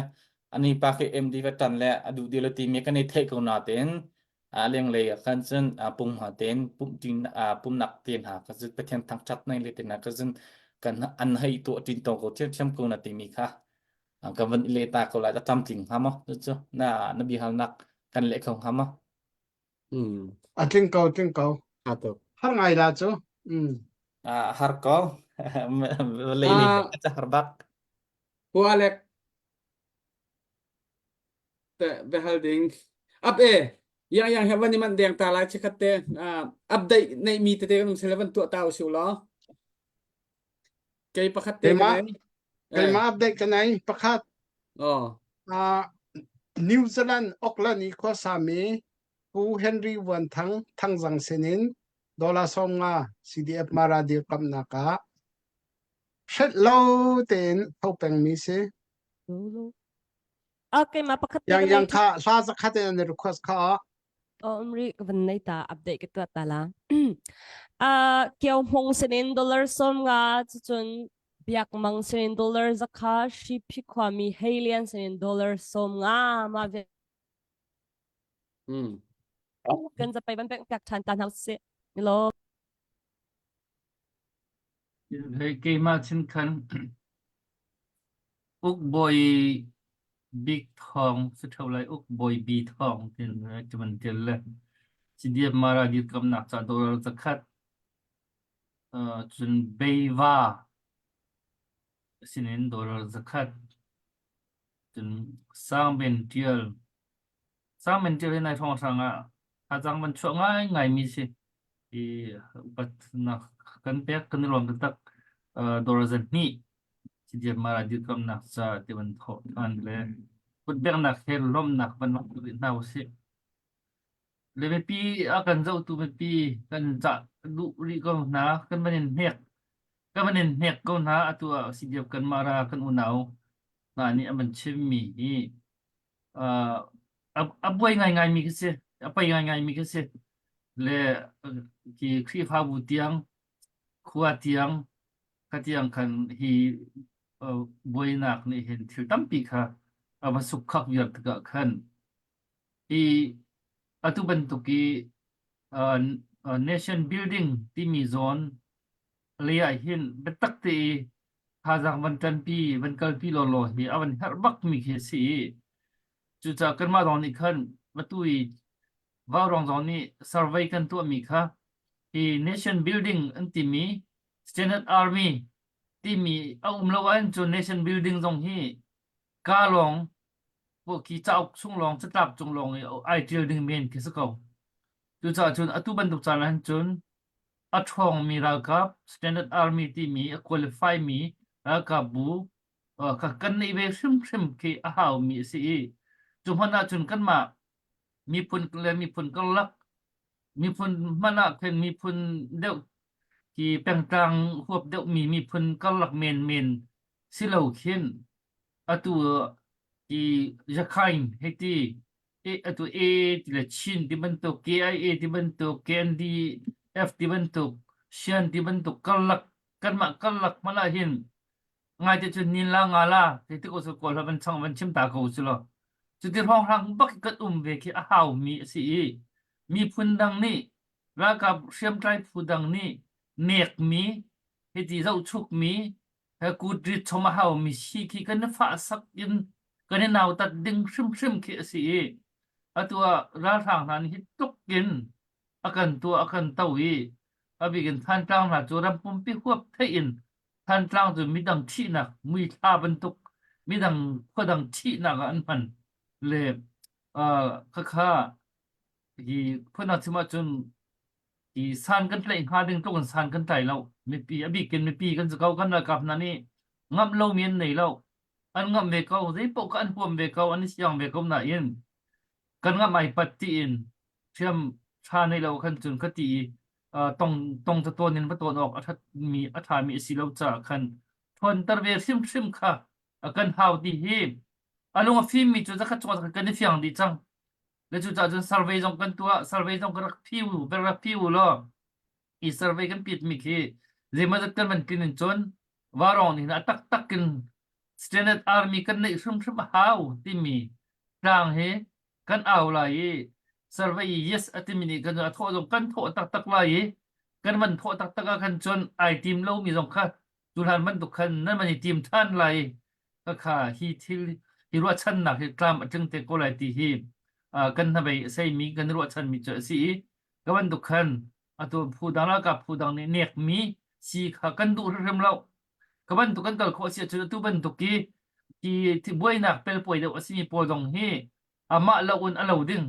ani pa khi MD va tan le a duh deu le timi kan i theih ko na tein a leng lei ah khan cun pum ha tein pum tin pumnak te hna kha cun Pathian thangthat nei le te hna kha cun kan an hei tuah tin to ko thiam thiam ko na timi kha kan van i le ta ko lai ta tlamtling hnga maw cu na na biahalnak kan leh kho hnga maw Mm. A tling ko, tling ko. A tuk. Har ngai la cu. Mm. Ah, har ko. Lei lei Ah. a har bak. Pu Alec te behal ding up e yang yang he van i man deng ta lai chikhat te ah, update nei mi tete kan um sele van tuah ta usiu law kei pakhat te ka Keimah nei eh keimah update ka nei pakhat oh uh, New Zealand Auckland i khuasami Pu Henry Vuan Thang Thangzang sinin dollar 50 CDF Mara dirkamnak ah hrelh lo tein tho pengmi si. Ah, keimah pakhat te Yang ka yang nei kha hla zakhat in an request kha Um ri ka van nei ta update ka tuah ta la. Ah, Kio Hmong sinin dollar 50 cucun Biak Mang sinin dollar 100 Shiphi khuami Heilian sinin dollar 50 ma ve Mm. kan zapai van pek piak than ta hna usih. Milo. Hei keimah chin khan Uk Bawi Bik Thawng si ṭheo lai Uk Bawi Bi Thawng tiin cu van ṭial le CDF Mara dirkamnak ca dollar 100 cun Beiva sinin dollar 100 cun Sangben Ṭial Sangben Ṭial hi nai hrawnghrang ah thazaang van chuah ngaingai mi si i upatnak kan pek kan i lawm taktak dollar 200 CDF Mara dirkamnak ca ti van thawh ṭhan le kutbengnak he lawmhnak van rak rih hna usih. Le mipi a kan zohtu mipi kan cah duh rih ko hna kan van in hnek kan van in hnek ko hna atu ah CDF kan Mara kan unau hna nih an van chimmi hi uh, a, a buai ngaingai mi khi si a pei ngaingai mi khi si le ki Khrihfabu tiang khua tiang. Khatiang khan hi uh, buainak nih hin thil tampi kha a va sukkhak viar tikah khan hi atu bantuk i uh, uh, nation building timi zawn lei ah hin biatak te i thazaang van ṭanpi van kalpi lawlaw hi a van herh bak mi khi a si i cucaah kanmah zong nih khan atu i Vaurawng zong nih survey kan tuahmi kha hi nation building an timi Standard Army timi a um lo ahcun cun nation building zong hi ka lawng khi cauk chung lawng catlap cung lawng i ai ṭial ding men khi si ko. Cucaah cun atu bantuk caan ahhin cun a ṭhawngmi ralkap Standard Army timi a qualify mi ralkap bu kha kan neih ve hrimhrim khi a haumi a si i cu hmanh ahcun kanmah miphun le miphun karlak miphun hmanh ah khin miphun deuh hi pengtlang huap deuhmi miphun karlak menmen si lo khin atu hi Rakhine hei ti atu A ti le Chin ti bantuk KIA ti bantuk KNDF ti bantuk Shan ti bantuk karlak kanmah karlak hmanh ah hin ngaite cun nin la nga la ti ko su kawl van chang van chim ta ko su lo cuti hrawnghrang bak kan um ve khi a hau mi a si i miphun dang nih ralkap hriamtlai phu dang nih nek mi hiti zohchuk mi he kut rit chom a hau mi si khi kan i fah sak in kan i nautat ding hrimhrim khi a si i atu ah ralhrang hna nih hi tluk in a kan tuah a kan to i a bik in Thantlang hna cu ram pumpi huap theih in Thantlang cu midang thihnak muithla bantuk midang khuadang thihnak ah an hman le uh, khakha hi phunnak chim ahcun hi san kan tlaih hnga ding tluk in san kan tlai lo mipi a bikin mipi kan si ko kan ralkap hna nih ngamh lomi an nei lo an ngamh ve ko zeipaoh kha an huam ve ko an i siang ve ko nain kan ngamh ai pat tiin hriam ṭha nei lo khan cun ka ti i tong tong tawn in va tawn awk a ṭhatmi a ṭhami a si lo caah khan ṭhawnter ve hrimhrim kha a kan hau ti hi a lung a fimmi cu zakhat chung ah kan i fiang dih cang. Le cucaah cun survey zong kan tuah survey zong ka rak phiu ka rak phiu law i survey kan piatmi khi zeimawzat kan van tlin in cun Vaurawng nih hin a taktak in Standard Army kan neih hrimhrim a hau timi tlang hi kan au lai i survey i yes a timi nih kan a thawh zong kan thawh taktak lai i kan van thawh taktak ah khan cun ai tim lomi zong kha tuhlan bantuk khan nan van i tim ṭhan lai i kha hi thil hi ruahchannak hi tlam a tling te ko lai ti hi kan hnabei a seimi kan ruahchanmi cu a si i ka bantuk khan atu phu dang ralkap phu dang nih nekmi si kha kan duh hrimhrim lo ka bantuk kan kal khawh si ahcun atu bantuk i hi buainak pelpawi deuh a simi pawl zong hi amah lo in a lo ding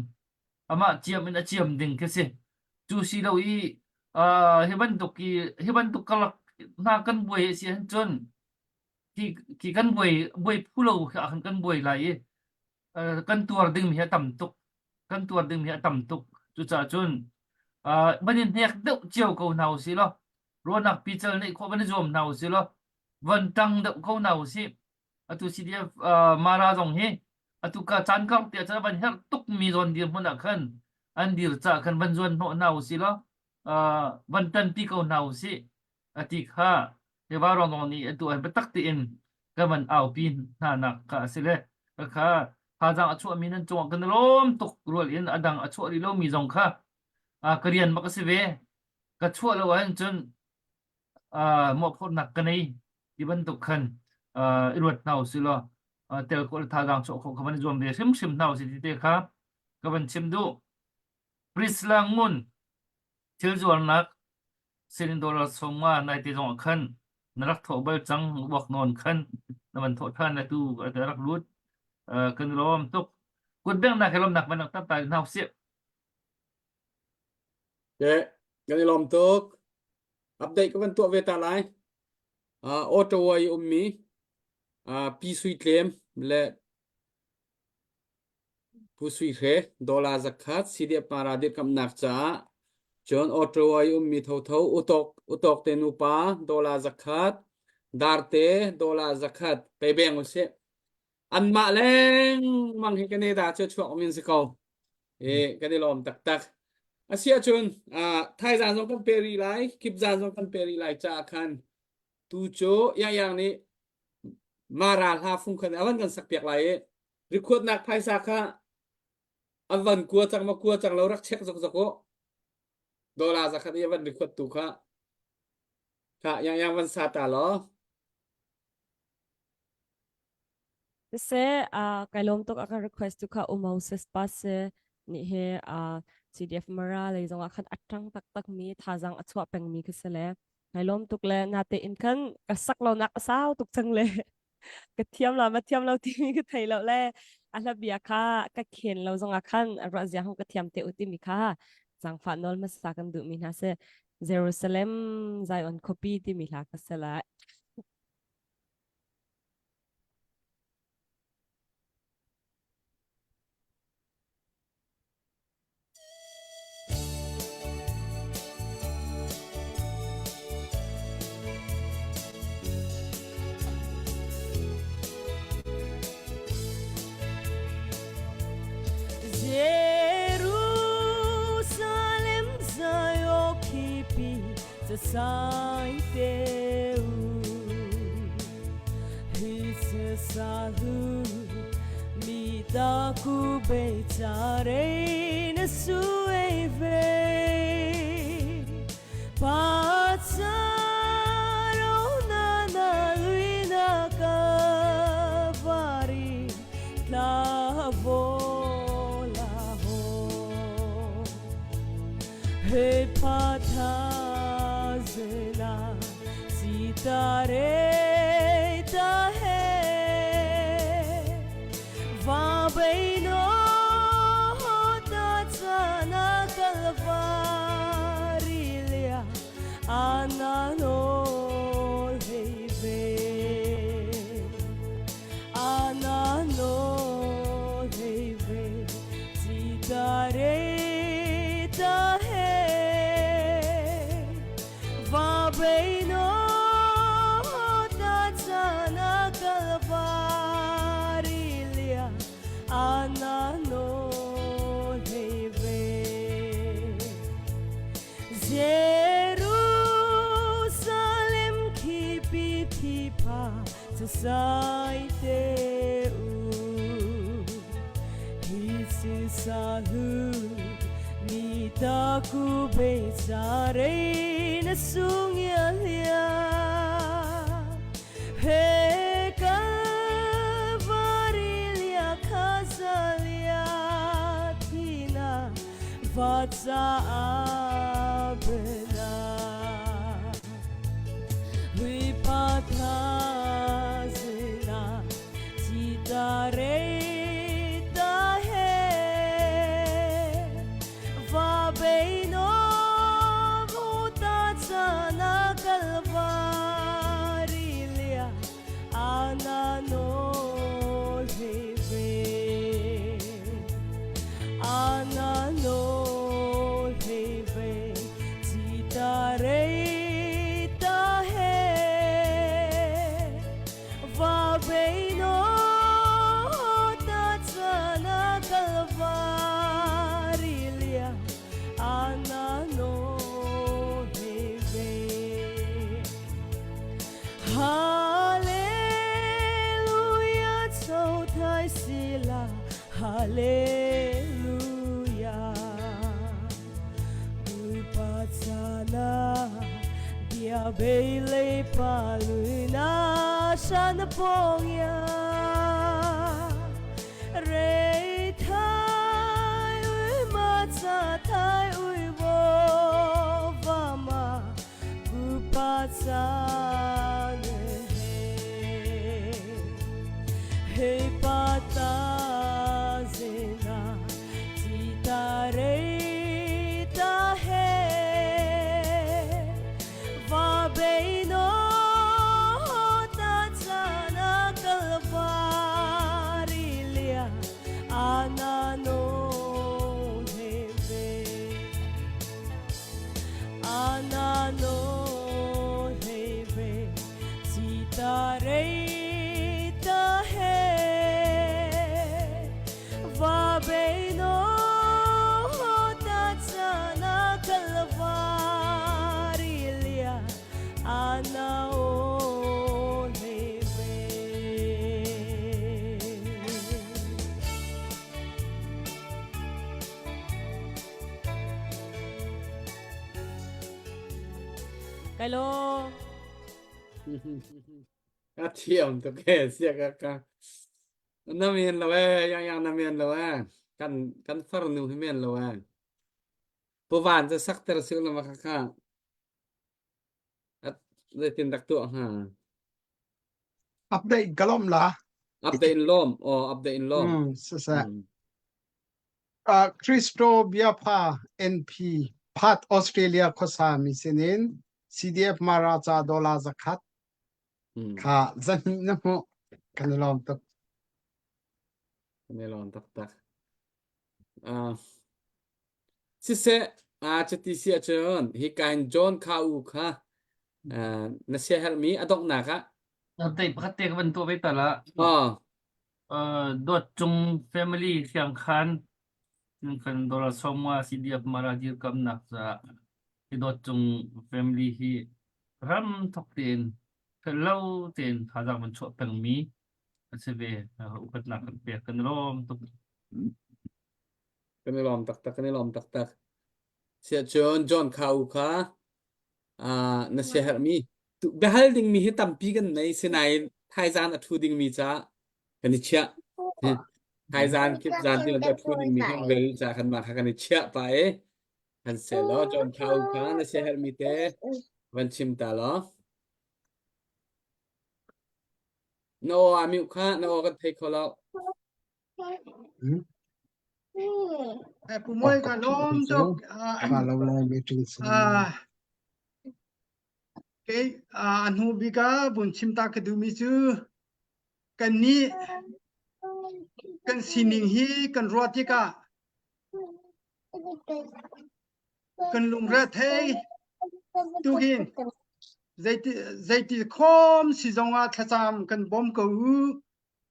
amah ciam in a ciam ding khi si cu si lo i hi bantuk i hi bantuk karlak hna kan buai a si ahcun khi khi kan buai buai phu lo ah khan kan buai lai i kan tuar ding hi a tam tuk kan tuar ding hi a tam tuk cucaah cun van in hnek deuh cio ko hna usih law ruahnak pical neih khawh van i zuam hna usih law van ṭang deuh ko hna usih atu CDF Mara zong hi atu ka caan kar te ah van herh tuk mi zawn dirhmun ah khan an dir ca khan van zuan hnawh hna usih law van ṭanpi ko hna usih ati kha Tiva rongrong nih atu an biatak tein kan van aupi hna nak kha a si le kha thazaang a chuahmi nan cungah kan i lawm tuk rual in a dang a chuah rih lomi zong kha ka rian bak a si ve ka chuah lo ahcun cun mawhphurhnak ka nei ti bantuk khan i ruat hna usih law tel khawh le thazaang chuah khawh kha van i zuam ve hrimhrim hna usih ti te kha ka van chim duh. Prisla Ngun thil zuarnak sinin dollar sawmnga nai te zong ah khan na rak thawh bal cang uak nawn khan na van thawh ṭhan le tu a rak lut kan i lawm tuk kut benghnak he lawmnak van rak tap ta hna usih Ke kan i lawm tuk update ka van tuah ve ta lai uh, Ottawa i ummi uh, Pi Sui Tlem le Pu Sui Hre, dollar zakhat CDF Mara dirkamhnak caah cun Ottawa i ummi thotho utok utok te nupa dollar zakhat Darte dollar zakhat pe beng usih. Anmah lengmang hi Canada cu chuak um in si ko. E kan i lawm taktak. Asiahcun uh, thaizan zong kan pe rih lai, kip zan zong kan pe rih lai caah khan. Tu cu Yang nih Mara hla fung khan a van kan sak piak lai i rikhuatnak phaisa kha an van kua cang ma kua cang lo rak check zok zok u. Dollar zakhat i a van rikhuat tu kha kha Yang Yang van sa ta law. Siseh, uh, kai lawm tuk a kan request tu kha u Moses pa se nih he uh, CDF Mara lei zong ah khan a ṭang taktak mi thazang a chuah peng mi khi si le kai lawm tuk le nate in khan ka sak lo nak a sau tuk cang le ka thiam la ma thiam lo timi ka thei lo le a hla bia kha ka khen lo zong ah khan a ruah zia hong ka thiam te u timi kha zangfah nawl hmasa kan duh mi hna si Jerusalem Zion khuapi timi hla ka se lai. Jerusalem Zion khuapi sai te u hi sa hu mi ta ku be cha re na su e ve pa cha ro na na lui na ka vari tla vo la ho He phathazela sitare ta he va beino ta chana kalvarilia anano hei ve anano hei ve sitare ta he va beino ta chana kalvarilia anano hei ve Jerusalem khi pi pha cha sai te u hi si sa hu mi ta ku be cha re na sung ya lia he Kalvari lia khazalia thina va cha abna hui pa tha zina chita re ta he va beino ta chana kalvari lia anano ve anano ve chita re ta he va beino ta chana kalvari lia anano ve Hallelujah cho thai sila Hallelujah Puipa chana bia bei lei pa lui na shan pong ya Rei thai ui ma cha thai ui wo va ma pupa cha ne he he pa ta zena chi ta re ta he va beino ta chana kalva. Kai lawm. Ka thiam tuk e sia ka ka na men lo e yang yang na men lo e kan kan farnu hi men lo e Puvan cu sakter si lo ma kha kha zeitin dak tuah hnga Update ka lawm la. Update in lawm oh update in lawm. Mm, siseh. Mm. Uh, Christo Biapha NP Pat Australia khuasa mi sinin CDF Maraca dollar zakhat mm. kha zahnih na hmuh kan i lawm tuk. Kan i lawm taktak. Uh, Siseh, aa cuti si ahcun hika hin John kha u kha uh, na siaherhmi a donghnak ah Tei pakhat te ka van tuah ve ta la. Oh. Uh, Dawt Cung family Hriangkhan kan dollar sawmnga CDF Mara dirkamnak caah hi Dawt Cung family hi ram thok tein lo tein thazaang van chuah pengmi a si ve. Upatnak kan pek kan lawm tuk. Kan i lawm taktak, kan i lawm taktak. Siahcun John Kha U kha uh, na siaherhmi biahal dingmi hi tampi kan nei sinain thaizan a ṭhu dingmi ca kan i chiah. Thaizan kip zan ti a ṭhu dingmi kan vel ca kan mah kha kan i chiah pa e. Kan se law John Kha U kha na siaherhmi te van chim ta law. Na aw a mute kha na aw kan thei kho lo. Pu Muai ka lawm tuk. Kei a hnu bik ah vun chim ta ka duhmi cu kannih kan sining hi kan ruah tikah kan lungre thei tukin zeiti zeiti khom si zongah thlacam kan bawm ko u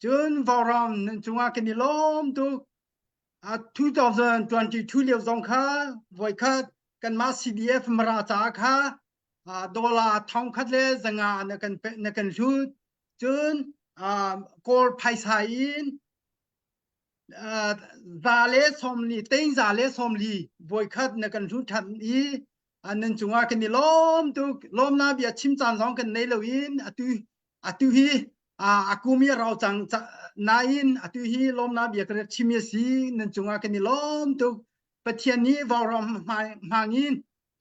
Cun vauram nan cungah kan i lawm tuk. Uh, 2022 lio zong kha voikhat kanmah CDF Mara ca kha uh, dollar thongkhat le zanga na kan na kan hlut. Cun uh, Kawl phaisa in uh, za le sawmli tein za le sawmli voikhat na kan hlut than i nan cungah kan i lawm tuk. Lawmnak bia chim caan zong kan nei lo in atu atu hi a kum i a rau cang nain atu hi lawmnak bia ka rak chim a si nan cungah kan i lawm tuk Pathian nih vauram hmangin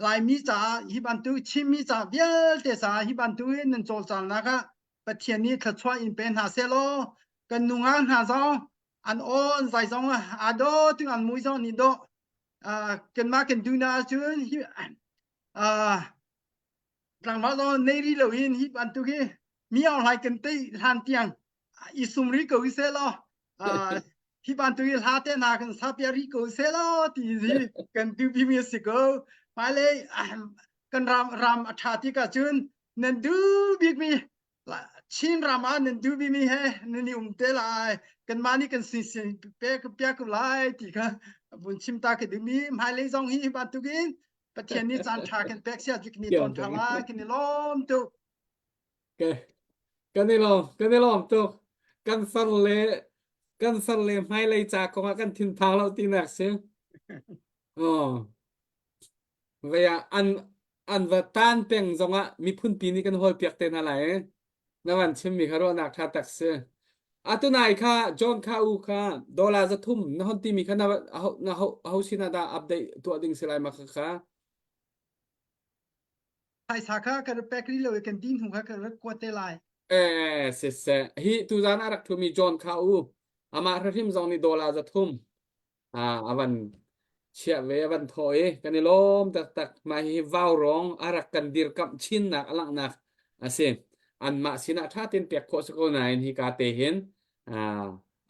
Laimi caah hi bantuk Chinmi ca vialte caah hi bantuk in nan cawlcangnak ah Pathian nih thluachuah in pe hna seh law kan nungak hna zong an aw an zai zong aa dawh tuk an mui zong nih dawh kanmah kan duh na ahcun hi tlangval zong nei rih lo in hi bantuk hi mi aung hlai kan tei hlan tiang i sum rih ko seh law hi bantuk hi hla te hna kan sa pia rih ko seh law ti hi kan duh bimi a si ko hmailei kan ram ram a ṭha tik ahcun nan duh bikmi Chin ram ah nan duh bimi he nan i um te lai kanmah nih kan sin sin pe pia ko lai ti kha vun chim ta ka duhmi hmailei zong hi bantukin Pathian nih caan ṭha kan pek sia cu kan i ton ṭha lai kan i lawm tuk. Kan i lawm kan i lawm tuk. Kan far le kan far le hmailei ca kong ah kan thinphang lo tinak si. Oh. Vei ah an an va tan peng zongah miphunpi nih kan hawl piak te hna lai. Na van chimmi kha ruahnak ṭha tak si. Atu nai kha John kha u kha dollar 300 na hon timi kha na na ho sin ah dah update tuah ding si lai ma kha kha? Phaisa kha ka rak pek rih lo i kan din hnu kha ka rak kuat te lai. Eh, siseh. Hi tuzan a rak thumi John kha u amah hrim zong nih dollar 300 a van chiah ve a van thawh i kan i lawm taktak mah hi vaurawng a rak kan dirkamh chinnak a langhnak a si anmah sinah ṭha tein pek khawh si ko nain hi ka te hin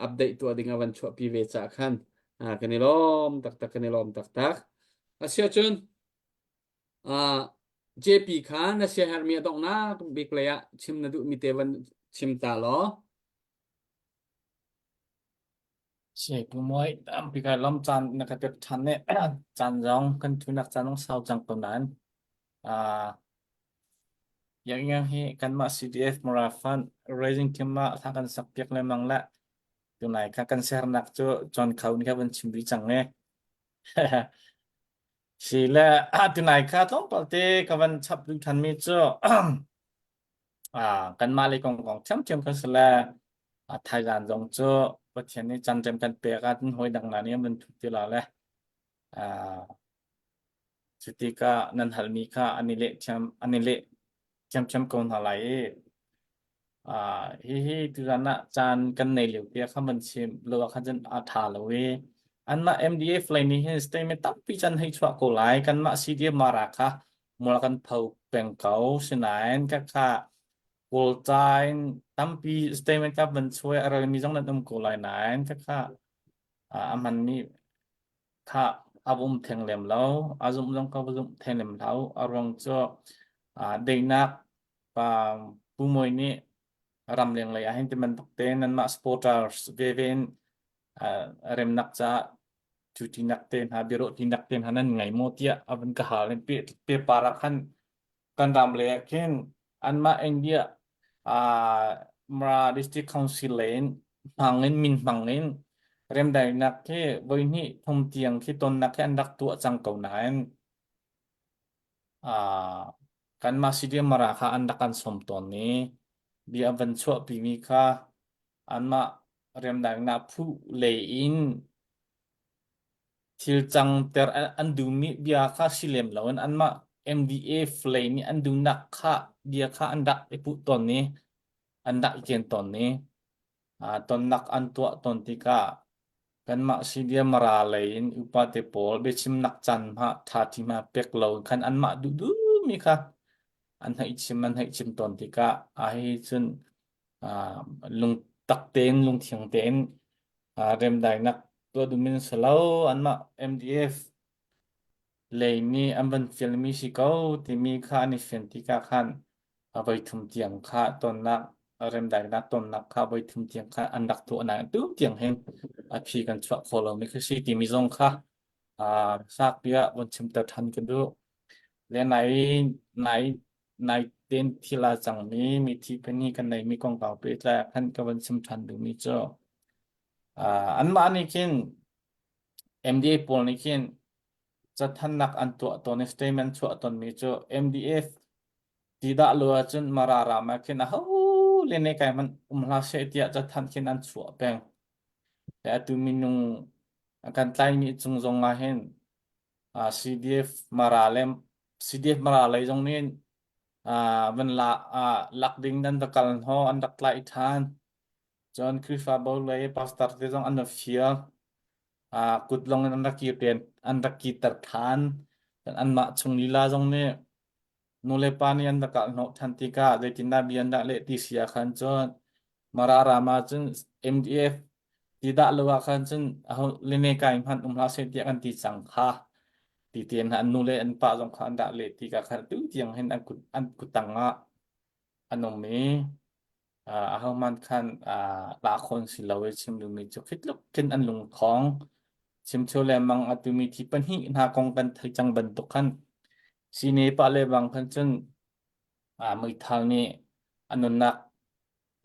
update tuah ding a van chuahpi ve cah khan kan i lawm taktak kan i lawm taktak asiahcun JP kha na siaherhmi a donghnak bik lei ah chim na duhmi te van chim ta law Si Pu Muai, tampi kai lawm caan na ka pek ṭhan ne. Caan zong kan thunak caan zong sau cang ko nain. Ah, yang yang hi kanmah CDF Mara Fund Raising Team ah thla kan sak piak lengmang la. Tunai kha kan sernak cu John Khau nih kha van chim rih cang ne. Si le tunai kha tlawmpal te ka van chap duh than mi cu kanmah lei kong kong ṭhiamṭhiam kan si le Thailand zong cu Pathian nih caan rem kan pek ah cun hawi dang hna nih an van thut ti la le cu tikah nan halmi kha an i leh ṭhiam an i leh ṭhiamṭhiam ko hna lai i hihi tuzan ah caan kan nei lio tiah khan van chim lo ah khan cun a ṭha lo i anmah MDF lei nih hin statement tampi can hei chuah ko lai kanmah CDF Mara kha mual kan pho peng ko sinain ka kha Kawlca in tampi statement ka van chuai a relmi zong nan um ko lai nain ka kha a hmanmi kha a um theng lem lo a zumh zong ka zumh theng lem lo a ruang cu daihnak pa Pu Mawi nih ramleng lei ah hin ti bantuk te nanmah supporters veve in remnak caah cuti nak te hna biaruah ti nak te hna nan ngei maw tiah a van ka hal in pepar ah khan kan ram lei ah khin anmah India Mara District Council lei in hmang in min hmang in remdaihnak khi voi hnih thum tiang khi tonnak khi an rak tuah cang ko nain kanmah CDM Mara kha an rak kan sawm tawn i bia an van chuahpimi kha anmah remdaihnak phu lei in thil cangter an duhmi bia kha si lem loin anmah MDA lei nih an duhnak kha bia kha an rak i puh tawn i an rak i ken tawn i tonnak an tuah tawn tikah kanmah CDM Mara lei in upa te pawl biachimnak caan hma ṭha ṭi hma pek lo khan anmah duhduhmi kha an hei chim an hei chim tawn tikah a hi cun lungtak tein lungthiang tein remdainak tuah duhmi an si lo anmah MDF lei nih an van fialmi si ko timi kha an i fian tikah khan a voithum tiang kha tonnak remdaiknak tonnak kha voithum tiang kha an rak tuah nain tu tiang hin a phi kan chuah kho lomi khi si timi zong kha sakpi ah von chimter ṭhan ka duh. Le nai nai nai ten thil a cangmi mithi pahnih kan neimi kongkau pehtlai ah khan ka von chim ṭhan duhmi cu anmah nih khin MDA pawl nih khin cathannak an tuah tawn i statement chuah tawnmi cu MDF ti dah lo ahcun Mara ram ah khin aho le ne kai hmanh um hlah seh tiah cathanh khin an chuah peng. Le atu minung kan tlaimi cung zong ah hin CDF Mara le CDF Mara lei zong nih van la lak ding nan va kal hnaw an rak tlaih ṭhan. Cun Khrihfabu lei pastor te zong an va fial. Kut lawng in an rak kir an rak kirter ṭhan. Anmah chung lila zong nih nulepa nih an rak kal hnawh ṭhan tikah zeitindah bia an dah leh ti si ah khan cun Mara ram ah cun MDF ti dah lo ah khan cun aho lene kai hmanh um hlah seh tiah kan ti cang kha ti tein an nu le an pa zong kha an dah leh ti ka khan tu tiang hin an kut an kuttang ah an um i ahohmanh khan la khon si lo i chim duhmi cu khi tluk khin an lungthawng chimcheu lengmang a tumi thi pahnih hna kong kan thei cang bantuk khan sine pa le bang khan cun meithal nih a nunnak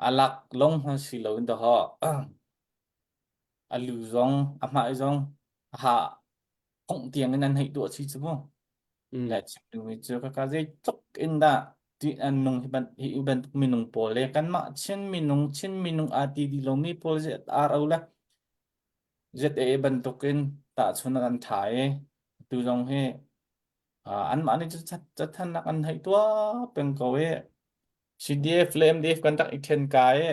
a lak long hman si lo in dahaw a lu zong a hmai zong a ha phongh tiang in an hei tuah chi cu mu le chim duhmi cu kaka zeitluk in dah ti an nung hi ban hi bantuk minung pawl le kanmah Chin minung Chin minung aa ti dih lomi pawl ZRO le ZA bantukin tahchun an ṭha i tu zong hi anmah nih cathannak an hei tuah peng ko i CDF le MDF kan rak i ṭhen ka i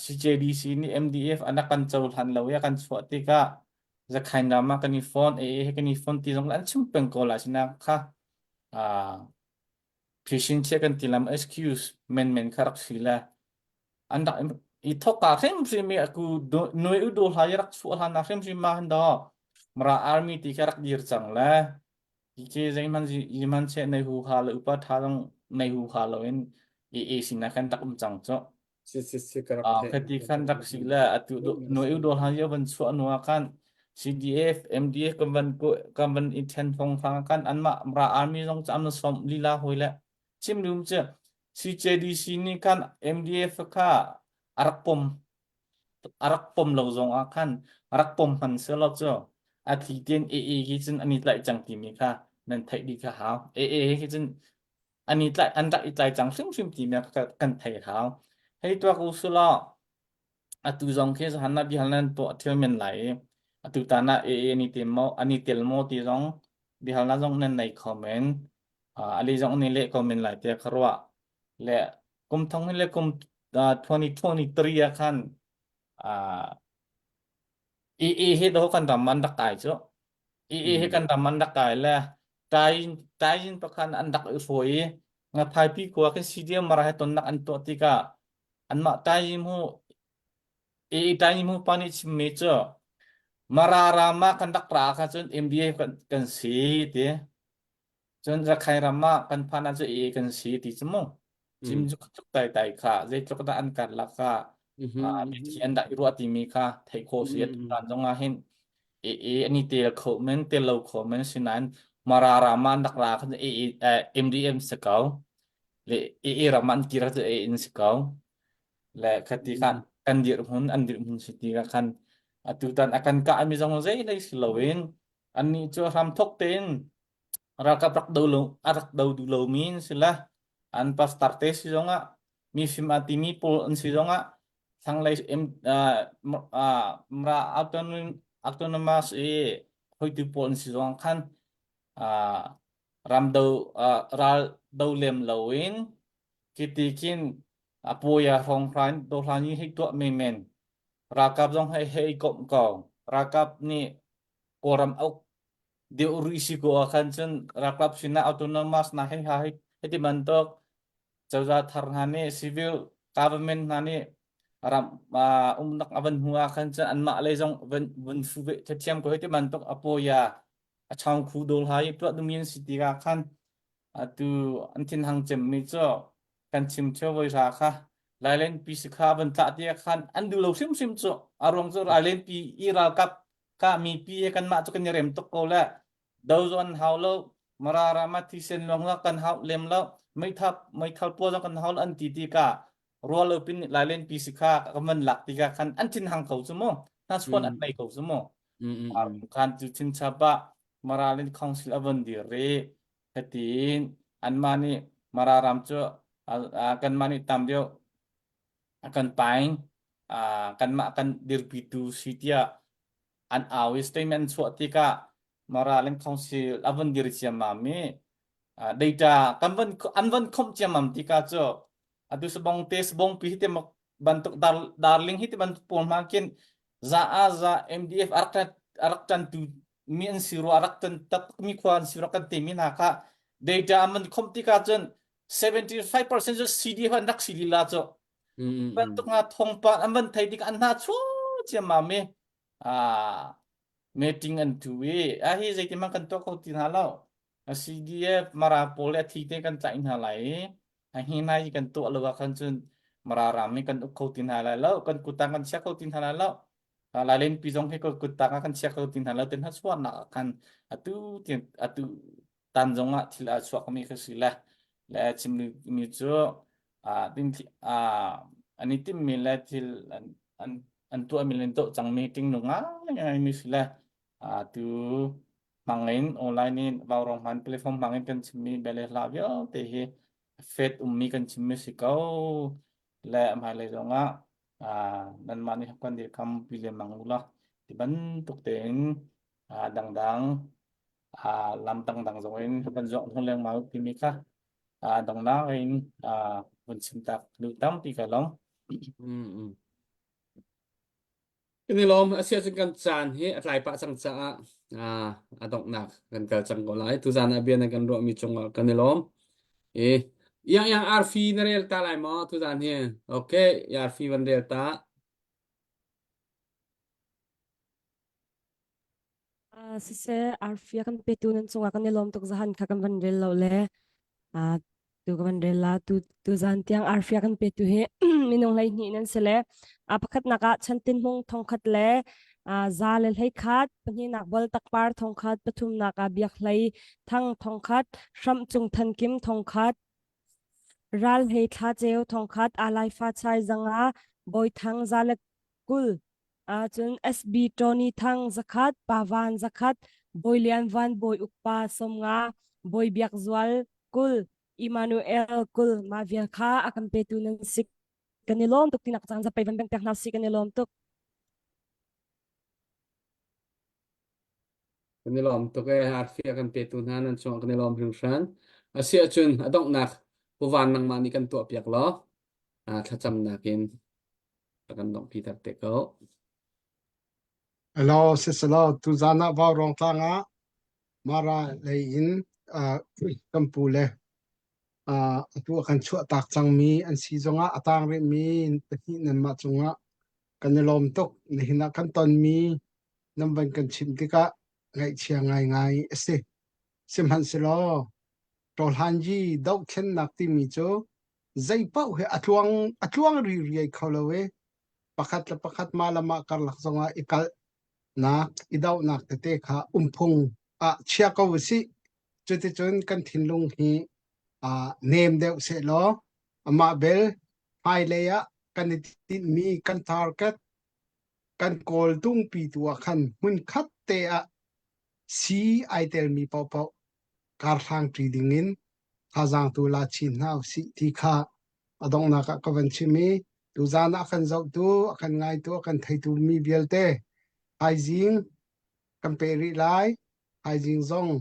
CJDC nih MDF an rak kan cohlan lo i a kan chuah tikah Zakhain ram ah kan i fon AA he kan i fon ti zong an chim peng ko lai sinak kha phisin chia kan ti lam excuse men men kha rak si le an rak i thok ka hrimhrim i aku noi u do hlai rak chuah hlan na hrimhrim ma han do mara army ti kha rak dir cang le Hi zeihmanh zeihmanh seh nei hu ha le upa tha zong nei hu ha loin i e sin ah khan rak um cang cu. Si si si ka rak Ah theih. khati khan rak si le atu noi u do hlan yo van chuah nu ah khan CDF MDF kan van ko kan van i then thong thang kan anmah ra army zong cu an som lila hoi le chim dum cu CJDC nih khan MDF kha a rak pom a rak pom lo zong ah khan rak pom hman selaw cu. A thli tein AA hi cun an i tlaih cang timi kha nan theih dih kha hau. AA hi cun an i tlaih an rak i tlai cang hrimhrim timi kha kan thei hau. Hei tuak u sulaw atu zong khi zahan ah biahal nan tuah ṭhial men lai i atu tan ah AA an i tel maw an i tel maw ti zong biahalnak zong nan nei kho men. Uh, ali zong nih leh ko men lai tiah ka ruah. Le kum thong hin le kum uh, 2023 ah khan uh, i hi do kan ram an rak kai cu i i hi kan ram an rak kai le tai tai in pakhan an rak i hruai i nga phaipi khua kan CDM mara he tonnak an tuah tikah anmah tai mu i tai mu pa nih chimmi cu Mara ram ah kan rak ra kha cun MBA kan, kan si ti Cun Rakhine ram ah kan phan ah cu ee kan si ti cu mu. Cim Mm. cu tluk tai tai kha zeitluk dah an karlak kha ah biathi an dah i ruah timi kha theih khawh si atu Mm. tan zong ah hin ee an i tel kho men tel lo kho men sinain Mara ram ah an rak ra khan ee MDM si ko le ee ram ah an kir cu ee in si ko le khati khan kan dirhmun an dirhmun si ti ka khan atu tan a kan kah mi zong zei lei si loin annih cu hramthok tein ralkap rak do lo a rak do duh lomi an si le an pastor te si zongah mi fim a timi pawl an si zongah thlanglei mra autonomous i hoitu pawl an si zongah khan ram do ral do lem loin khiti khin a puaya hrawng hran do hlan i hei tuah menmen ralkap zong hei hei komh ko ralkap nih kawlram uk deuh rih si ko ah khan cun ralkap sinah autonomous na hei ha hei heti bantuk cozah thar hna nih civil government hna nih ram umnak a van hmu ah khan cun anmah lei zong van van fu ve thiam ko heti bantuk a poya a chang khu dol hai tuah dumi an si tikah khan atu an thin hang cem mi cu kan chim theo voi ra kha lailen pi si kha van tlah ti khan an duh lo hrimhrim cu a ruang cu lailen pi i ralkap ka mipi he kanmah cu kan i rem tuk ko le do zu an hau lo mara rama thisen luang la kan hau lem lo meithal meithal pawl zong kan hau lo an ti ti ka rual lo pin lailen pi si kha ka man lak ti ka khan an thin hang ko cu mu hna chuan an nei ko cu mu khan cu chin chapa Maralin Council avon dir ri hetin anmah nih Mara ram cu kanmah nih tam deuh a kan paing kanmah kan dirpitu si tiah an au i statement chuah tikah Maralin Council a von dir ciammam i data kan von an von khomh ciammam tikah cu atu sabong te sabong pi hi te bantuk darling hi te bantuk pawl hma khin za a za MDF a rak a rak ṭantu mi an si rua a rak ṭan takmi khua an si rua kan timi hna kha data an van khomh tikah cun 75% cu CD an rak si lila cu bantuk nga thawngpang an van thei tik an hna chu ciammam i ah meeting an tu i a hi zeitin man kan tuah kho ti hna lo CDF Mara pawl le a thi te kan tlaih hna lai i a hi hna hi kan tuah lo ah khan cun Mara ram hi kan uk kho ti hna lai lo kan kuttang kan chia kho ti hna lai lo Lailen pi zong hi kuttang ah kan chia kho ti hna lo ten ha chuahnak ah khan atu atu tan zong ah thil a chuak mi kha si le le chim mi cu a tin a an i tim mi le thil an an an tuah mi le an tuah cang mi ting nu ngai ngai mi si le tu hmangin online in vaurawng hman platform hmangin kan chimmi bia le hla vialte hi fet ummi kan chimmi si ko le hmailei zongah nanmah nih kan dirkam pi lengmang u la ti bantuk tein dangdang lam dangdang zong in kan zuang hnu lengmang timi kha dongnak in vun chim tak duh tampi ka long. Mm. Kan i lawm. Asiahcun kan caan hi a tlai pah cang caah a donghnak kan kal cang ko lai. Tuzaan ah bia na kan ruahmi cungah kan i lawm. I iang iang arfi na rel ta lai maw tuzaan hi? Okay, arfi van rel ta. Uh, siseh arfi a kan petu nan cungah kan i lawm tuk zahan kha kan van rel lo le uh, tu ka van rel la tu tu zan tiang arfi a kan petu hi minung 12 nan si le a pakhatnak ah chantin hmung thongkhat le uh, za le hlei khat pahnihnak bol takpar thongkhat pathumnak ah biak hlei thang thongkhat hram cung than kim thongkhat ral hei thla ceu thongkhat alai fa chai zanga bawi thang za le 20. Uh, cun SB Tony Thang zakhat, Pa Van zakhat, Bawi Lian Van Bawi Ukpa 50, Bawi Biak Zual 20, Emmanuel 20 mah vial kha a kan petu nan si. Kan i lawm tuk tinak caan zapei van beng pek hna si kan i lawm tuk. Kan i lawm tuk ee arfi a kan petu hna nan cungah kan i lawm hringhran. A si ahcun a donghnak Puvan nangmah nih kan tuah piak law thlacamnak in a kan donghpi ter te ko. Hello, siselaw tuzan ah Vaurawng tlang ah Mara lei in uh, kan pu le uh, atu a kan chuah tak cangmi an si zongah a tang rihmi pahnih nanmah cungah kan i lawm tuk. Nihin ah kan tonmi nan van kan chimh tikah ngaihchia ngaingai a si. Sihmanhsehlaw Ṭawhlanyi dohthlennak timi cu zei paoh hi a tluang a tluang ririai kho lo i pakhat le pakhat mah le mah karlak zongah i kalhnak i dohnak tete kha umphung ah chia ko usih. Cuticun kan thinlung hi aa nem deuh sehlaw amah bel hmailei ah kan i tinhmi kan target kan kawltungpi tu ah khan hmunkhat te ah sii ai telmi paohpaoh karhlang ṭi dingin thazaang tu la chin hna usih ti kha a donghnak ah ka van chim i tuzaan ah a kan zohtu, a kan ngaitu, a kan theitu mi vialte thaizing kan pe rih lai. Thaizing zong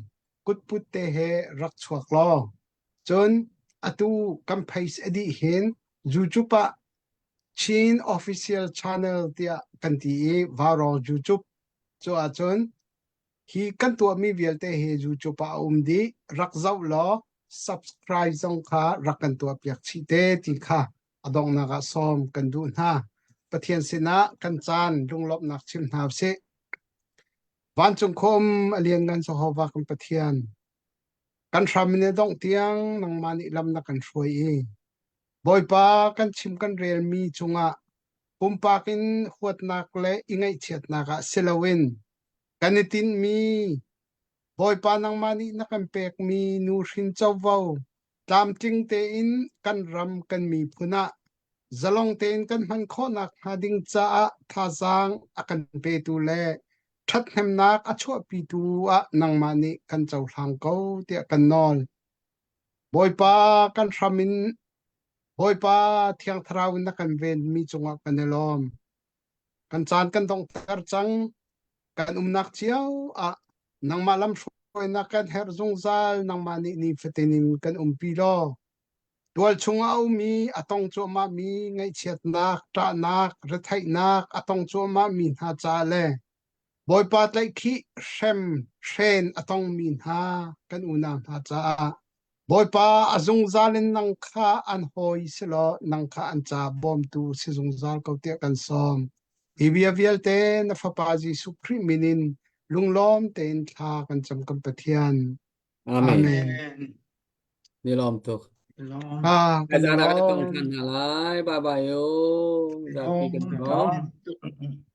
kutput te he rak chuak law cun atu kan phaisa a dih hin YouTube ah Chin Official Channel tiah kan ti i Vaurawng YouTube cu ahcun hi kan tuahmi vialte hi YouTube ah a um dih. Rak zoh law subscribe zong kha rak kan tuahpiak chih te ti kha a donghnak ah sawm kan duh hna. Pathian sinah kan caan lunglawmhnak chim hna usih. Vancung khua um a lianngan Jehovah kan Pathian, kan hram in a dongh tiang nangmah nih lam na kan hruai i Bawipa kan chim kan relmi cungah pumpak in huatnak le i ngaihchiatnak ah si loin kan i tinhmi Bawipa nangmah nih na kan pekmi nuhrin covo tlamtling tein kan ram kan miphun ah zalong tein kan hman khawhnak hnga ding caah thazaang a kan petu le ṭhathnemnak a chuahpitu ah nangmah nih kan cohlang ko tiah kan nawl. Bawipa kan hram in Bawipa Thiang Thlarau in na kan venmi cungah kan i lawm. Kan caan kan donghter cang. Kan umnak cio ah nangmah lamhruainak kan herh zungzal. Nangmah nih nifatin in kan umpi law tual chungah a ummi a tong cuahmahmi ngaihchiatnak, ṭahnak, retheihnak a tong cuahmahmi hna ca le Bawipa tlaihkhih hrem hren a tongmi hna kan unau hna caah Bawipa a zungzal in nang kha an hawi si law nang kha an ca bawmtu si zungzal ko tiah kan sawm. Hi bia vialte na Fapa Jesuh Khrih min in lunglawm tein thla kan cam kan Pathian. Amen. Amen. Ni lawm tuk. Ah, kan Zan ah kan tong lawm. ṭhan hna lai. Bye bye yo. Zapi kan lawm. Lawm.